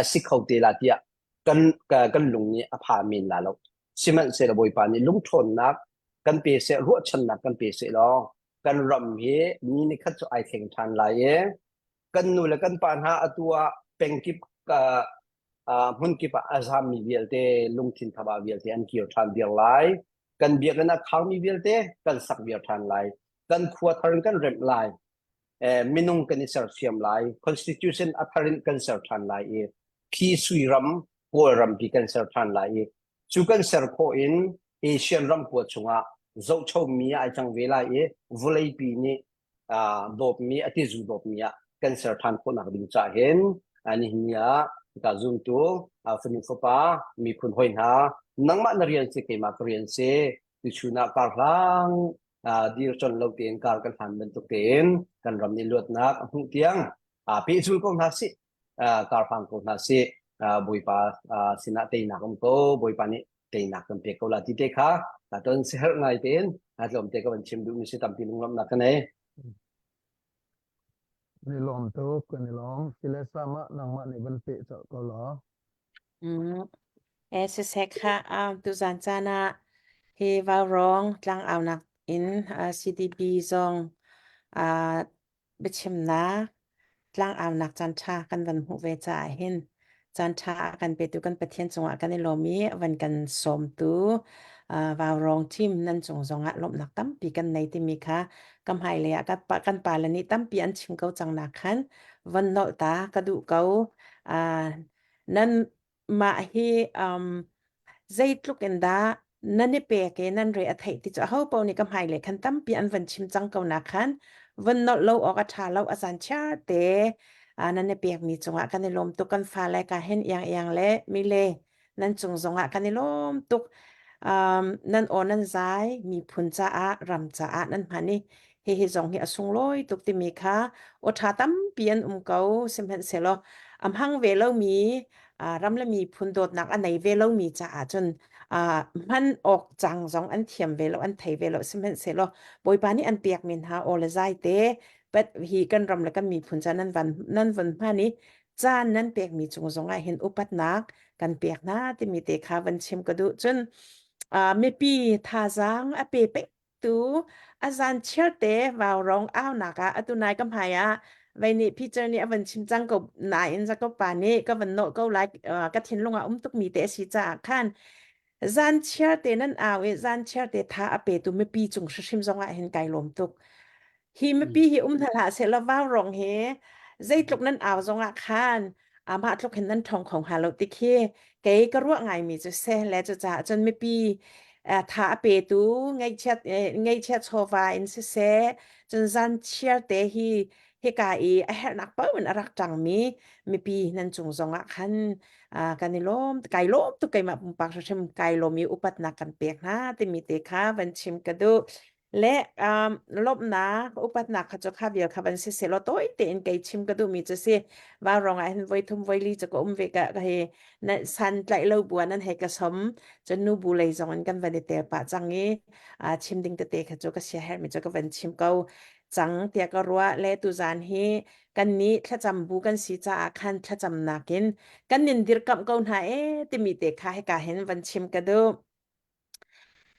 a si kho te la tiah kan kan lung nih a pha men la lo sihmanhsehlaw Bawipa nih lungṭhawnnak kan pe seh ruahchannak kan pe seh law kan ram hi ni ni khat cu ai thleng ṭhan lai i kan nu le kan pa hna atu ah pengkip uh, uh, hmunkip ah a zammi vialte lungthin thaba vialte an kir ṭhan viar lai kan biakinn a khangmi vialte kan sak viar ṭhan lai kan khua thar in kan remh lai eh, minung kan i sersiam lai constitution a thar in kan ser ṭhan lai i khi sui ram kawl rampi kan ser ṭhan lai i cu kan ser khawh in Asian ram kua chungah zohchomi ah ai cang ve lai i vawleipi nih uh, dawpmi a tizu dawpmi ah kan ser ṭhan khawhnak ding ca hin nihin ni ah ka zumtu fanu fapa miphun hoi hna nangmah na rian si keimah ka rian si tuchun ah kar hlang dir chon lo tein kar kan hlan bantuk tein kan ram nih luatnak a hmuh tiang pehzul ko hna sih kar hlang ko hna sih Bawipa sinah teinak um ko Bawipa nih teinak kan pek ko la ti te kha ton siherh ngai tein tlawm te ka van chim duhmi si tampi lunglawmhnak ka nei Kan i lawm tuk, kan i lawm. Sile sama nangmah nih van peh colh ko law. Mm. Eh siseh kha um, tuzan caan ah hi vaurawng tlangaunak in uh, CDB zong uh, biachimnak. Tlangaunak caan ṭha kan van hmuh ve caah hin caan ṭha a kan petu kan Pathian cungah kan i lawm i van kan sawmtu uh, Vaurawng team nan cung zongah lawmhnak tampi kan nei timi kha ka hmailei ah kan pa, kan pale nih tampi an chim ko cang nak khan von nolh ta ka duh ko. Uh, nan mah hi um, zeitluk in dah nan i pek i nan re a theih ti cu aho paoh nih ka hmailei khan tampi an van chim cang ko na khan von nolh lo awk a ṭha lo a caan chiar te nan i pekmi cungah kan i lawm tuk kan fale ka hen iang iang le mile nan cung zongah kan i lawm tuk um, nan aw nan zai miphun caah ram caah nan hman i hihi zong hi a sunglawi tuk timi kha aw ṭha tampi an um ko sihmanhsehlaw a hmang ve lomi ram le miphun dawtnak a nei ve lomi caah cun hman awk cang zong an thiam ve lo an thei ve lo sihmanhsehlaw Bawipa nih an pekmi hna aw le zai te pat hi kan ram le kan miphun ca nan van nan van hman i caan nan pekmi cung zong ah hin upatnak kan pek hna timi te kha van chim ka duh cun mipi thazaang a pe peng tu a zan chiarte vaurong aunak ah atu nai ka hmai ah vei nih Peter nih a van chim cang ko nain Jacob pa nih ka van nawh ko lai ka thinlung ah um tuk mi te a si caah khan zan chiarte nan au i zan chiarte tha a petu mipi cung hrimhrim zong ah hin kai lawm tuk hi mipi hi um hna hlah seh law vaurong hi zeitluk nan au zong ah khan amah tluk hin nan ṭhawng kho hnga lo ti khi kei ka ruah ngaimi cu si le cucaah cun mipi tha a petu ngaihchiat ngaihchiat chawva in siseh cun zan chiar te hi hika i a herhnak paoh in a rak ṭangmi mipi nan cung zongah khan kan i lawm kai lawm tuk keimah pumpak hrimhrim kai lawm i upatnak kan pek hna timi te kha van chim ka duh Le um, lawmhnak upatnak kha cu kha vial kha van si selaw tawi tein kei chim ka duhmi cu si vaurawng ah hin voi thum voi li cu ka um ve ka ka hi na san tlaih lo bua nan hei ka som cun nu bu lei zong in kan van i tel pah cang i uh, chim ding tete kha cu ka sia herhmi cu ka van chim ko cang tiah ka ruah le tuzan hi kan nih thlacam bu kan si caah khan thlacam nakin kan nin dirkamh ko hna e timi te kha hika hin van chim ka duh.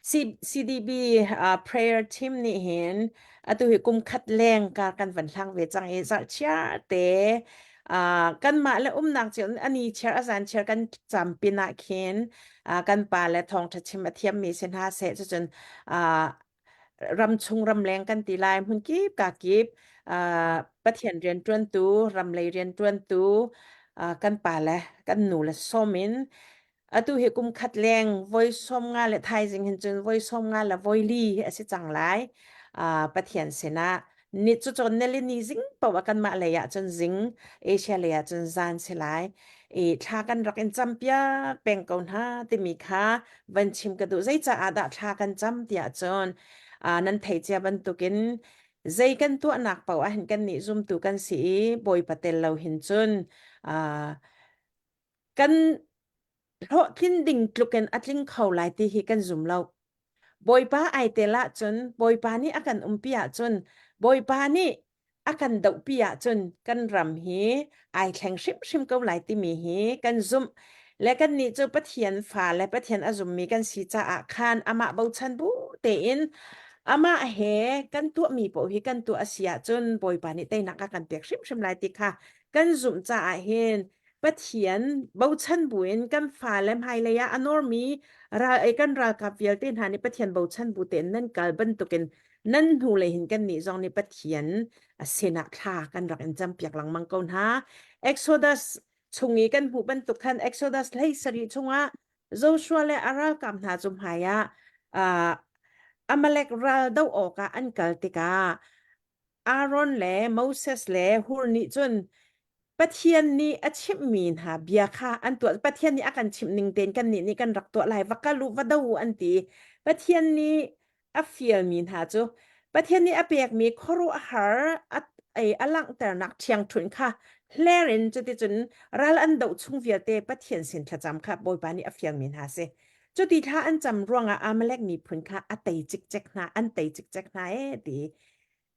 CDB uh, prayer team nih hin atu hi kum khat leng kar kan van hlang ve cang i zarh chiar te uh, kanmah le umnak cio ani chiar azan chiar kan cam pin ah khin uh, kan pa le thawngtha chim a thiam mi si hna seh cucun uh, ram chung ram leng kan ti lai hmun kip ka kip uh, Pathian rian tuantu ram lei rian tuantu uh, kan pa le kan nu le som in Atu hi kum khat leng voi 50 le thaizing hin cun voi 50 le voi li hi a si cang lai. Uh, Pathian sinah ni cu cun nili ni zing paoh ah kanmah lei ah cun zing Asia lei ah cun zan si lai. I thla kan rak in cam piak peng ko hna timi kha van chim ka duh. Zeicaah dah thla kan cam tiah cun uh, nan thei cia bantukin zei kan tuahnak paoh ah hin kan nih zumtu kan si i Bawipa tel lo hin cun uh, kan hlawhtlin ding tlukin a tling kho lai ti hi kan zum lo. Bawipa ai tel ahcun, Bawipa nih a kan umpi ahcun, Bawipa nih a kan dohpi ahcun kan ram hi ai thleng hrimhrim ko lai timi hi kan zumh. Le kan nih cu Pathian fa le Pathian a zummi kan si caah khan amah bochan bu tein amah he kan tuahmi paoh hi kan tuah a si ahcun Bawipa nih teinak a kan pek hrimhrim lai ti kha kan zumh caah hin Pathian bochan buin kan fale hmailei ah a normi ral ei kan ralkap vialte hna nih Pathian bochan bu tein nan kal bantukin nan hnu lei hin kan nih zong nih Pathian sinah thla kan rak in campiak lengmang ko hna. Exodus chung i kan hmuh bantuk khan Exodus hlei sarih chungah Joshua le a ralkap hna cu hmai ah uh, Amalek ral doh awkah an kal tikah Aaron le Moses le Hur nih cun Pathian nih a chimhmi hna bia kha an tuah. Pathian nih a kan chimh ning tein kannih nih kan rak tuah lai. Va kal u, va do u an ti. Pathian nih a fialmi hna cu Pathian nih a pekmi khuaruahhar a, a langhternak ṭhiangṭhunh kha hler in cuticun ral an doh chung vialte Pathian sin thlacam kha Bawipa nih a fialmi hna a si. Cuti thla an cam ruangah Amalek miphun kha a tei cikcek hna, an tei cikcek hna ee ti.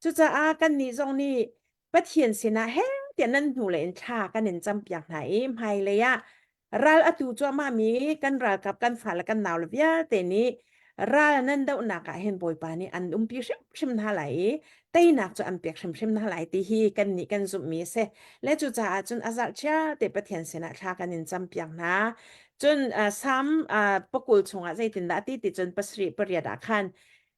Cucaah kannih zong nih Pathian sinah heh tiah nan hnulei in thla kan in campiak hna i hmailei ah ral atu cuahmahmi kan ralkap kan fale kan naule vialte nih Ral nan dohnak ah hin Bawipa nih an umpi hrimhrim hna lai i teinak cu an pek hrimhrim hna lai ti hi kan nih kan zumhmi a si. Le cucaah cun a zarh chia te Pathian sinah thla kan in campiak hna. Cun uh, Salm uh, pakul chungah zeitindah ti ti cun pasarih pariat ah khan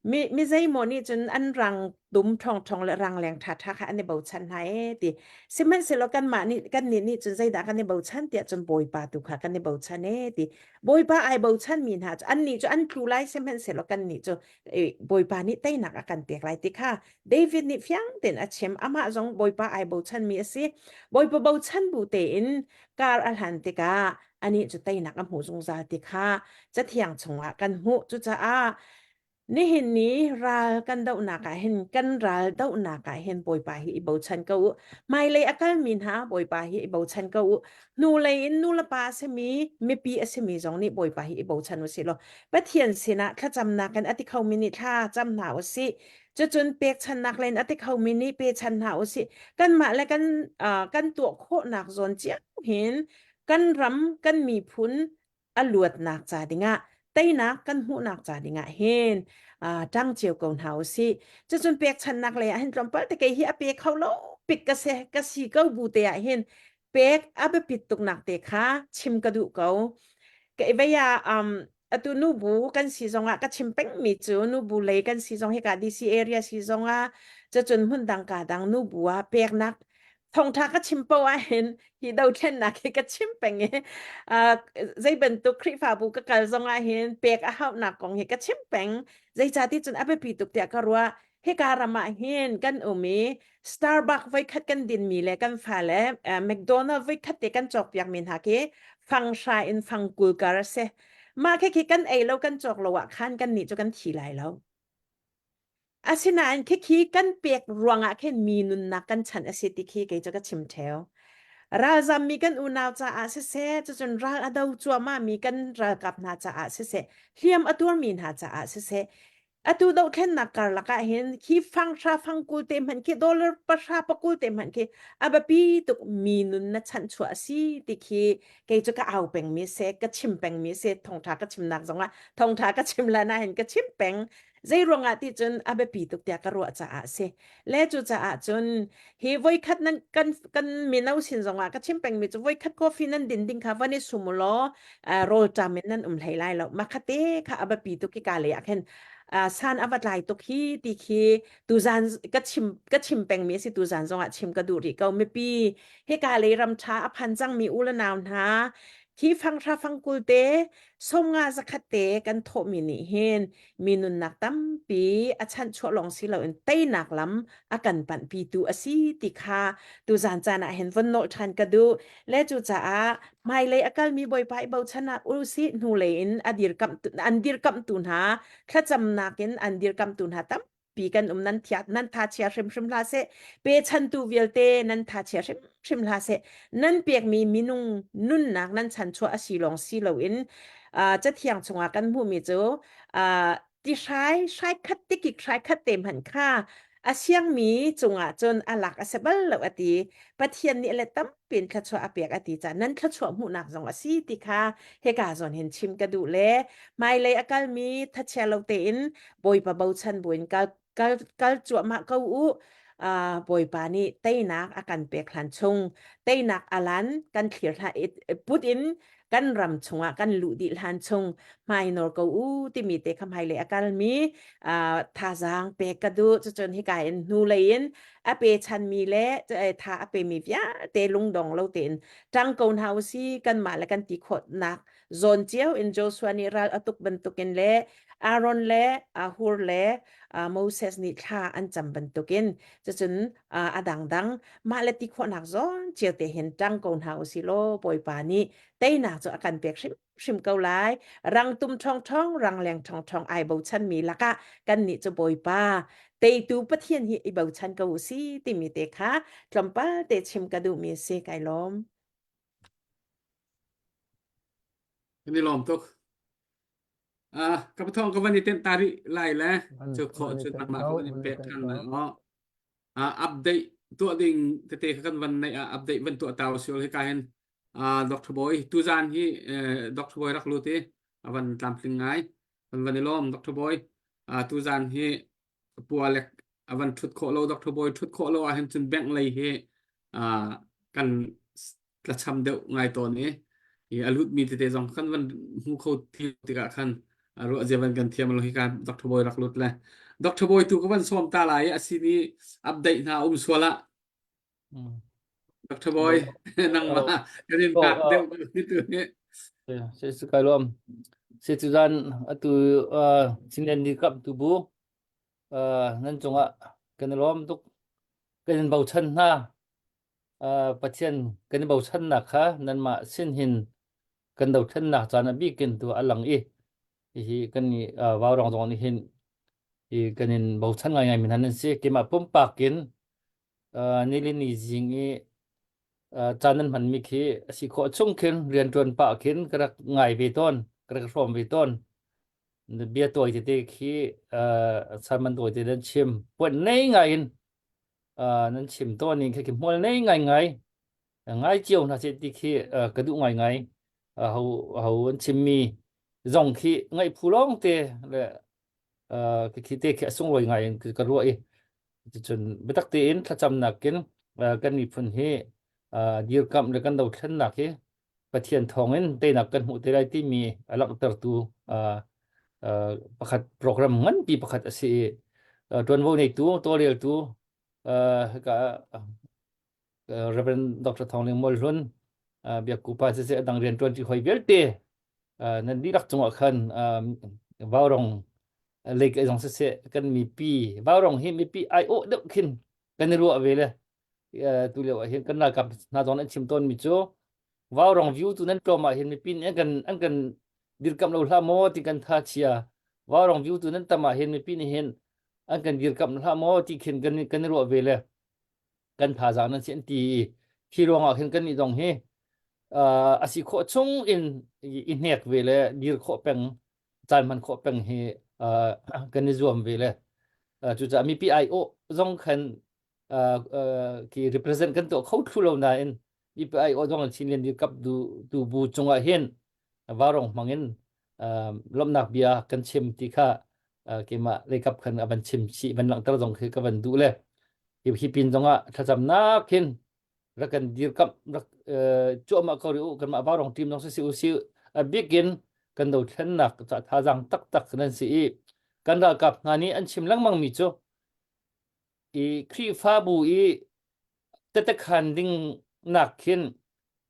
Mi, mi zeimaw nih cun an rang dum ṭhawngṭhawng le rangleng ṭhaṭha kha an i bochan hna ee ti. Sihmanhsehlaw kanmah nih kannih nih cun zeidah kan i bochan tiah cun Bawipa tu kha kan i bochan ee ti. Bawipa ai bochanmi hna cu annih cu an tlu lai sihmanhsehlaw kannih cu eh, Bawipa nih teinak a kan pek lai ti kha David nih fiang tein a chim. Amah zong Bawipa ai bochanmi a si. Bawipa bochan bu tein kar a hlan tikah anih cu teinak a hmu zungzal ti kha Cathiang chungah kan hmuh. Cucaah Nihin ni ral kan dohnak ah hin kan ral dohnak ah hin Bawipa hi i bochan ko u. Hmailei a kalmi hna Bawipa hi i bochan ko u. Hnulei in nulepa a simi, mipi a simi zong nih Bawipa hi i bochan u sih law Pathian sinah thlacamnak in a ti khomi nih thla cam hna u sih. Cucun pekchannak len a ti khomi nih pechan hna u sih. Kanmah le kan uh, kan tuah khawhnak zawn cio hin kan ram, kan miphun a luatnak ca dingah teinak kan hmuhnak ca dingah hin ṭang cio ko hna u sih. Cucun pekchannak lei ah hin tlawmpal te kei hi a pe kho lo pik ka si ka si ko bu te ah hin pek a biapit tuknak te kha chim ka duh ko. Ka vei ah um, atu nubu kan si zongah ka chim pengmi cu nubu lei kan si zong hika DC area si zongah cucun hmun dang ka dang nubu ah peknak thawngṭha ka chim poah ah hin hi dothlennak hi ka chim peng i uh, zei bantuk Khrihfabu ka kal zong ah hin pek a hauhnak kong hi ka chim peng zeicati cun a biapi tuk tiah ka ruah hika ram ah hin kan um i Starbucks voikhat kan dinmi le kan fale uh, McDonald voikhat te kan cawkpiak mi hna khi fang hra in fang kul kar a si mah khi khi kan ei lo kan cawk lo ah khan kan nih cu kan thi lai lo Asinain khikhi kan pek ruangah khin mi nunnak kan chanh a si ti khi kei cu ka chim ṭheo. Ralzammi kan unau caah siseh, cucun ral a do cuahmahmi kan ralkap hna caah siseh, hliam a tuarmi hna caah siseh, atu dohthlennak karlak ah hin khi fanghra fangkul te hmanh khi dollar pahra pakul te hmanh khi a biapi tuk mi nun na chanhchuah a si ti khi kei cu ka au pengmi si, ka chim pengmi si, thawngṭha ka chimnak zongah thawngṭha ka chim lan ah hin ka chim peng. Zei ruangah ti cun a biapi tuk tiah ka ruah caah a si. Le cu caah cun hi voikhat nan kan kan mino sin zongah ka chim pengmi cu voikhat coffee nan din ding kha van i sum law rawl ṭam in nan um hlei lai lo. Mah kha te kha a biapi tuk i ka lei ah khin san a va tlai tuk hi ti khi tuzan ka chim ka chim pengmi a si tuzan zongah chim ka duh rih ko. Mipi hika lei ram ṭha a phan cangmi u le nau hna khi fanghra fangkul te sawmnga zakhat te kan thawhmi nih hin mi nunnak tampi a chanhchuah lawng si loin teinak lam a kan panhpitu a si ti kha tuzan caan ah hin von nolh ṭhan ka duh. Le cucaah hmailei a kalmi Bawipa i bochan ah usih hnulei in a dirkamh an dirkamhtu hna thlacamnak in an dirkamhtu hna tampi kan um nan thiat nan tha chia hrimhrim hlah seh pechantu vialte nan tha chia hrimhrim hlah seh nan pekmi minung nunnak nan chanchuah a si lawng si loin uh, cathiang chungah kan hmuhmi cu uh, ti hrai hrai khat tikik hrai khat te hmanh kha a siangmi cungah cun a lak a si bal lo a ti Pathian nih le tampin thluachuah a pek a ti ca nan thluachuah hmuhnak zong a si ti kha hika zawn hin chim ka duh le hmailei a kalmi thachia lo tein Bawipa bochan buin kal kal kal cuahmah ko u uh, Bawipa nih teinak a kan pek hlan chung teinak alan kan thlir hlah put in kan ram chungah kan luh dih hlan chung hmainor ko u timi te kha hmailei a kalmi uh, thazaang pek ka duh cucun hika in hnulei in a pe chanmi le tha a pemi vialte lungdong lo tein ṭang ko hna usi kanmah le kan ti khawhnak zawn cio in Joshua nih ral a tuk bantukin le Aaron le Hur le Moses nih thla an cam bantukin cucun a dangdang mah le ti khawhnak zawn cio te hin ṭang ko hna usi law Bawipa nih teinak cu a kan pek hrim hrim ko lai rangtum ṭhawngṭhawng rangleng ṭhawngṭhawng ai bochanmi lakah kannih cu Bawipa teitu Pathian hi i bochan ko u si timi te kha tlawmpal te chim ka duhmi si kai lawm. Kan i lawm tuk. Ah, ka pathawng ka van i tenh ta rih lai le cu khawh cu nangmah ka van in pek ṭhan lai aw. Ah, update tuah ding tete kha kan van neih ah update van tuah ta usiol hika hin ah Dr. Boy tuzan hi eh, Dr. Boy rak lut i a van tlamtling ngai. Kan van i lawm Dr. Bawi. Tuzan hi pualek a van ṭhut khawh lo Dr. Bawi ṭhut khawh lo ahhin cun bank lei hi kan tlacham deuh ngai tawn i i a lutmi tete zong kan van hmu kho ti tikah khan ruah zia van kan thiam lo hi kan Dr. Bawi rak lut le Dr. Bawi tu ka van sawm ta lai i a sin i update hna um sual ah Dr. Bawi nangmah kan in hngak deuh tu hi Se su kai lom. Se tu zan atu Chinland ni kap tu bu nan cungah kan i lawm tuk kan in bochan hna Pathian kan i bochannak kha nanmah sin hin kan dothlennak caan a bikin tu a lang i hihi kan i vaurong zong nih hin hi kan in bochan ngaingai mi hna nan si keimah pumpak in nilini zing i caan nan hmanmi khi a si khawh chung khin rianṭuan pah khin ka rak ngai ve tawn ka rak hrawm ve tawn bia tawi tete khi sermon tawi te nan chim puan nei ngai in nan chim tawn in khi hmual nei ngai ngai ngai cio hna seh ti khi ka duh ngai ngai ho ho an chimmi zong khi ngaih phu lawng te le khi te khi a sunglawi ngai in ka ruah i cun biatak tein thlacamnak in kan miphun hi dirkamh le kan dothlennak hi Pathian thawngin teinak kan hmuh te lai timi a langhtertu pakhat program nganpi pakhat a si i ṭuanvo neitu tawlreltu hika Reverend Dr. Thawng Ling Mual Hlun Biakku pa siseh a dang rianṭuanṭi hoi vialte nan dihlak cungah khan vaurong lei zong siseh kan mipi vaurong hi mipi aiawh deuh khin kan i ruah ve le tu lio ah hin kan ralkap hna zong an chim tawn mi cu vaurong view tu nan tlawm ah hin mipi nih an kan an kan dirkamh lo hlah maw ti kan tha chia vaurong view tu nan tam ah hin mipi nih hin an kan dirkamh hlah maw ti khin kan kan i ruah ve le kan thazaang nan si an ti i hi ruangah khin kan nih zong hi a si khawh chung in i hnek ve le dir khawh peng caan hman khawh peng hi kan i zuam ve le cucaah mipi aiawh zong khan ki represent kan tuah kho thlu lo nain mipi aiawh zong Chinland dirkap du tu bu cungah hin varong hmangin lawmhnak bia kan chim ti kha keimah leikap khan a van chim chih van langhter zong khi ka van duh le hi pin zongah thlacamnak hin rak kan dirkamh rak cuahmah ko rih u kanmah vaurong team zong si u si a bikin kan dothlennak ca thazaang taktak nan si i kan ralkap hna nih an chim lengmang mi cu i Khrihfabu i tetekhan ding nak khin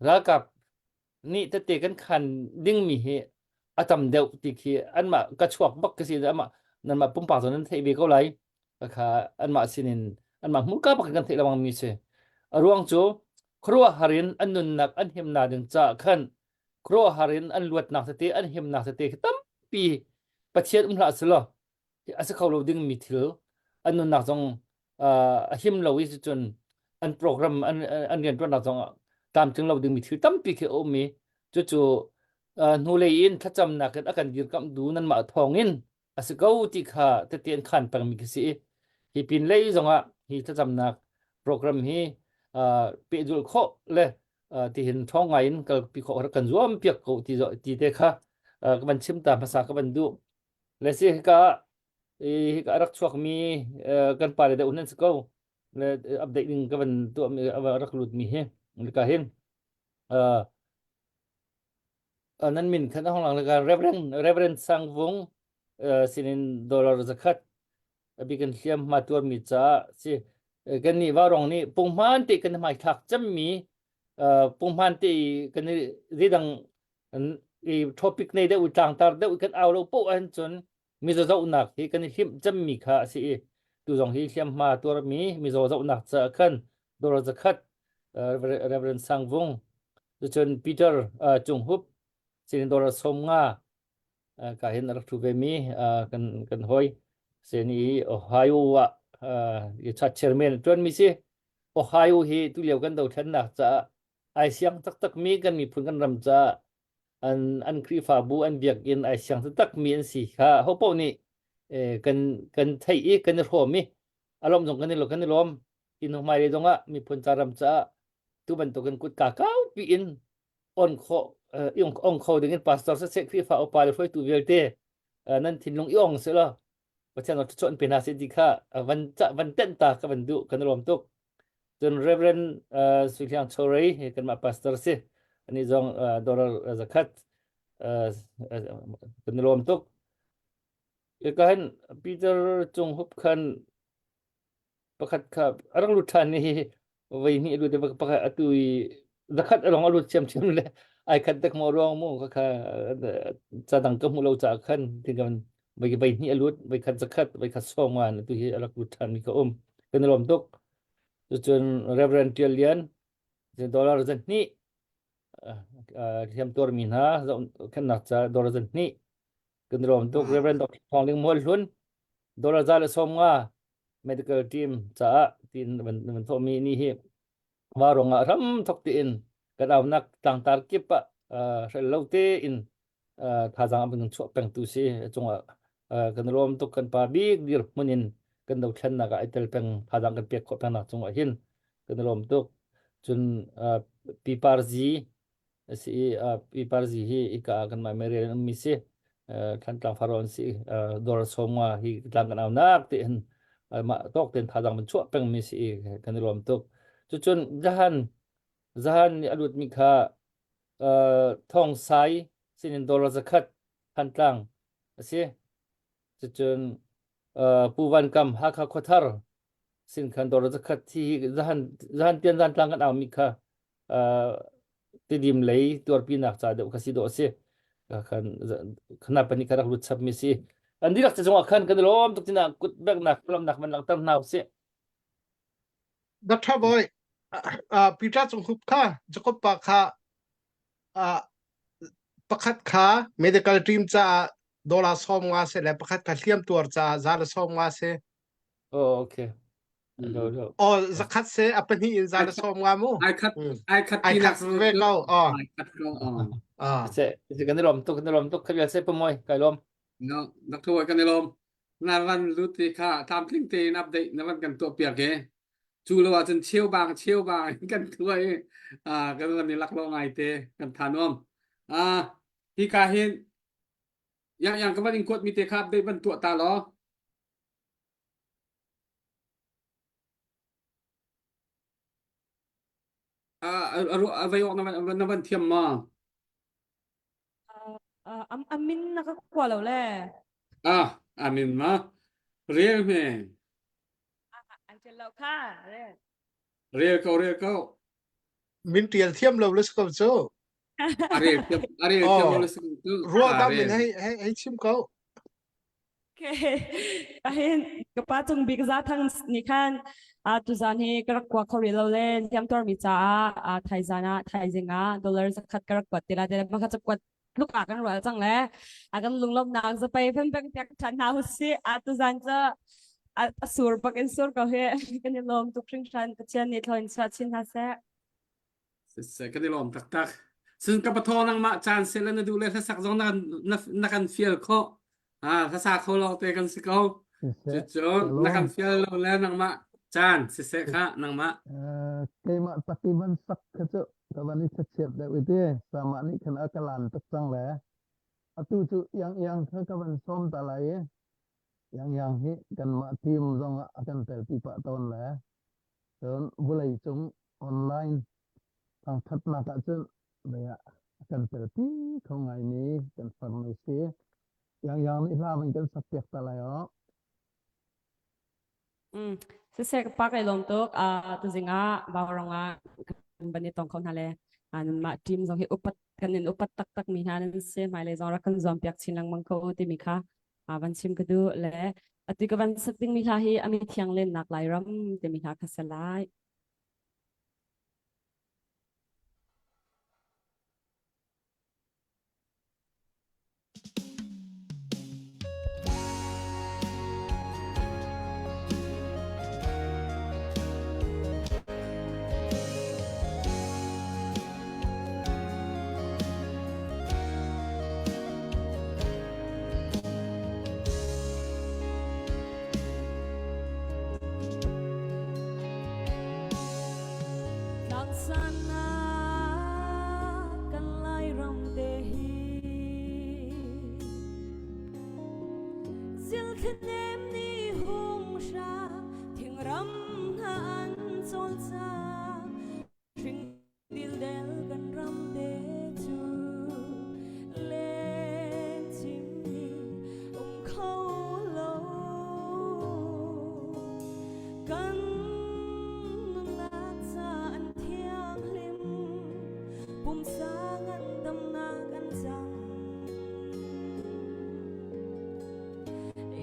ralkap nih tete kan khan dingmi hi a tam deuh ti khi anmah ka chuak bak ka si amah nanmah pumpak zong nan theih ve ko lai kha anmah sinin anmah hmurka bak kan theih lengmang mi si a ruang cu khuaruahhar in an nunnak an himnak ding caah khan khuaruahhar in an luatnak tete an himnak tete khi tampi Pathian um hlah selaw a si kho lo dingmi thil an nunnak zong a him lo i cun an program an an rianṭuannak zong tlamtling lo dingmi thil tampi khi a um i cucu hnulei in thlacamnak in a kan dirkamh du nanmah thawngin a si ko ti kha tete an khan pengmi khi si i hi pin lei zongah hi thlacamnak program hi pehzulh khawh le tihin ṭhawng ngai in kalpi khawh kan zuam piak ko ti ti te kha ka van chim ta hmasa ka van duh Le si hika i hika a rak chuakmi kan pale deuh nan si ko. Le update ding ka van tuahmi a rak lutmi hi ka hin nan min khan a hong lang le ka Reverend Reverend Sang Vung sinin dollar zakhat abi kan hliam hma tuarmi caah si kan nih vaurong nih punghman te kan hmai thlak cemmi punghman te kan i zeidang i topic nei deuh tlangtar deuh kan au lo poh ahcun cun mizaw zohnak hi kan i hlimh cemmi kha a si i tu zong hi hliamhma tuarmi mizaw zohnak caah khan dawr zakhat Reverend Sang Vung cun Peter Cung Hup sinin dawr 50 ka hin a rak thu ve mi kan kan hoi sen i Ohio ah i chat chairman tuan mi si Ohio hi tu lio kan dothlennak caah ai siang taktakmi kan miphun kan ram caah an an Khrihfabu an biakinn ai siang taktakmi an si kha hopoh nih eh, kan kan theih i kan i hrawm i a lawm zong kan i kan i lawm hi hnu hmailei zongah miphun ca ram caah tu bantukin kutka kaupi in on khawh ong kho ding in pastor siseh Khrihfa upa le hruaitu vialte. Nan thinlung i ong seh law Pathian rawt chuan pe hna seh ti kha van ca van tenh ta ka van duh kan lawm tuk. Cun Reverend Sui Hliang Chorei hi kanmah pastor si. Ani zong dollar zakhat kan lawm tuk. Ka hin Peter Cung Hup khan pakhat kha a rak lut ṭhan i voi hnih a lut i pakhat atu i zakhat a rong a lut ṭhiamṭhiam le ai khat dek maw ruang mu kha kha ca dang ka hmuh lo caah khan tinkan voi voi hnih a lut voi khat zakhat voi khat sawm ngan atu hi a rak lut ṭhan mi ka um kan i lawm tuk cucun Reverend Tial Lian dollar zan hnih hliam tuarmi hna zohkhenhnak ca dollar zan hnih kan i lawm tuk Reverend Dr. Thawng Ling Mual Hlun dollar za le 50 medical team caah tiin van van thawhmi ni hi wa rongah ram thok tiin kan aunak tlangtar kip ah hrel lo tein thazaang an kan chuah peng tu si cungah kan lawm tuk kan pa bik dir hmun in kan dothlennak ah ai tel peng thazaang kan pek khawh peng nak cungah hin kan lawm tuk cun pi par zi a si i pi parzi hi ika ah kanmah Marian an ummi si Thantlang Faro an si dawr sawmnga hi tlang kan aunak ti hin mah tawk ten thazaang man chuah pengmi si i kan i lawm tuk cucun zahan zahan nih a lutmi kha thong sai sinin dollar zakhat Thantlang a si cucun Pu Van Kam Hakha Khuathar sin khan dollar zakhat hi zahan zahan tian zan tlang kan aumi kha tidim lei tuarpinak ca deuh kha si dawh a si khan khana pani kha rak lut chap mi si an dihlak ca zongah khan kan i lawm tuk tina kut beknak lawmnak man langhter hna usih Dr. Boy Peter Cung Hup kha Jacob pa kha pakhat kha medical team caah dollar 50 se le pakhat kha hliam tuar caah za le 50 se Oh, okay. Lo, lo. Oh, zakhat se a pahnih in za le sawm nga mu. Ai khat ai khat Ai khat ve ko. Oh. Ai khat ko. Oh. Ah. Se se kan lom tuk kan lom tuk khabia se pamoy kai lom. No, Dr. kan lom. Na van lut ti kha tlamtling tein update na van kan tuah piak e. Cu lo ahcun cheu bang cheu bang in kan tuah i ah kan van i lak lo ngai te kan tha nuam. Ah hi ka hin yang yang ka van in kuat mi te kha update van tuah ta law. A vei awk na van thiam ma? A min na ka kua lo le. Ah, a min ma? Rel hme. An ṭial lo kha. Rel. Rel ko, rel ko. Min ṭial thiam lo le si ko cu. A rel thiam, a rel thiam lo le si ko cu. Ruah dam in hei hei chim ko. Okay. Ahin ka pa cung bik za thang nih khan a tuzan hi ka rak kua kho rih lo le hliamtuar mi caah a thaizan ah thaizing ah dollar zakhat ka rak kuat ti la te makha cu kuat tluk ah kan rual cang le a kan lunglawmhnak zapei fen peng piak ṭhan hna usih a tuzan cu a sur bak in sur ko hi kan i lawm tuk hringhran Pathian nih thlaw in chuah chin hna seh. Siseh kan i lawm taktak. Cun ka pathaw nangmah caan seh le na duh le hlasak zong na, na, na kan fial khawh. Ah, hlasa kho lawng te kan si ko. Cucu na kan fial lo le nangmah caan siseh kha nangmah. Keimah taki van sak kha cu ka van i thlachiat deuh i ti sama nih khan a ka lan tuk cang le atu cu iang iang kha ka van sawm ta lai i iang iang hi kanmah team zong ah a kan telpi pah tawn le Cun vawleicung online thangṭhatnak ahcun lei ah a kan telpi kho ngaimi kan farnu si. Yangyang nih hla van kan sakpiak ta lai aw. Mm. Siseh ka pa kai lawm tuk. Uh, tuzing ah Vaurong ah kan ban i tong kho hna le uh, nanmah team zong hi upat kan in upat taktak mi hna nan si hmailei zong rak kan zuam piak chin lengmang ko timi kha van chim ka duh le atu ka van sak dingmi hla hi a mi thiang lennak Lairam timi hla kha si lai. Tlangsana kan Lairam te hi. Thlenem nih hung hrang thingram hna an cawlcang hring dildel kan ram te cu len chim ni um kho lo kan nunnak ca an thianghlim pumsa ngandamnak an cang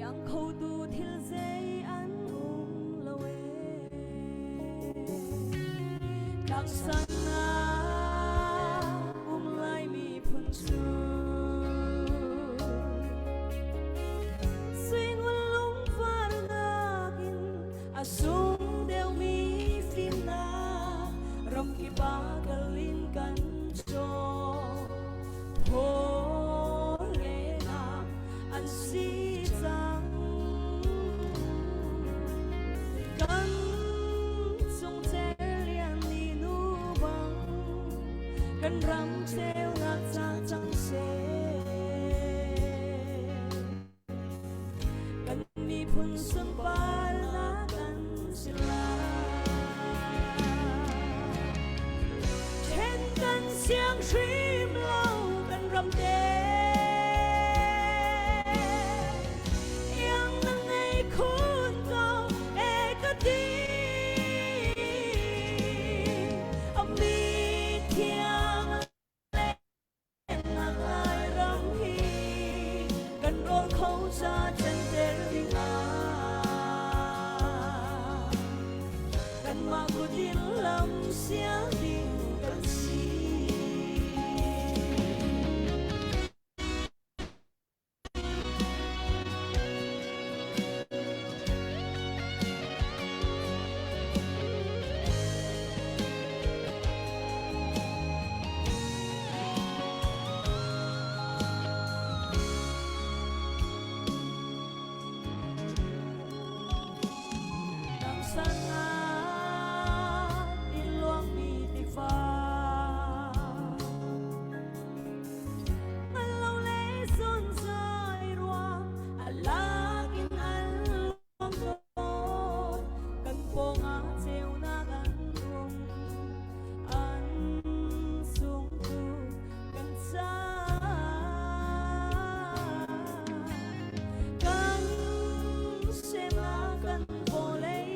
Iang khotu thil zei an um lo ee. Tlangsan ah um lai miphun cu Suingun lungvar nakin a sung deuhmi fimnak ramkip ah kal in kan cawng. Thaw le nak an si cang. Kan cungcel lian ni nu bang kan ram ceunak ca cang seh. Kan miphun sunparnak kan si lai. Then kan siang hrim lo kan ram te. Iang na ngei khun ko e ka ti. A mi thiang Lairam hi kan rawl kho ca canter ding ah kanmah kut in lam sial ding kan si. Tangsan ah in luangmi tiva Ngal lo le sun zai ruang a lak in an luang tawn kan pawngah ceunak an um an sungtu kan caah kan semnak kan vawlei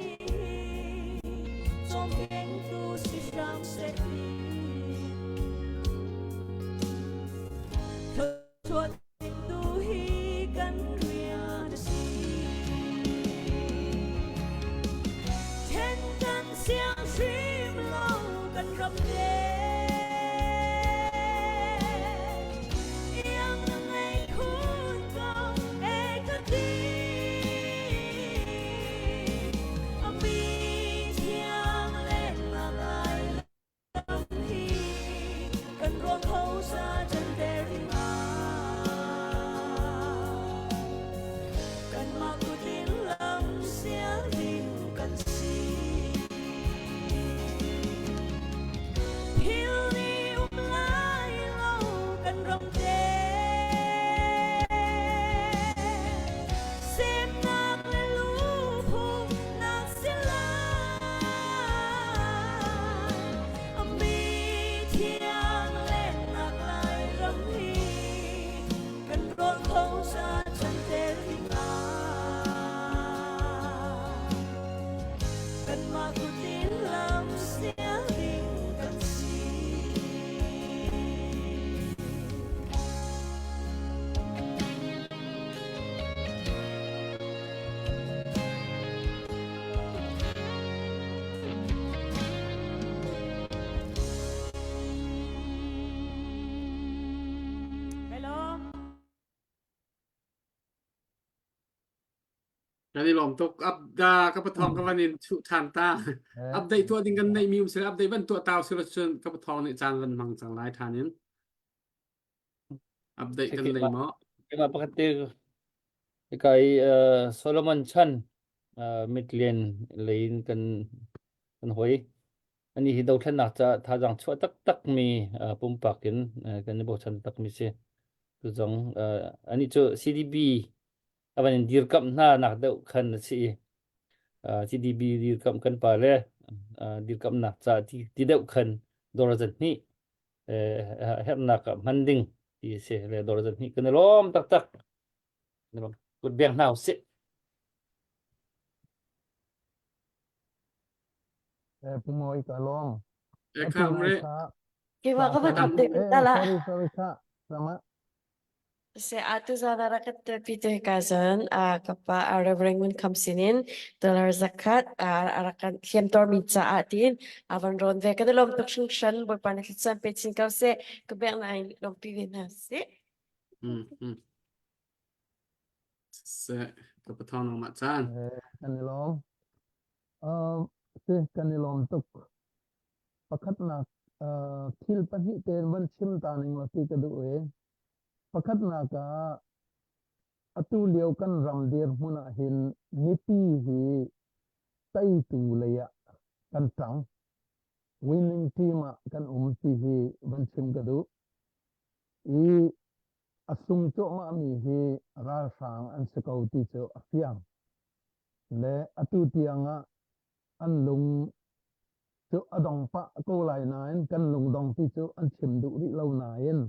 cawmkengtu si hram seh ti Thluachuah tu hi kan rian a si. Then kan siang hrim lo kan ram te. Iang na ngei khun ko e ka ti. A mi thiang le na lai hi kan ruang kho sa canter ding ah kanmah kut in lam sial ding kan si. Thil nih um lai lo kan ram te. Semnak le luphu nak si lai. A mi thiang lennak lai ram hi kan rawl kho sa canter ding ah. Kanmah kut in lam sial ding kan si. Hello. Kan i lawm tuk. Up da ka pathawng ka van in chuh ṭhan ta. Update tuah ding kan neih mi um sila update van tuah tau sila cun ka pathawng nih caan van hmang cang lai ṭhan in. Update kan nei maw? Keimah pakhat te hika i Solomon chan mitlian lei in kan kan hoi. Ani hi dothlennak ca thazaang chuah taktak mi pumpak in kan i bochan takmi si. Tu zong ani cu CDB. a van in dirkamh hna nak deuh khan a si i CDB dirkamh kan pa le dirkamhnak ca ti, ti deuh khan dollar zat hnih herhnak ah hman ding ti a si le dollar zat hnih kan i lawm taktak kut beng hna usih Eh, pumawi ka lawm. Eh, kha um re. Keimah ka van update ta la. Sorry, sorry, kha. Sama. Se atu zana rakat pi tu ka zan a kapa a Reverend Ngun Kham sinin dollar zakhat a arakan hliam tor mi cha a tin avan ron ve kan lom tuk hring hran bawipa na thluchuan pe chin ko se ka bek na in lom pi ve na se Mm, mm. Se ka pathong nang ma chan. Eh, kan i lawm. Uh, si kan i lawm tuk. Pakhatnak uh, thil pahnih te van chim ta ning la ti ka duh e. Pakhatnak ah atu lio kan ram dirhmun ah hin mipi hi teitu lei ah kan ṭang. Winning team ah kan um ti hi van chim ka duh. I a sung cuahmahmi hi ralhrang an si ko ti cu a fiang. Le atu tiang ah an lung cu a dong pah ko lai nain kan lungdong ti cu an chim duh rih lo nain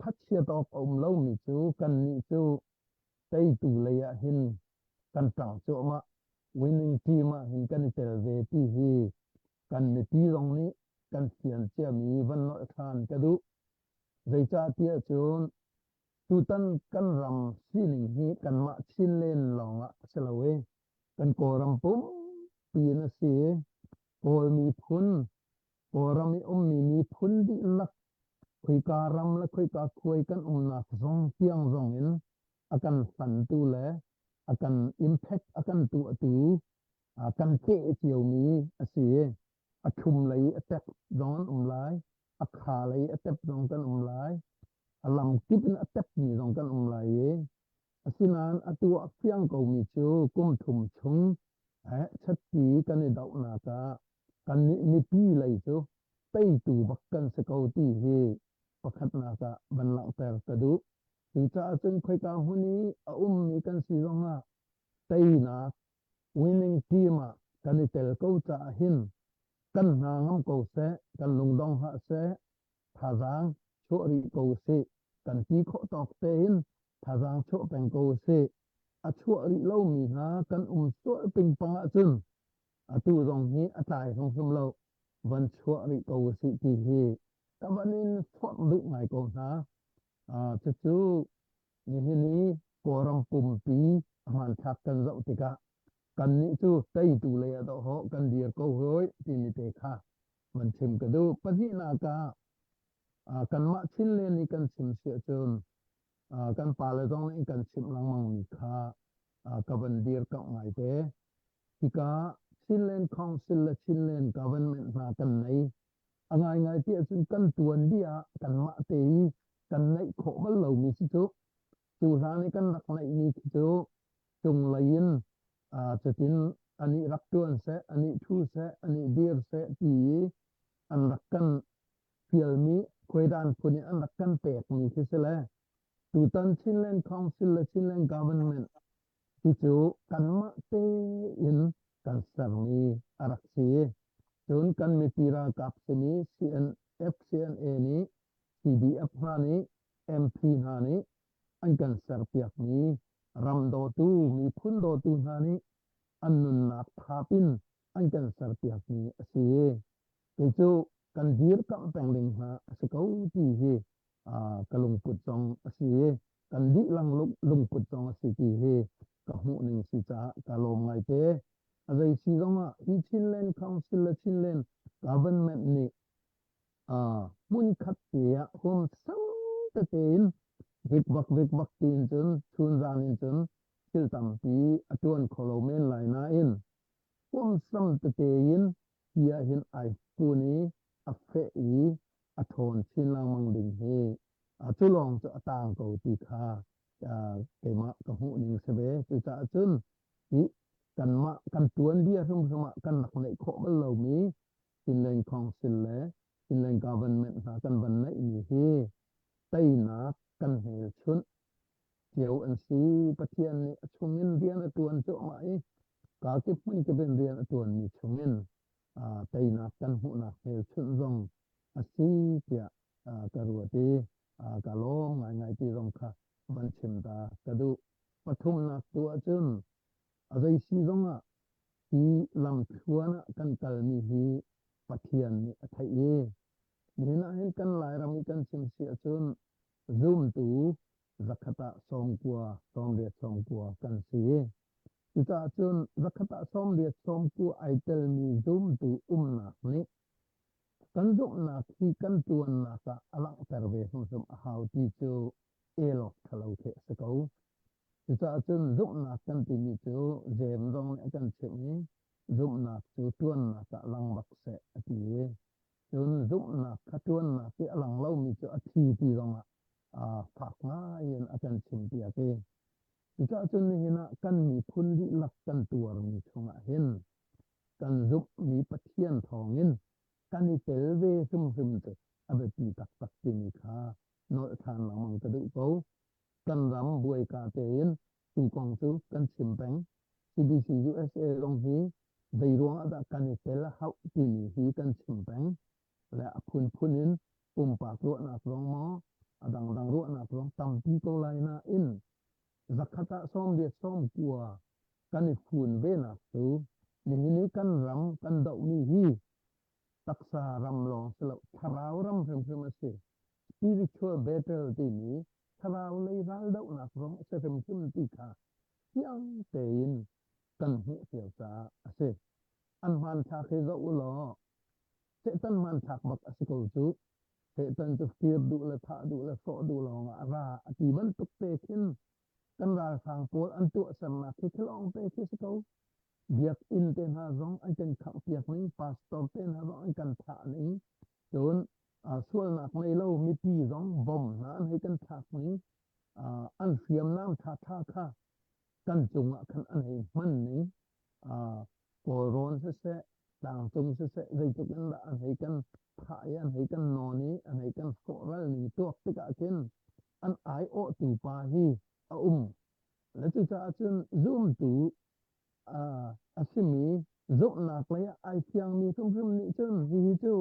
thachiat awk a um lomi cu kannih cu teitu lei ah hin kan ṭang cuahmah winning team ah hin kan i tel ve ti hi kan mipi zong nih kan fian ciami van nolh ṭhan ka duh. Zeicahtiah cun tutan kan ram sining hi kanmah Chinland lawngah a si lo i kan Kawlram pumpi in a si i Kawl miphun, Kawlram i ummi miphun dihlak khoika ram le khoika khuai kan umnak zong tiang zong in a kan hlantu le a kan impact a kan tuahtu kan teh ciomi a si i a thlum lei a tek zong an um lai, a kha lei a tep zong kan um lai, a lam kip in a tepmi zong kan um lai i Asinain atu ah fiang komi cu kum thum chung chatpi kan i dohnak ah kannih mipi lei cu teitu bak kan si ko ti hi pakhatnak ah van langhter ka duh. Cucaah cun khoika hmun i a ummi kan si zongah teinak winning team ah kan i tel ko caah hin kan hna ngam ko seh, kan lungdong hlah seh, thazaang chuah rih ko sih, kan ti khawh tawk tein thazaang chuah peng ko sih. A chuah rih lomi hna kan um sual pingpang ahcun atu zong hi a tlai hrimhrim lo. Van chuah rih ko sih ti hi ka van in forh duh ngai ko hna. Uh, cucu nihin i Kawlram pumpi a hmanthlak kan zoh tikah kannih cu teitu lei ah dawh kan dir ko hoi timi te kha van chim ka duh. Pahnihnak ah kanmah Chinland i kan chim si ahcun kan pale zong nih kan chimh lengmangmi kha ka van dirkamh ngaite. Hika Chinland Council le Chinland Government hna kan nei. A ngaingai ti ahcun kan tuanbia ah kanmah te i kan neih khawh bal lomi si cu. Cu hlan i kan rak neihmi khi cu cunglei in cutin anih rak ṭuan seh, anih ṭhu seh, anih dir seh ti i an rak kan fialmi khuaidan phun in an rak kan pekmi khi si le tutan Chinland Council le Chinland Government hi cu kanmah tein kan sermi a rak si. Cun kan mipi ralkap simi CNF, CNA nih CDF hna nih MP hna nih an kan serpiakmi ram dawtu miphun dawtu hna nih an nunnak thap in an kan serpiakmi a si. Kei cu kan dirkamh peng ding hna a si ko ti hi ka lungput zong a si i kan dihlak lungput zong a si ti hi ka hmuh ning si caah ka lawm ngaite. A zei si zongah hi Chinland Council le Chinland Government nih hmunkhat te ah huamsam tete in vikvak vikvak tiin cun chunzan in cun thil tampi a ṭuan kho lo men lai nain huamsam tete in hi ah hin ai fun i a feh i a ṭhawn chin lengmang ding hi cu lawng cu a taang ko ti kha keimah ka hmuh ning si ve. Cucaah cun hi kanmah kan tuanbia hrimhrim ah kan rak neih khawh bal lomi Chinland Council le Chinland Government hna kan van neihmi hi teinak kan hmelchunh. cio an si. Pathian nih a chungin rian a ṭuan cuahmah i kakip hmunkip in rian a ṭuanmi chungin teinak kan hmuhnak hmelchunh zong a si tiah ka ruat i ka lawm ngaingai ti zong kha van chim ta ka duh. Pathumnak tu ahcun a zei si zongah hi lamthluan ah kan kalmi hi Pathian nih a theih i nihin ah hin kan Lairam i kan chim si ahcun zumtu zakhat ah sawmkua, sawmriat sawmkua kan si. Cucaah cun zakhat ah sawmriat sawmkua ai telmi zumtu umnak nih kan zumhnak hi kan ṭuannak ah a langhter ve hrimhrim a hau ti cu el awk ṭhalo khi a si ko. Cucaah cun zumhnak kan timi cu Jeim zong nih a kan chimh i zumhnak cu ṭuannak ah lang bak seh a ti i cun zumhnak kha ṭuannak i a lang lomi cu a thi ti zongah fak ngai in a kan chimpiak i cucaah cun nihin ah kan miphun dihlak kan tuarmi chungah hin kan zumhmi Pathian thawngin kan i tel ve hrimhrim cu a biapi taktak timi kha nolh ṭhan lengmang ka duh ko. Kan ram buaika tein tu kong cu kan chim peng. CBC USA zong hi zei ruangah dah kan i tel a hauh timi hi kan chim peng. Le a phunphun in pumpak ruahnak zong maw a dangdang ruahnak zong tampi ko lai nain zakhat ah sawmriat sawmkua kan i fun venak cu nihin i kan ram kan dohmi hi taksa ram lawng si lo thlarau ram hrimhrim a si. Spiritual battle timi thlarau lei raldohnak zong a si hrimhrim ti kha fiang tein kan hmuh cio caah a si. An hmanthlak hi zoh u law Satan hmanthlak bak a si ko cu. Satan cu fir duh le thah duh le hrawh duh lawngah a ra a ti bantuk te khin kan ralhrang pawl an tuahsernak khi thilawng te khi si ko. Biakinn te hna zong an kan khanghpiak ning, pastor te hna zong an kan thah ning, cun sualnak ngei lo mipi zong bom hna an hei kan thlak ning, an hriamnam ṭhaṭha kha kan cungah khan an hei hman ning, Kawlrawn siseh, tlangcung siseh, zeitluk in dah an hei kan thah i an hei kan nawn i an hei kan hrawhral ning tuak tikah khin an aiawhtu pa hi a um. Le cucaah cun zumtu a simi zumhnak lei ah ai fiangmi hrimhrim nih cun hihi cu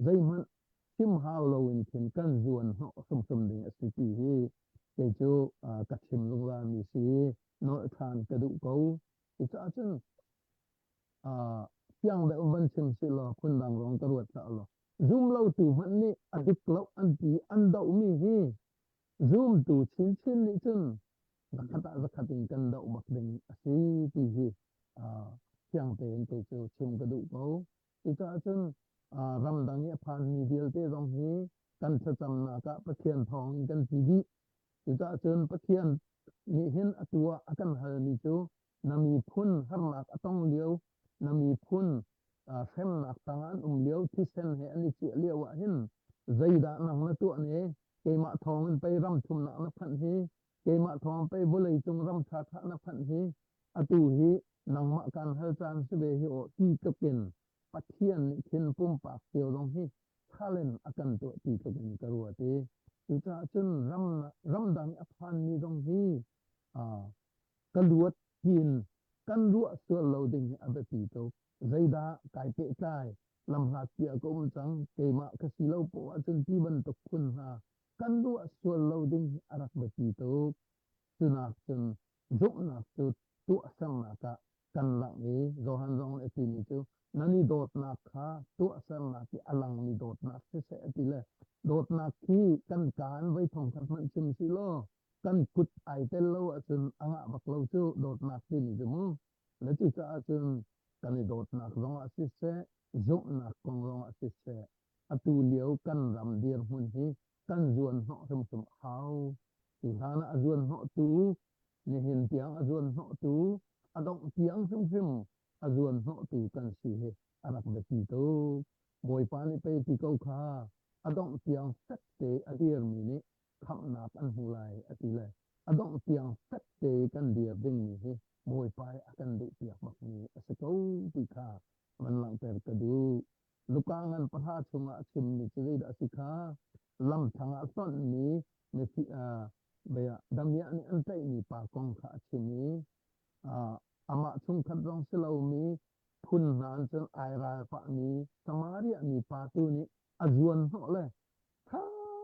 zeihmanh chim hau loin khin kan zuan hnawh hrimhrim ding a si ti hi kei cu ka chim zungzalmi si nolh ṭhan ka duh ko. Cucaah cun fiang deuh van chim si law phundang zong ka ruat hlah law zum lotu hmanh nih a dik lo an ti an dohmi hi zumtu chinchin nih cun zakhat ah zakhat in kan doh bak ding a si ti hi fiang tein kei cu chim ka duh ko. Cucaah cun ramdang i a phanmi vialte zong hi kan thlacamnak ah Pathian thawng in kan ti dih. Cucaah cun Pathian nih hin atu ah a kan halmi cu na miphun harnak a tong lio, na miphun hremnak tangah an um lio, thisen he an i ciah lio ah hin zeidah nang na tuah ne? Keimah thawng in pei ram thumnak na phanh hi, keimah thawng pei vawlei cung ram ṭhaṭha na phanh hi, atu hi nangmah kaan hal caan si ve hi aw ti tluk in Pathian nih khin pumpak cio zong hi challenge a kan tuah ti tluk in ka ruat i cucaah cun ram ramdang i a phanmi zong hi ka luat tiin kan ruah sual lo ding hi a biapi tuk. Zeidah kai pehtlai lamhlat tiah ka um cang keimah ka si lo poah ahcun ti bantuk phun hna kan ruah sual lo ding hi a rak biapi tuk. Cunak cun zumhnak cu tuahsernak ah kan langh i Johan zong nih a timi cu nan i dawtnak kha tuahsernak i a langmi dawtnak siseh a ti le dawtnak khi kan kaan voi thong khat hmanh chim si law kan kut ai tel lo ahcun a ngah bak lo cu dawtnak timi cu mu le cucaah cun kan i dawtnak zongah siseh zumhnak kong zongah siseh atu lio kan ram dirhmun hi kan zuan hnawh hrimhrim a hau. Tu hlan ah a zuan hnawhtu, nihin tiang a zuan hnawhtu, a dongh tiang hrimhrim a zuan hnawhtu kan si hi a rak biapi tuk. Bawipa nih pei ti ko kha a dongh tiang fek te a dirmi nih khamhnak an hmu lai a ti le a dongh tiang fek te kan dir dingmi hi Bawipa i a kan duhpiak bakmi a si ko ti kha van langhter ka duh. Luka ngan pahra chungah a chimmi cu zeidah a si kha lamthlang ah hlonhmi mithi. Bia damiah nih an tlaihmi pa kong kha a chim i uh, amah chungkhat zong si lomi phun hna an cun ai ral pahmi Samaria mi pa tu nih a zuan hnawh le ṭha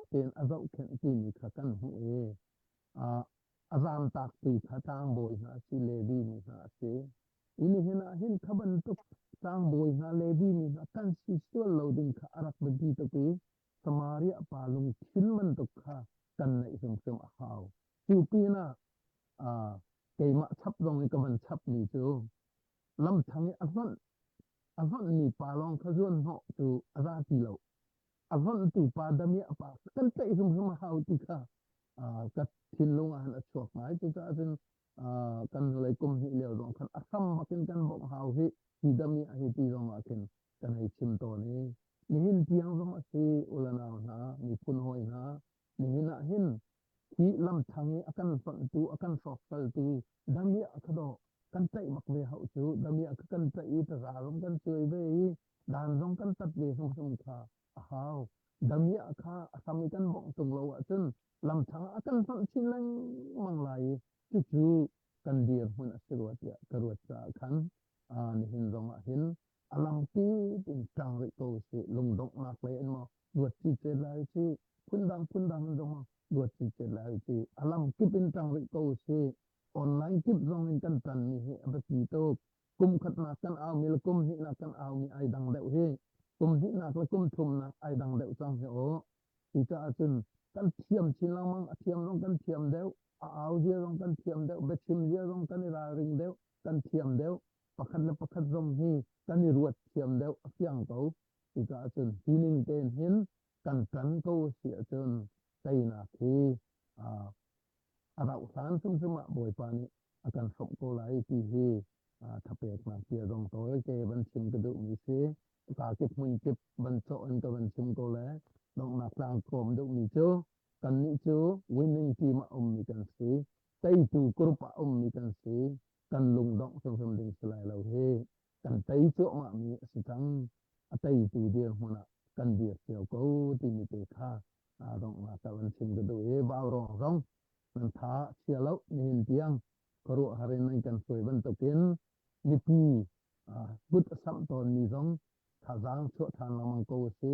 tein a zohkhenh timi kha kan hmuh i uh, a zamtaktu kha tlangbawi hna a si Levi mi hna a si. I nihin ah hin kha bantuk tlangbawi hna Levi mi hna kan si sual lo ding kha a rak biapi tuk i Samaria pa lungthin bantuk kha kan neih hrimhrim a hau. Cu pinah uh, keimah chap zong i ka van chapmi cu lamthang i a hlonh a hlonhmi pa lawng kha zuan hnawh cu a za ti lo. A hlonhtu pa damiah pa kan tlaih hrimhrim a hau ti kha uh, ka thinlung ah hin a chuak ngai. Cucaah cun uh, kan hnulei kum hnih lio zong khan a hram bakin kan bawmh hau hi hi damiah hi ti zong ah khin kan hei chim tawn i nihin tiang zong a si ulanau hna miphun hawi hna nihin ah hin hi lamthang i a kan fonhtu a kan hrawksaltu damiah kha dawh kan tlaih bak ve hau cu damiah kha kan tlaih i taza zong kan cuai ve i dan zong kan tat ve hrimhrim kha a hau damiah kha a hram i kan bongh tung lo ahcun lamthang ah a kan fonh chin lengmang lai i cucu kan dirhmun a si rua tiah ka ruat caah khan nihin zong ah hin a lampi in ṭang rih ko sih lungdonghnak lei in maw ruat cicet lai si phundang phundang in zong ruat cicet lai si a lam kip in ṭang rih ko sih online kip zong in kan ṭanmi hi a biapi tuk kum khatnak kan aumi le kum hnihnak kan aumi ai dang deuh hi kum hnihnak le kum thumnak ai dang deuh cang hi aw cucaah cun kan thiam chin lengmang a thiam zong kan thiam deuh a au zia zong kan thiam deuh biachim zia zong kan i ralring deuh kan thiam deuh pakhat le pakhat zong hi kan i ruat thiam deuh a fiang ko. Cucaah cun hi ning tein hin kan ṭan ko si ahcun teinak hi a rauh hlan hrimhrim ah Bawipa nih a kan hrawmh ko lai ti hi thapeknak bia zong tawi te van chim ka duhmi si. Ka kip hmun kip van cawh in ka van chim ko le donghnak tlang kawm duhmi cu kannih cu winning team ah ummi kan si. Teitu group ah ummi kan si. Kan lungdongh hrimhrim ding si lai lo hi kan tei cuahmah mi a si cang. A teitu dirhmun ah kan dir cio ko timi te kha donghnak ah van chim ka duh i vaurawng zong nan tha chia lo nihin tiang khuaruahhar in nan kan hruai bantukin mipi kut a samh tawnmi zong thazaang chuah ṭhan lengmang ko si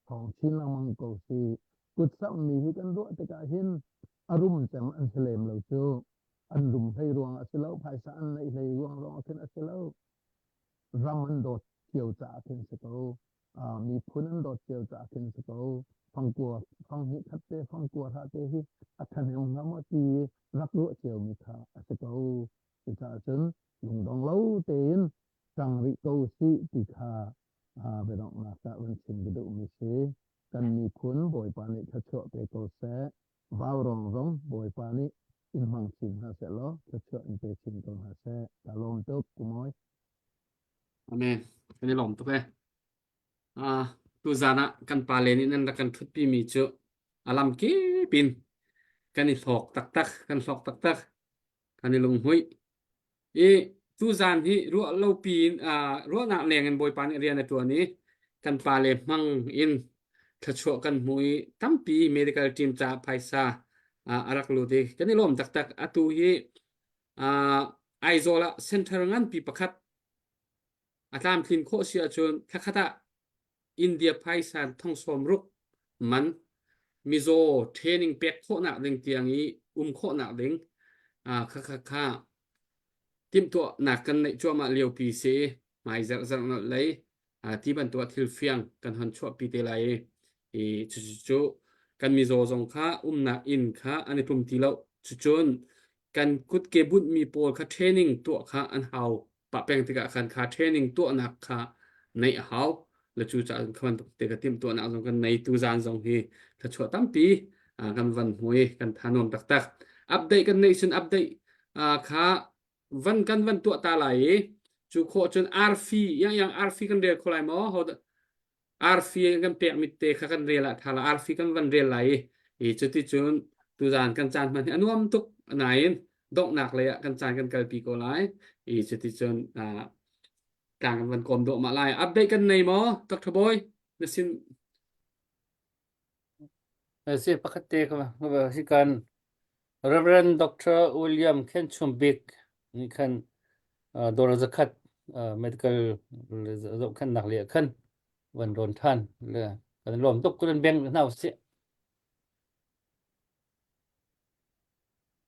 thawng chin lengmang ko si kut samhmi hi kan ruah tikah hin a rum cem an si lem lo cu an rum hlei ruang a si lo phaisa an neih hlei ruang zong ah khin a si lo ram an dawt cio caah khin si ko miphun an dawt cio caah khin si ko fangkua fanghnih khat te fangkua hlah te hi a ṭhahnem hnga maw ti rak ruah cio mi kha a si ko cucaah cun lungdong lo tein ṭang rih ko sih ti kha biadonghnak ah van chim ka duhmi si kan miphun Bawipa nih thluachuah pe ko seh Vaurawng zong Bawipa nih in hmang chin hna seh law thluachuah in pe chin ko hna seh. Ka lawm tuk, Pu Mawi. Amen. Kan i lawm tuk e. Uh, tuzan ah kan pa le nih nan rak kan ṭhutpi mi cu a lam kip in kan i hlawk taktak, kan hlawk taktak, kan i lunghmuih. I tuzan hi ruah lo piin ruahnak leng in Bawipa nih rian a ṭuan i kan pale hmang in thluachuah kan hmu i tampi medical team caah phaisa a rak lut i kan i lawm taktak. Atu hi Aizawl ah center nganpi pakhat a tlamtlin khawh si ahcun thlakhat ah India phaisa thong sawm ruk man mizaw training pek khawhnak ding tiang i um khawhnak ding kha kha kha timhtuahnak kan neih cuahmah liopi si hmai zarh zarh nolh lei ti bantuk thil fiang kan hon chuahpi te lai i cucu kan mizaw zong kha umnak inn kha an i tlum ti lo cucun kan kutke bunhmi pawl kha training tuah kha an hau pah peng tikah khan kha training tuahnak kha neih a hau le cu caah kha bantuk te ka timh tuahnak zong kan nei tu zan zong hi thluachuah tampi kan van hmui kan tha nuam taktak update kan neih cun update kha van kan van tuah ta lai i cu khawh cun arfi yang yang arfi kan rel kho lai maw ho arfi kan pek mit te kha kan rel ah tha la arfi kan van rel lai i cuti cun tuzan kan caan hman hi a nuam tuk nain donghnak lei ah kan caan kan kalpi ko lai i cuti cun tlang kan van kawm duahmah lai update kan nei maw Dr. Boy na sin Si pakhat te ka si kan. Reverend Dr. William Khen Chum Bik nih khan dollar zakhat medical zohkhenhnak le khan van rawn than le kan lawm tuk kan beng hna usih.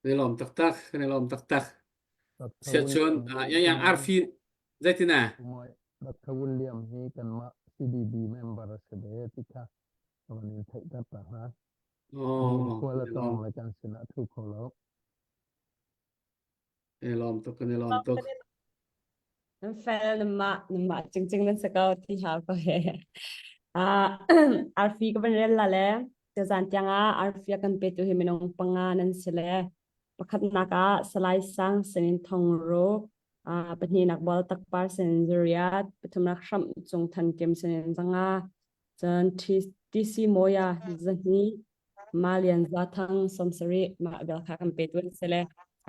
Kan i lawm taktak, kan i lawm taktak. Siah cun yang yang arfi zeitin ah? Dr. William hi kanmah CDB member a si ve ti kha ka van in theihter ta hna. Oh, Khual a tong le kan sinah thu kho lo. Kan i lawm tuk, kan i lawm tuk. Nan fel nanmah nanmah cingcing nan si ko ti hau ko he. Ah arfi ka van rel la le tuzan tiang ah arfi a kan petu hi minung panga nan si le pakhatnak ah Salai Sang sinin Thong Ro ah pahnihnak Bual Takpar sinin Zuriat pathumnak Hramh Cung Than Kim sinin Zanga cun TC Moya zahnih Malian Zathang 70 mah bel kha kan pe tuan sele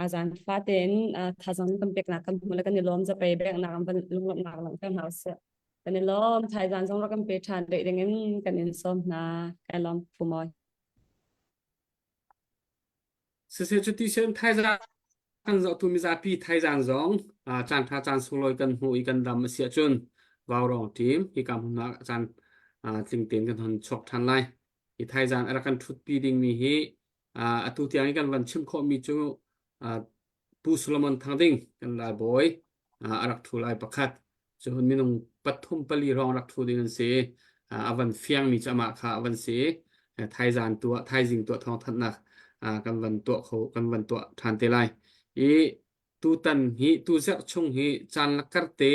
azan fatein thazang kan peknak kan hmu le kan i lawm zapei beknak an van lunglawmhnak langhter hna usih kan i lawm thaizan zong rak kan pe ṭhan rih dingin kan in sawm hna kai lawm phu mawi Siseh cuti sian thaizang kan zohtu mizapi thaizang zong caan ṭha caan sunglawi kan hmuh i kan dam a si ahcun vaurawng team hika hmun ah caan tling tein kan hon chuak ṭhan lai. Hi thaizang a rak kan ṭhutpi dingmi hi atu tiang i kan van chim khawhmi cu Pu Solomon Thang Ding kan ralbawi a rak ṭhu lai pakhat. Cun minung pathum pali hrawng rak ṭhu ding an si. A van fiangmi cu amah kha a van si. Thaizan tuah, thaizing tuah thawngthanhnak kan van tuah kho, kan van tuah ṭhan te lai. I tutan hi tuzerh chung hi caan lakar te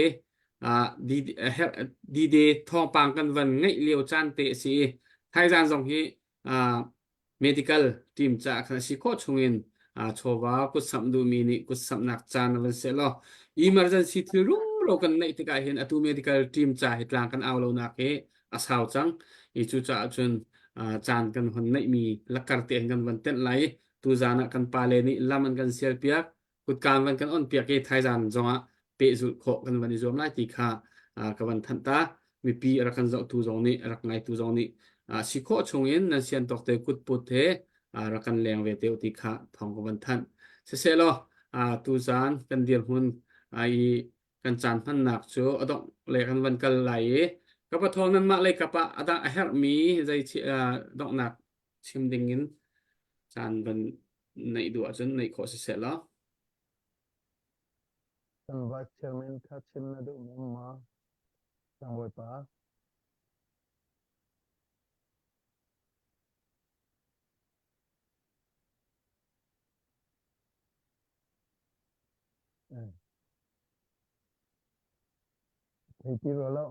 D-Day thawngpang kan van ngeih lio caan te a si i thaizan zong hi medical team caah khan a si khawh chungin chawva kutsamh duhmi nih kutsamhnak caan van seh law emergency thil rumro kan neih tikah hin atu medical team ca hi tlang kan au lonak hi a sau cang i cu caah cun caan kan hon neihmi lakar te kan van tenh lai tu zan ah kan pale nih lam an kan sial piak kutkaan van kan on piak i thaizan zongah pehzulh khawh kan van i zuam lai ti kha ka van thanh ta mipi a rak kan zohtu zong nih a rak ngaitu zong nih si khawh chungin nan sian tawk te kutput he rak kan leng ve te ti kha thawng ka van thanh siseh law tuzan kan dirhmun i kan caan hmannak cu a dongh le kan van kal lai i ka pathawng nan mah lei kap ah a dang a herhmi zei donghnak chim ding in caan van neih duh ahcun neih khawh siseh law. Kan vice chairman kha chim na duh maw ma? Sangbawipa. Thei ti rua lo.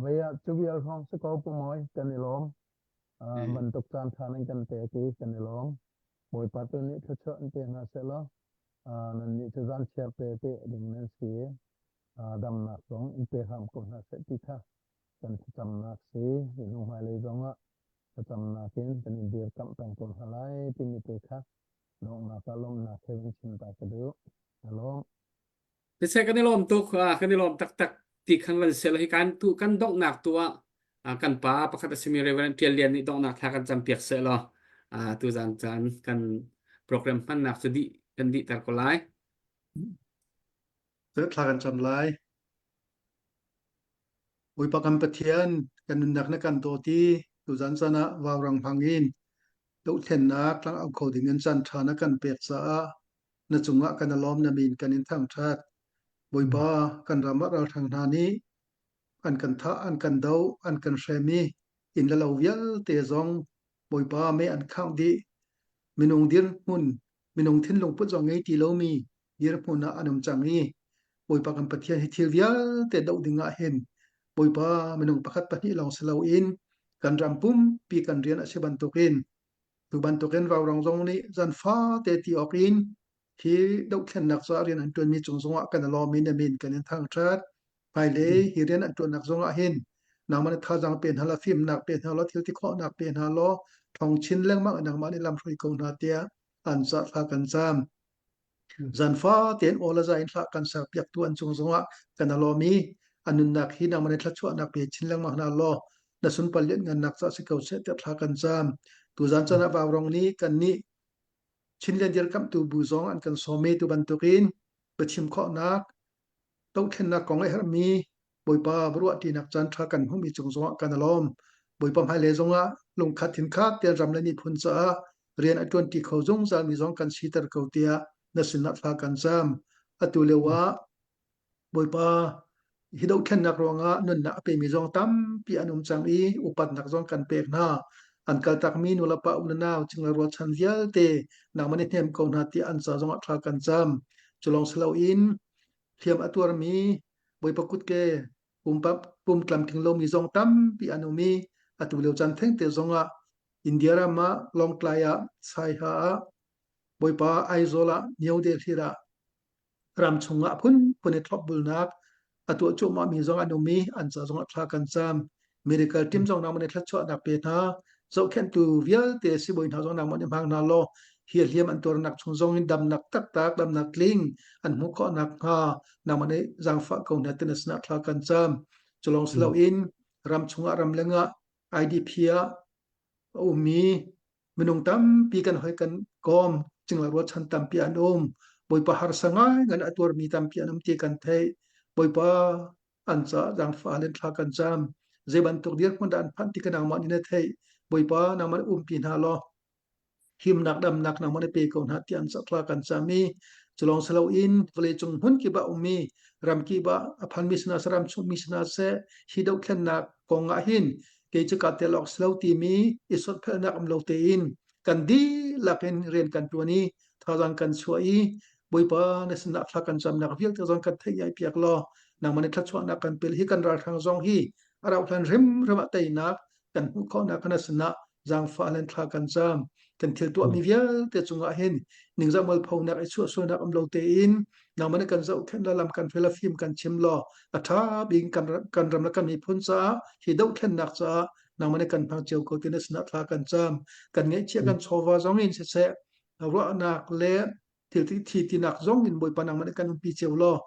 Vei ah cu vial hrawng si ko pu mawi kan i lawm. Bantuk caan ṭha nan kan pek i kan i lawm. Bawipa tu nih thluachuah in pe hna seh law nannih cu zan chiar pe te ding nan si i damnak zong in pe hram ko hna seh ti kha kan thlacamnak si. Hi hnu hmailei zong ah thlacamnak in kan in dirkamh peng ko hna lai timi te kha donghnak ah lawmhnak he van chim ta ka duh. Ka lawm. Siseh kan i lawm tuk, kan i lawm taktak ti khan van sel hi kan tu kan donghnak tu ah kan pa pakhat a simi Reverend Tial Lian nih donghnak thla kan campiak seh law tu zan caan kan program hmannak cu dih kan dih ter ko lai. Thla kan cam lai. Bawipa kan Pathian, kan nunnak na kan dawt i tuzan caan ah vaurang hmang in dohthlennak tlang au kho ding in caan ṭha na kan pek caah na cungah kan i lawm na min kan in thangṭhat. Bawipa, kan ram ah ralhrang hna nih an kan thah, an kan doh, an kan hrem i inn le lo vialte zong Bawipa mei an khangh dih. Minung dirhmun, minung thinlung put zong ngei ti lomi dirhmun ah an um cang i Bawipa kan Pathian hi thil vialte doh ding ah hin Bawipa minung pakhat pahnih lawng si loin kan ram pumpi kan rian a si bantukin Tu bantukin vaurang zong nih zan fate ti awk in hi dohthlennak caah rian an ṭuanmi cung zongah kan i lawm i na min kan in thangṭhat. Hmailei hi rian an ṭuannak zongah hin nangmah nih thazaang pe hna law, fimnak pe hna law, thil ti khawhnak pe hna law, ṭhawng chin lengmang in nangmah nih lamhruai ko hna tiah an cah thla kan cam. Zan fate in aw le za in hlah kan serpiaktu an cung zongah kan i lawm i an nunnak hi nangmah nih thluachuahnak pe chin lengmang hna law na sunpar lianhngannak caah si ko seh tiah thla kan cam. Tuzan caan ah vaurong nih kannih Chinland dirkamhtu bu zong an kan sawm i tu bantukin biachim khawhnak dohthlennak kong a herhmi Bawipa ruahṭinak caan ṭha kan hmuhmi cung zongah kan i lawm. Bawipa hmailei zongah lungkhat thinkhat tein ram le miphun caah rian a ṭuanṭi kho zungzalmi zong kan siter ko tiah na sinah thla kan cam. Atu lio ah Bawipa hi dohthlennak ruangah nunnak a pemi zong tampi an um cang i upatnak zong kan pek hna. An kaltakmi nulepa unau cingla rualchan vialte nangmah nih hnem ko hna tiah an ca zongah thla kan cam. Cu lawng si loin hliam a tuarmi Bawipa kutke pumpak pum tlamtling lomi zong tampi an um i atu lio caan thengte zongah India ram ah Lawngtlai ah Saiha ah Bawipa Aizawl ah New Delhi ah ram chungah phunphun i thlopbulnak a tuah cuahmahmi zong an um i an ca zongah thla kan cam. Medical team zong nangmah nih thluachuahnak pe hna. Zohkhenhtu vialte sibawi hna zong nangmah nih hmang hna law hi hliam an tuarnak chung zong in damnak taktak damnak tling an hmuh khawh nakhnga nangmah nih zaangfah ko hna ti na sinah thla kan cam. Cu lawng si loin ram chungah ram lengah IDP ah a ummi minung tampi kan hoi kan kawm cingla rualchan tampi an um bawipa harsa ngai ngan a tuarmi tampi an um ti kan theih bawipa an ca zaangfah len thla kan cam zei bantuk dirhmun dah an phanh ti ka nangmah nih na theih bawipa nangmah nih umpi hna law himnak damnak nangmah nih pe ko hna ti an ca thla kan cam i culong silo in vawleicung hmun kip ah ummi ram kip ah a phanmi sina seh ram chungmi sina seh hi dohthlennak kong ah hin kei cu kaa tel awk si lo timi i sotphelnak um lo tein kan dihlak in rian kan ṭuan i thazaang kan chuah i Bawipa na sinah thla kan camnak vialte zong kan theih ngai piak law nangmah nih thluachuahnak kan pel hi kan ralhrang zong hi a rauh hlan hrimhrim ah teinak kan hmuh khawhnak kana sinah zaangfah len thla kan cam kan thil tuahmi vialte cungah hin ningzah mualphonak i chuahsualnak um lo tein nangmah nih kan zohkhenh la lam kan hruai la fim kan chim law a ṭha bik kan kan ram le kan miphun caah hi dohthlennak caah nangmah nih kan hmang cio ko ti na sinah thla kan cam kan ngeihchiah kan chawva zong in siseh ruahnak le thil thi tinak zong in Bawipa nangmah nih kan umpi cio law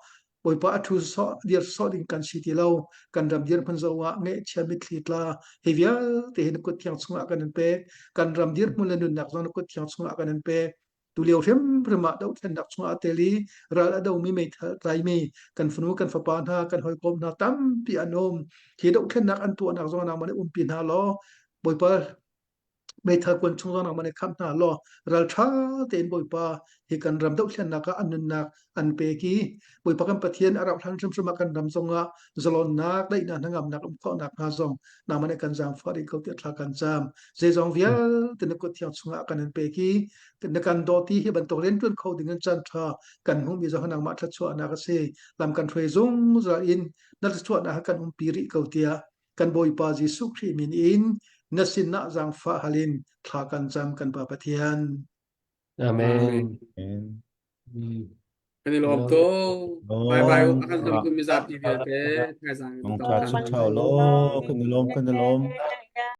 Bawipa a thu sawh dir sawh ding kan si ti lo kan ram dirhmun zo ah ngeihchia mitthli tla hi vialte hi na kut thiang chungah kan in pek kan ram dirhmun le nunnak zong na kut thiang chungah kan in pek tulio hrimhrim ah dohthlennak chungah a tel i ral a domi meithal tlaimi kan fanu kan fapa hna kan hawikom hna tampi an um hi dohthlennak an tuahnak zong nangmah nih umpi hna law Bawipa meithal kuan chung zong nangmah nih khamh hna law ralṭha tein Bawipa hi kan ram dohthlennak ah an nunnak an pek i Bawipa kan Pathian a rauh hlan hrimhrim ah kan ram zongah zalonnak daihnak hnangamnak um khawhnak hnga zong nangmah nih kan zaangfah rih ko tiah thla kan cam zeizong vialte na kut thiang chungah kan in pek i na kan dawt i hi bantuk rianṭuan kho ding in caan ṭha kan hmuhmi zong nangmah thluachuahnak a si lam kan hruai zungzal in na thluachuahnak kan umpi rih ko tiah kan Bawipa Jesuh Khrih min in na sinah zaangfah hal in thla kan cam kan Pa Pathian. Amen. Amen. Kan i lawm tuk. Bye bye. A kan hlamtu mizapi vialte thaizang in Mangtha chun thau lo kan i lawm kan i lawm. Yeah.